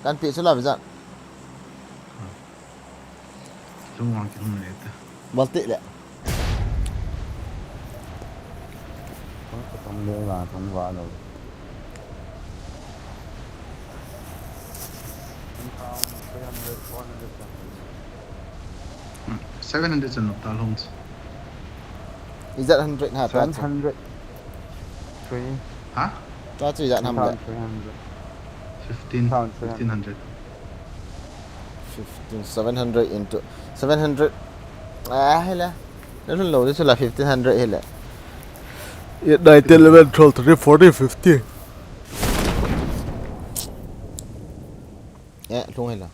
Kan pi chu la vizan. Kilhung wang, kilhung le ta. Bal ti le. Kong ka tong le la tong wa lo. Seven hundred chan lou ta lhung. Is that hundred ha ta? Seven hundred. Three. Ha? Ta chu is that hundred? Three hundred. Fifteen. Thousand three hundred. Fifteen, seven hundred into seven hundred. Ah, hela. Nalhun lou di chu la fifteen hundred hela. Eight, nine, ten, eleven, twelve, thirteen, fourteen, fifteen. Eh, lhung hela.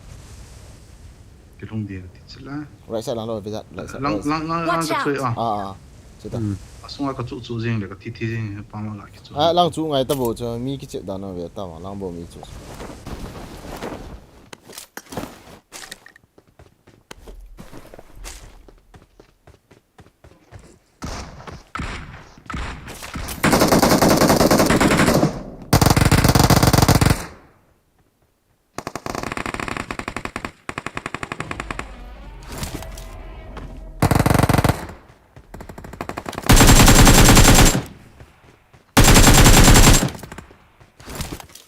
Kilhung di ka ti chu la. Right side lang lo, right side, right side. Lang, lang, lang, lang. Watch out. Ka chui a. Ah, ah. Chuta. Hmm. Asunga ka chu chu jing le ka thi thi jing pa ma la ki chu. Ah, lang chu ngai ta bo chu mi ki che da na ve ta ma lang bo mi chu.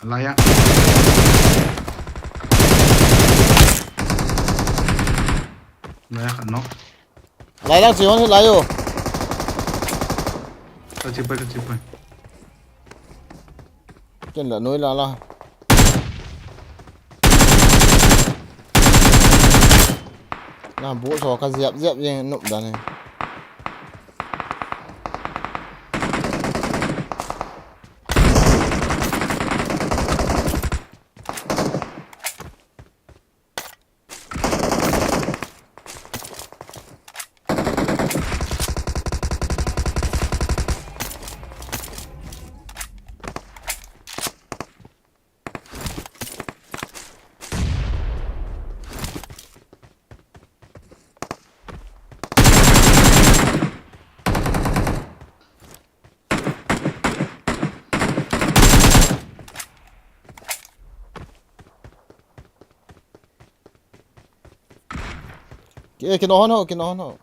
Alai a. Alai a khat knock. Lai lang chi hon hi lai o. Ka chi pai, ka chi pai. Ken la noi la la. Na bu so ka ziap ziap jeng nop dan hi. Ki, ki no hon ho, ki no hon ho.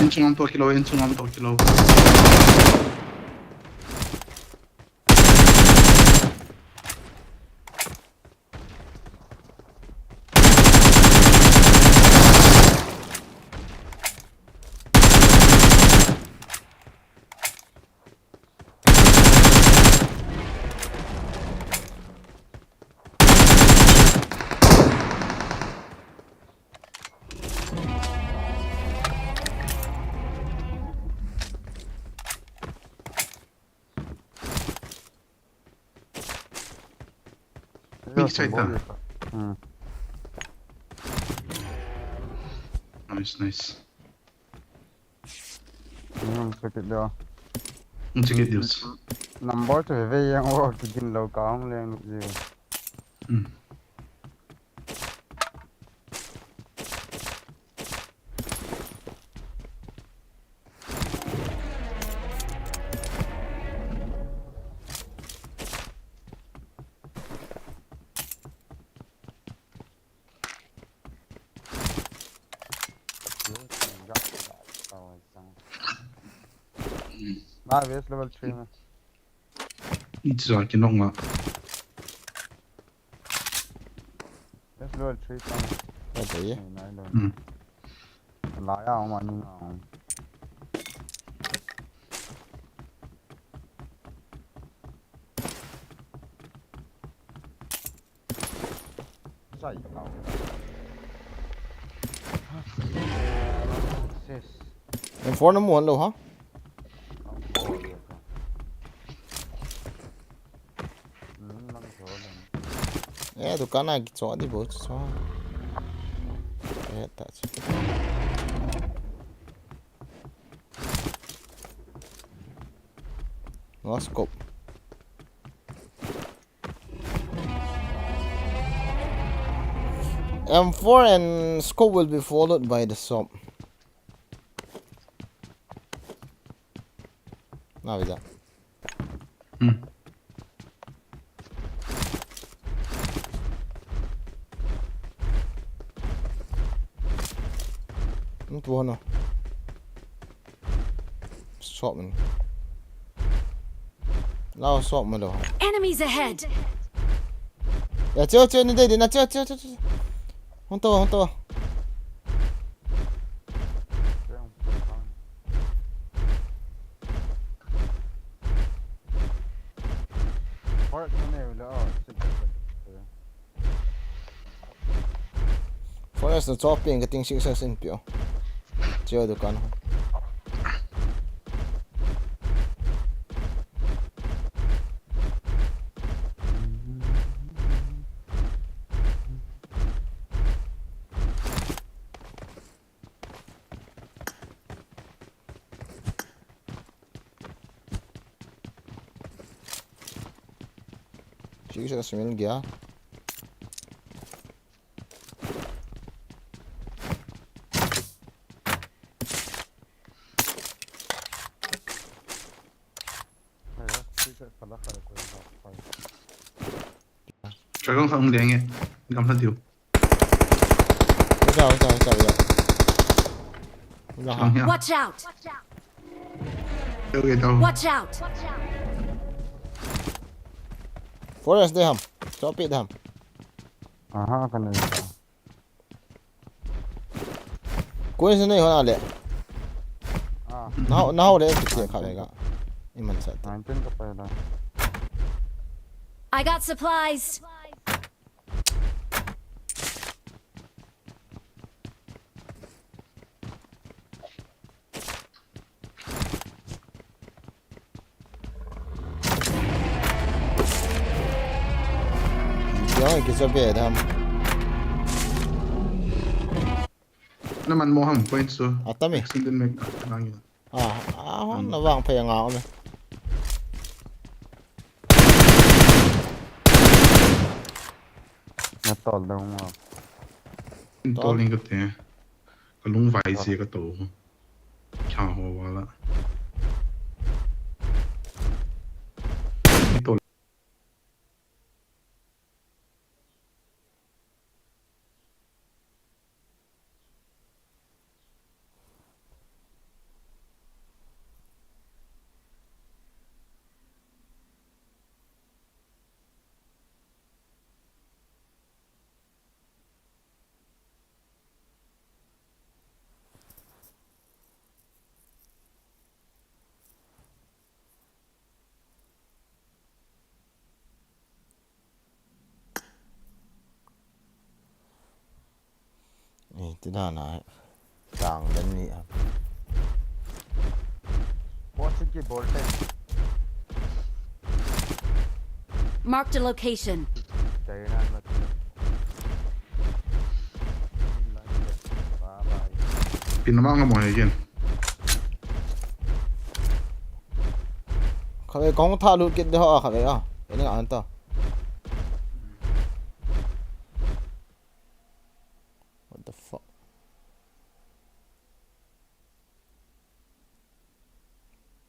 Inchung am to kilo, inchung am to kilo. Big side ta. Hmm. Nice, nice. Hmm, check it out. Hmm, check it out. Number chu ve ve yang o, kigin lou ka hung leng ji. Hmm. Na west level three ma. It's like knock ma. West level three pa. Oi, oi. Nai lo. Hmm. Lai a, ma ni na. Sai ka. Success. M four na mu lou ha? Dukan a kicho di bo chu. Eh, ta chu. No scope. M four and scope will be followed by the shop. Na vida. Hmm. Ntu hono. Shop man. Lao shop man lo. Enemies ahead. Ya, cheo, cheo, ni dei, dei, na, cheo, cheo, cheo, cheo. Hong to, hong to. Forest na chop pin ka ting six sin pio. Cheo dukan. Six sin gya. Dragon kha um ding e. Gam hla diu. Watch out, watch out, watch out, watch out. Watch out. Watch out. Okay, down. Watch out. Forest de ham. Chop it ham. Aha, kan na. Koi se nei hon a le. Ah. Nahao, nahao le, kiti kha le ga. Iman sa. Nineteen ka pa la. I got supplies. Yo, kicha be dam. Na man mo ham point so. Atami. Accident me lang yun. Ah, ah, hon na vang phai nga me. Na tol dong mo. Tol ning ka te. Ka lung vai sia ka to. Kya ho wala. Ito. Eh, ti dan a tang dan ni a. Watch ki bol te. Marked a location. China mat. Pin ma nga mo he kin. Khatvei kong tha lut kit de ho a khatvei a. Eni an ta. What the fuck?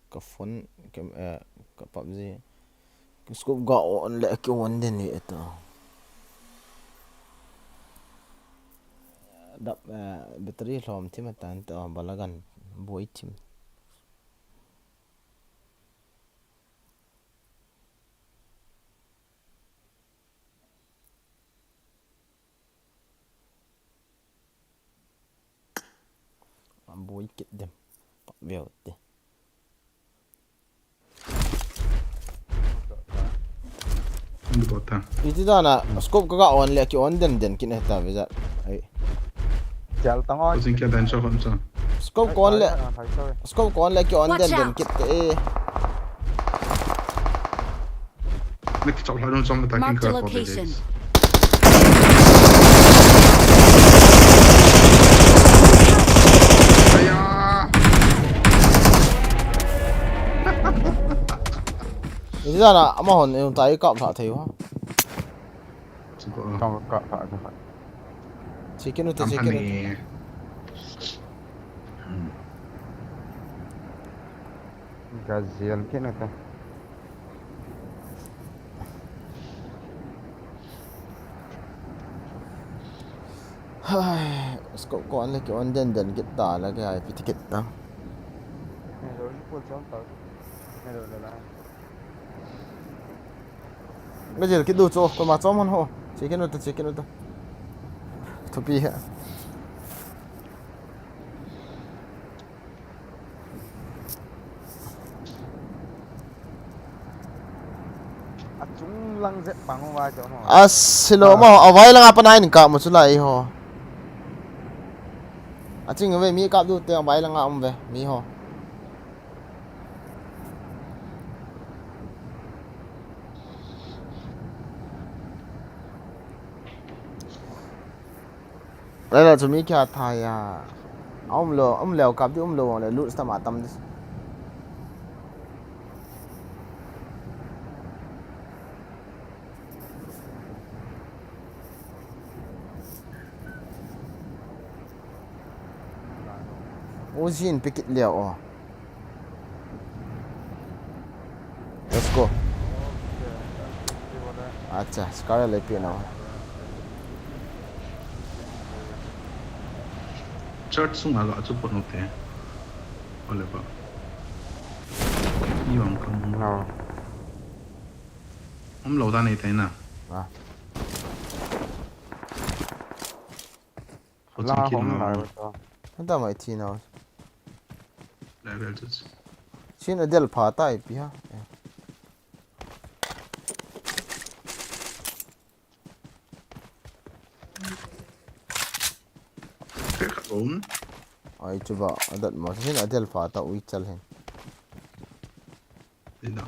Ka phone, ka, eh, ka PUBG. Ka scope ga on le ki on den ni eta. Dap, eh, battery lhom thim atan ta balagan boi thim. Aboi kit dem. Veu te. Iti dan a scope ka ga on le ki on den den kin eta visa. Ai. Chal tang on. Sing kya dan so kon so. Scope kon le. Scope kon le ki on den den kit te. Mek chau hla dong chom ta kin ka ko de. Marked a location. Tana, amahon, eh, tai kap lha thei ho. Chiko. Kap, kap lha thei. Chicken uta, chicken uta. Gazel kit uta. Hai, scope ko an le ki on den den kit ta la ke ai piti kit ta. Gazel kit du cho, koima chom hon ho. Chicken uta, chicken uta. Thupi he. Achung lang zet bang uva cho mo. Asilo mo, avai langa pana in kap mo chu lai ho. Aching ve mi kap du te avai langa um ve mi ho. Lala chu mi kya tha ya. Aum lo, um leo kap di um lo le loot tam a tam di. Uzi in pick it leo o. Let's go. Acha, Scar le pi na. Church sunga ga chu pon ute. Ole ba. Ni wang kam. No. Om lo da nei tai na. Ah. Langa hom lai ba ta. Hanta mai thi na. Lai bel tu. Chin a del pha ta ipi ha. Eh. Khe kha lom. Ai chu ba adat ma chin a del pha ta ui chal hen. Ina.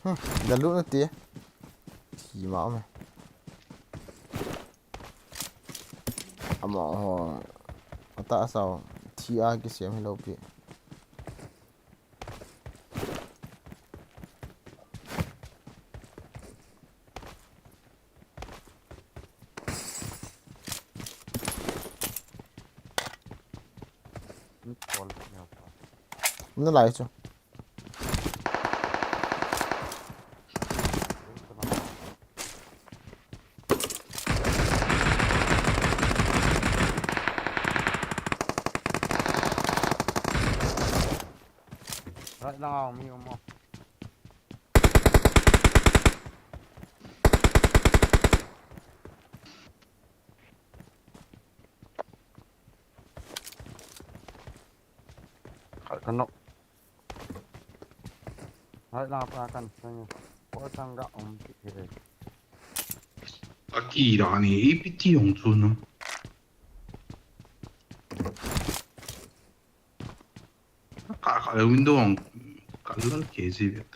Hmm, da lu na ti. Thi ma me. Ama ho. Ata sao. Thi a ki siam hi lo pi. Na lai chu. Right now, mi um mo. Khat ka nok. Hai la pa kan sang. Ko sang ga om ki he. Aki ra ni A P T hong chu no. Ka ka le window hong ka la ke ji vet.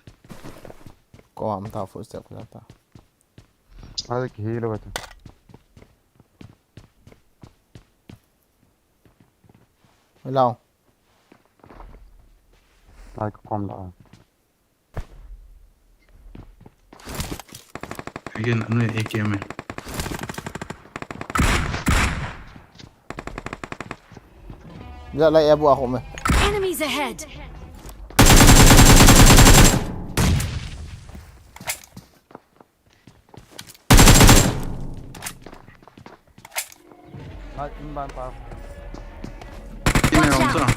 Ko am ta footstep la ta. Hai ki lo ta. Hello. Lai ka kom da. Again, anu A K M e. Ja lai abu a home. Enemies ahead. Hai, inbound pa. Watch out!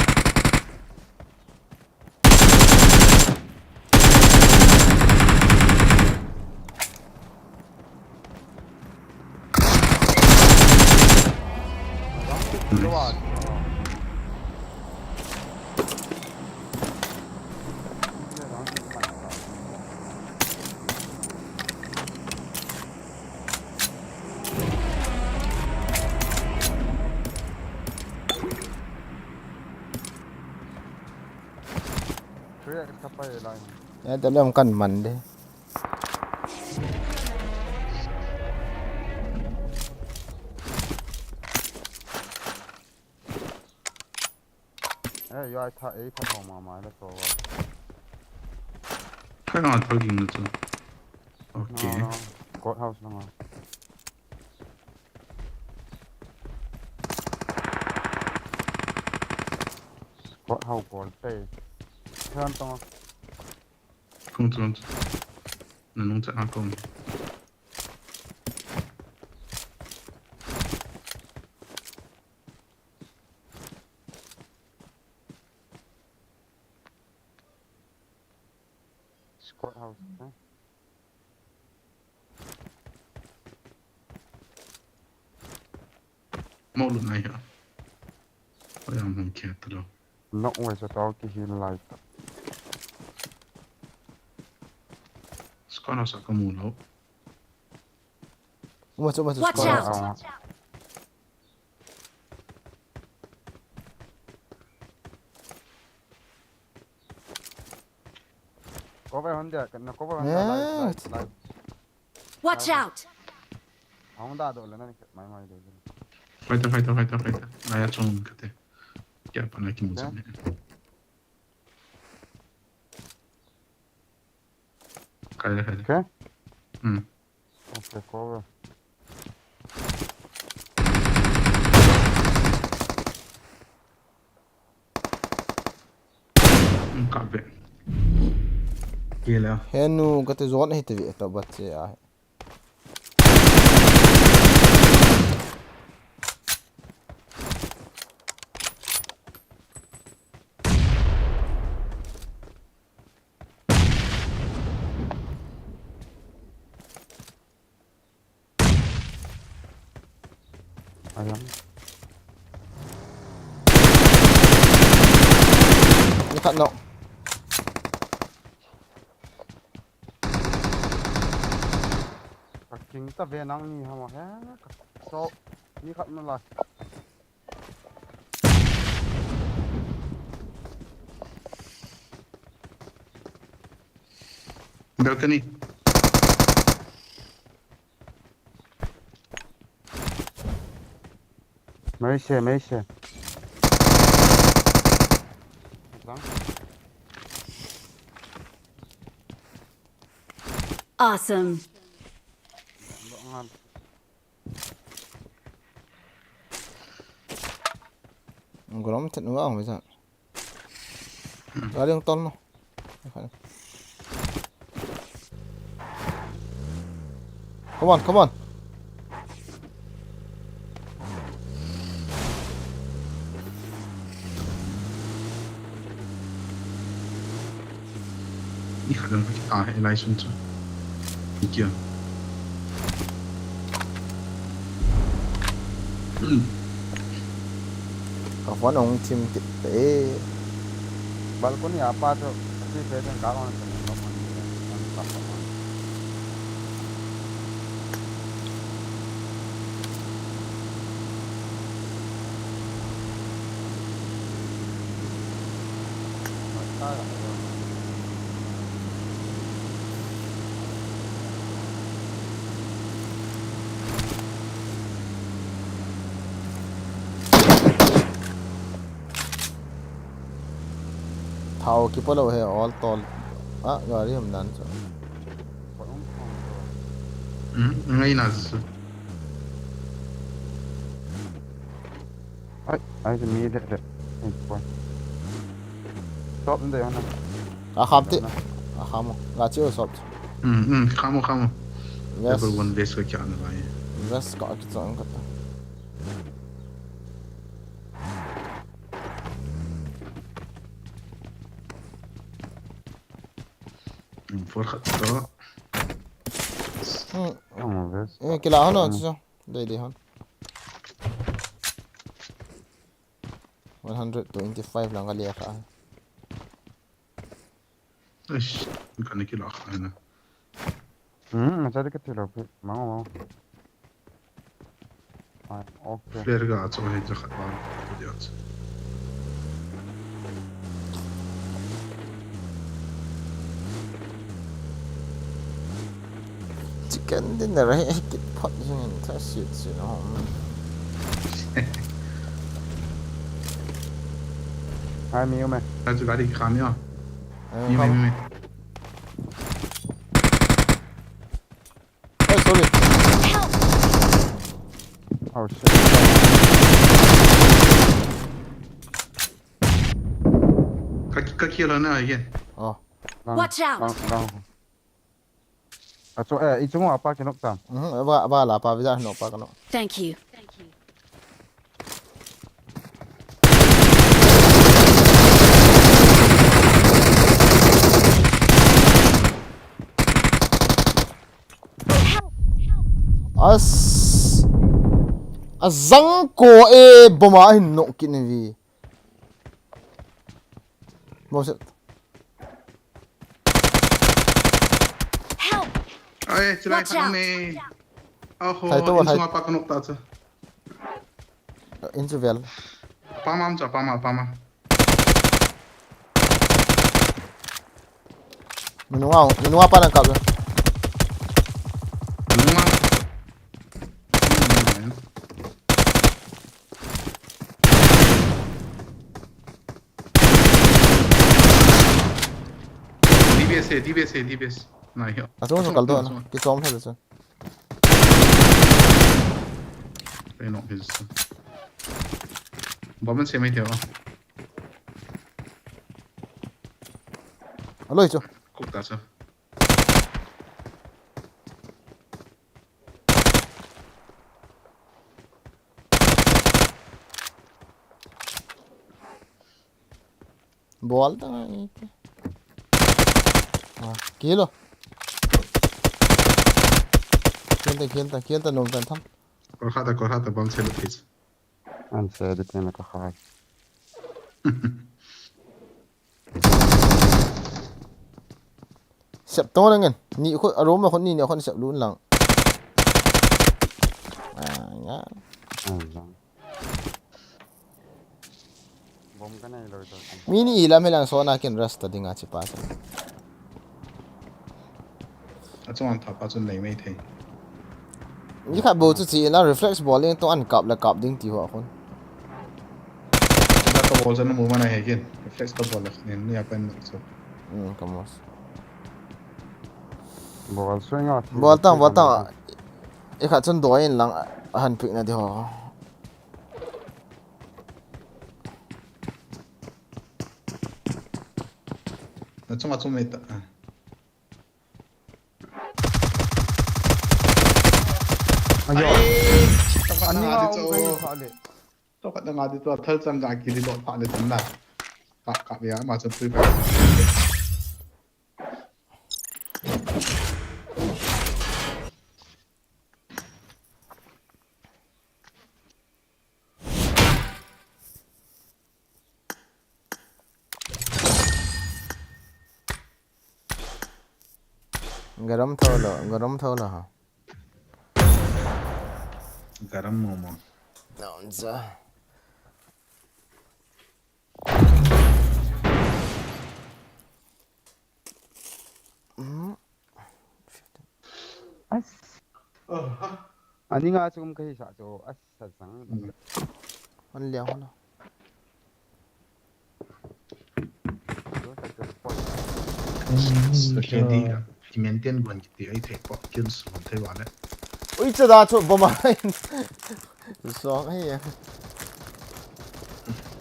Nice. Crack ka pai lai. Ya, ta lem kan man de. Eh, yo, ai tha, ei tha thong ma ma le to wa. Kha na thal ging na chu. Okay. No, no. Courthouse na nga. Courthouse kol te. Khan tong. Kung tong. Na nung cha kong. Courthouse, eh? Mo lu nai ha. Ko yang hung kia ta lo. Nok wai sa tau ki hin lai ta. Squad house a ka mu lo. Uma chu, uma chu. Watch out! Ah. Cover hon dia, na cover hon dia, live, live, live. Watch out! Hong da do le na ni mai mai de. Fighter, fighter, fighter, fighter. Naya chung kate. Kya pana ki musa ne. Khai le, khai le. Okay. Hmm. Okay, cover. Hmm, ka ve. Kila. Henu kate zone hi te ve ta bat che a. Alam. Ni khat no. Ka king ta ve nang ni hama he. So, ni khat no la. Balcony. Mai se, mai se. Awesome. Grom thet nu a hung mai san. Gari hung tol no. Come on, come on. Ni khat lang ka kit a, he lai sun chu. Ni kia. Hmm. Ka phone hung thim kit e. Balcony a pa chu, three phase in ka on chu, on, on, on, on. Thao kipo lou he, ol tol. Ah, gari hum dan chu. Hmm, ngai na chu. Ai, ai, mi de, de. Ai, boy. Stop de, ana. A kham ti. A kham. Ga chi o stop. Hmm, hmm, kham o, kham o. Yes. Level one base ka kya na bai. Yes, ka ki chang ka ta. Hmm, four khat to. Hmm. Hmm, yes. Eh, kila hon o, hmm. Chu. Dei, dei hon. One hundred twenty-five lang ka lia kha. Eish, ka ni kila kha na. Hmm, na sa de ka tilo pi. Mango, mango. Ai, okay. Flare ga cho he ja khat ba. Dia. Chicken dinner hi kit phot jing in tha sit sit no. Hai mi me. Ta chu gari kham ya. Eh, mi me, kham. Mi me. Oh, shit. Ka, ka kill na again. Oh. Lang, Watch out! Lang, lang. Achu, eh, ichung apa kinok tam. Mhm, ba, ba la pa visa no pa kano. Thank you. As. Azang ko e boma hin nok kit ni vi. Bom set. Help! Ai, chilai Watch out! Khat me. Aho, thai to, in thai. Suma pa kanok ta cha. In chu vel. Pama am cha, pama, pama. Minunga, minunga pa nang kap. Minunga. D B S hai, D B S hai, D B S. Nai ho. Achu, achu, kal do na. Kichom thei chu. Peno his. Bomb se mai theo. Aloi chu. Kuk ta sa. Bol ta ngai te. Ah, kilo. Kilo ta, kilo ta, kilo ta, nom tan tham. Kol khat ta, kol khat ta, bom se lu this. An se de pen ka khai. Sep to lang ngen. Ni khu, a room khu ni, ni khu sep lu lang. Ah, ya. Ah, ya. Bom ka nei lo to. Mi ni ilam hilang so na ken rasta dinga chi pa. Achung ang thapa chun nei mai thei. Ni khat bou chu chi la reflex bol leng to an kap la kap ding ti ho khun. Ka bol chan mu mana he kin. Reflex ka bol la nin ni apan chu. Hmm, ka mos. Bol swing out. Bol tang, bol tang. I khat chun doi in lang han pick na di ho. Achung, achung mai ta. Ayo. Ai, to khat na nga di chu. Ai, to khat na nga di chu, thal chang ga kili dot pha le chun na. Ka, ka ya ma chun tui pa. Garam tho lo, garam tho lo ha. Garam momo. Naunza. Hmm. As. Ani nga chum kahi sa chu as sa sang. An liang hon. Second di, i maintain gon kiti ai thei po, kin su thei wa le. Ui, cha da chu bom a. Song ai.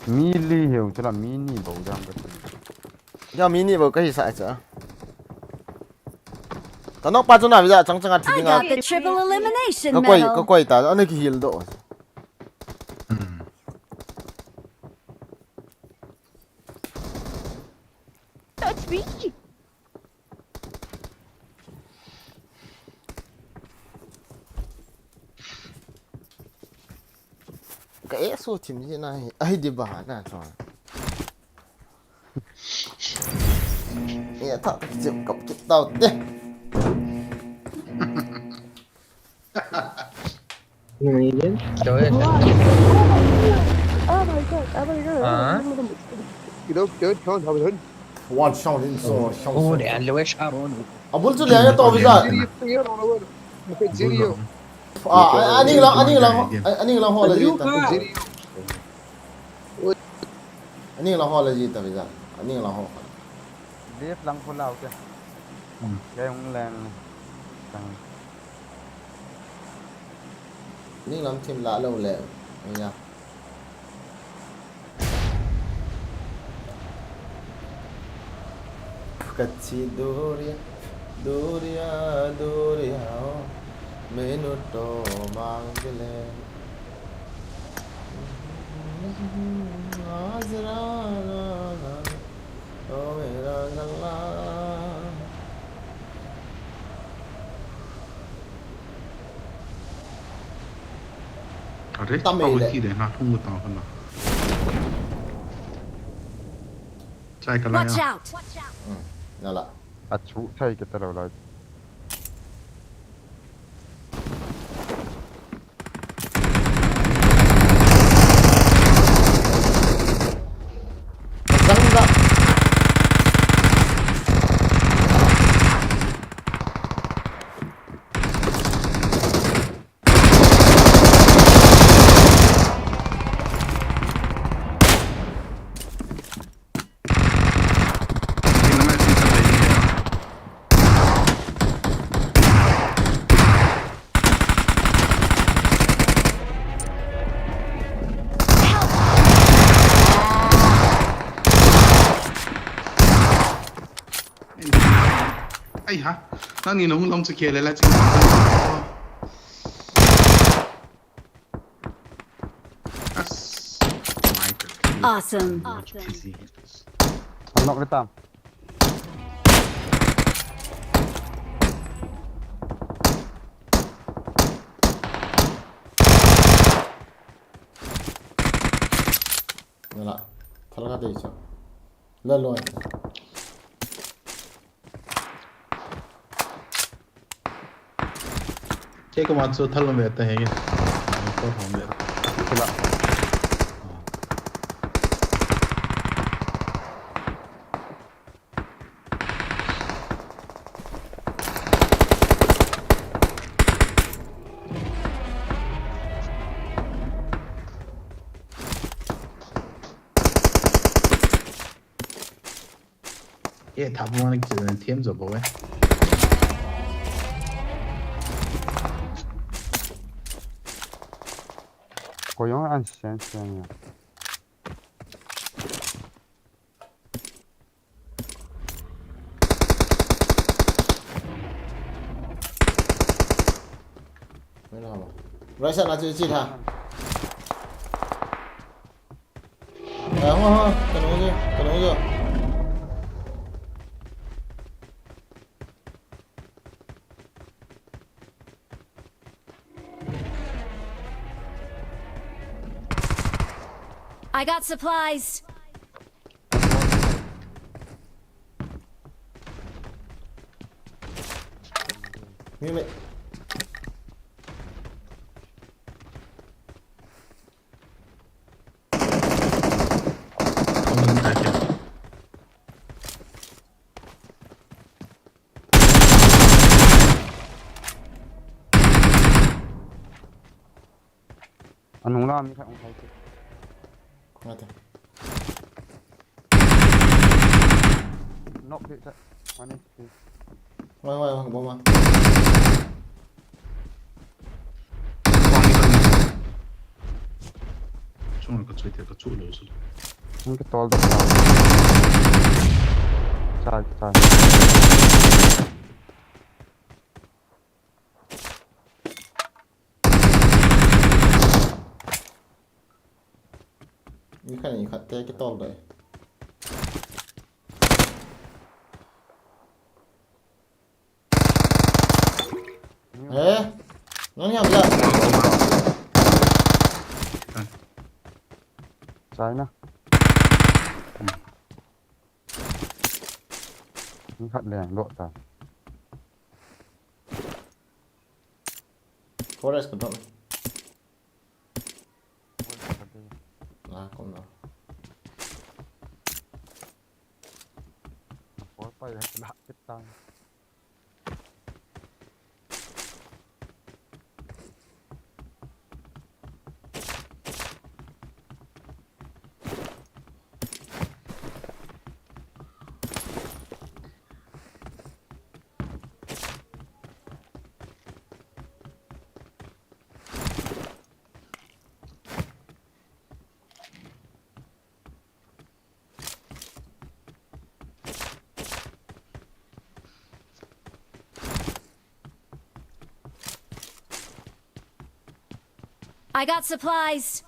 Mi li heu chu la mi ni bou jam ka. Ya mi ni bou kahi sa cha. Tanok pa chu na visa chang chang a thi I dinga. Got the triple elimination medal. Ka koi, ka koi ta, ana ki heal do. Hmm. Touch me. Ka e su thim ji na hi, ai di ba na to. E tha ta chim kap kit tau te. Ngai le. Choi. Oh my god, oh my god. Ah. Kidou, kidou, kidou, kidou. One shot in, so, shot, oh, shot. They are lowest up. Abul chu le to visa. Zero, zero, zero. Ah, aning lang, aning lang, aning lang ho la ji ta. Zero. Aning lang ho la ji ta visa. Aning lang ho. Left lang pula u te. Hmm. Kei hung leng. Tang. Ning lam thim lah lou le. Nia. Kachi duria, duria, duria, oh, menu to mang dile. Azra, oh, mera gala. Are, tam ei le. Ti de na thung ta kana. Chai ka la. Watch ya. Out! Hmm, na la. A chu thai ke ta lo la. Zang da. Ai ha, nangni nahung long chu kele la ching. As. Awesome. Awesome. Knock le tam. Nala, thal ka dei chu. La loi. Che ka ma chu thal me ta he. Ko hom le. Kila. E, tha bu ma ni ki chen thiam jo bo e. Ko jong an sen sen ya. Right side na chu chi tha. Eh, hung, hung, ka nung chu, ka nung chu. I got supplies. Mi, mi. Anung la mi khat hung thai kit. Nga te. Knock di ta. Ani. Wai, wai, wai, bomb a. Chung ka chui te ka chu lo su. Hung kitol da. Chal, chal. Ni khat, ni khat te kitol dai. Eh? Nang hiam la? China. Ni khat leng lo ta. Forest ka drop. Ah, kom na. Por pa ya la kita. I got supplies.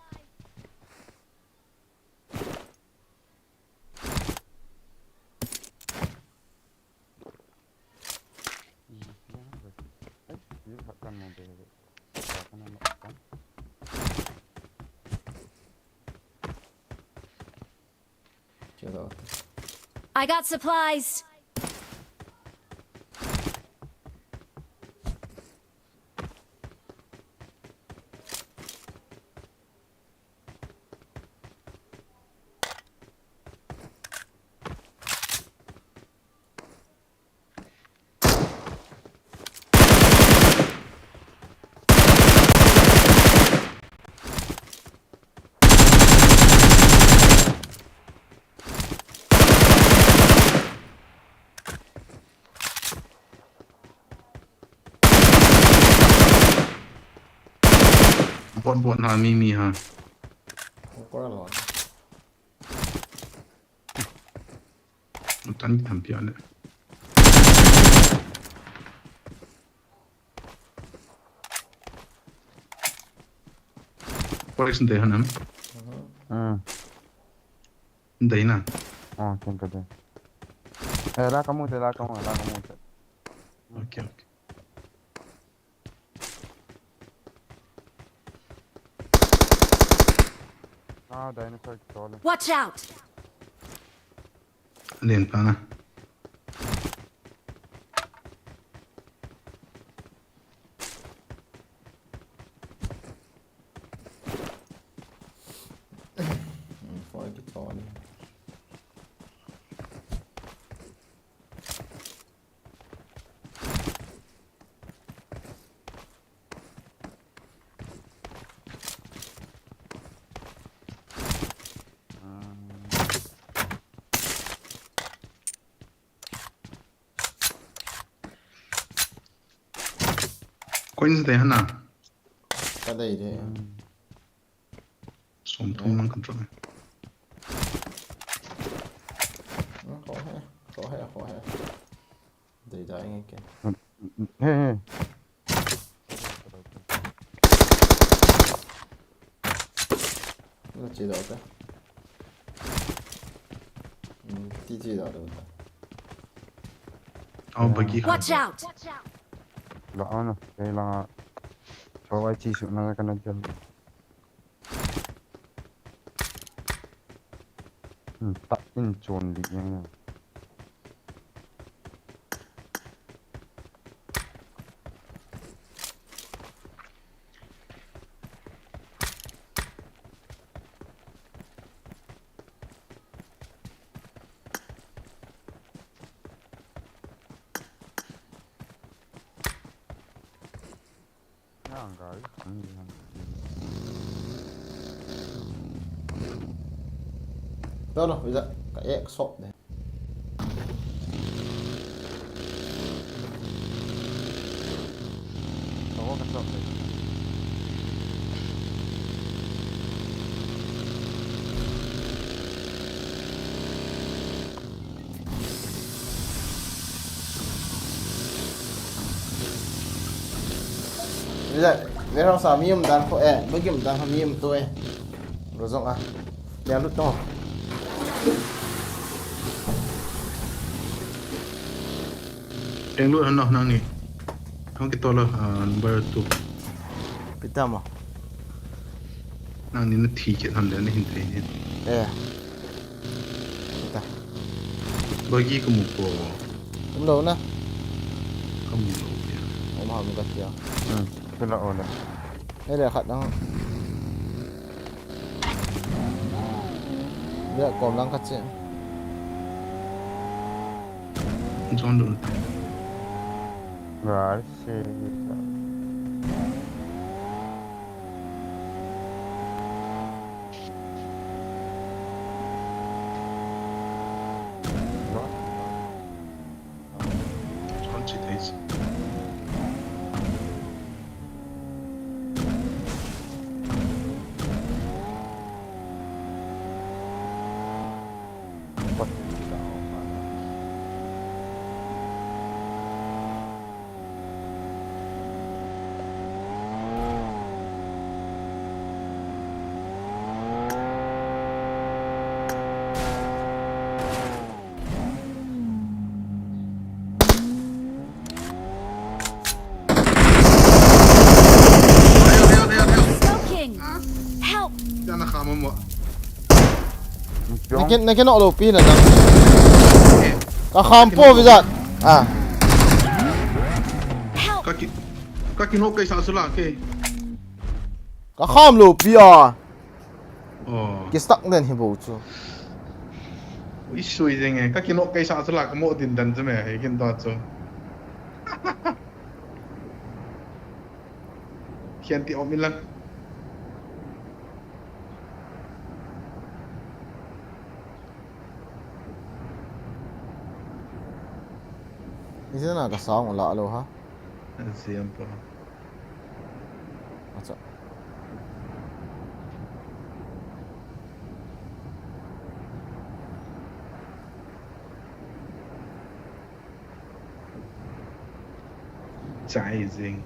I got supplies. Bon bon ha mi mi ha. Tan tham pia le. Police dei hanam. Hmm. Dei na. Ah, ken ka dei. Eh, la kamu te, la kamu, la kamu te. Okay, okay. Ah, dinosaur kitole. Watch out! Len pa na. Fora kitole. Coins dei hana. Ka dei de. Som thum lang control. Kho he, kho he, kho he. Dei da inge ke. He, he. Lo che da ta. Hmm, ti che da ta. Oh, bagi. Watch out! La ana, kei la. Chawai chi su na ka na jam. Hmm, ta in chon li yang. Nang gai, ang ni hang. Tolo, bisa ka ek sop de. Tolo ka sop de. Ila, warehouse a mi um dan kho e, bagi um dan kho mi um to e. Ro jong a. Lia lut to. Eng lut ano nang ni. Hong kito lo, ah, number two. Pita mo. Nang ni na thi ke tham le na hin thei ni. Eh. Kita. Bagi ka mu ko. Tum lo na. Ka mu lo ya. Om ha mu ka tia. Hmm. Kila o le. He le khat dang. Dia kom lang khat che. John dun. Rar se. Jana kham mo. Nakin, nakin no lo pi na dang. Ka kham po vizat. Ah. Ka ki, ka ki no kai sa sula ke. Ka kham lo pi a. Oh. Ki stuck den hi bo chu. Ui sui jeng e. Ka ki no kai sa sula ka mo din dan chu me. He kin to chu. Khian ti om in lang. Isina ka sound la lo ha. Siam po. Acha. Chai jing.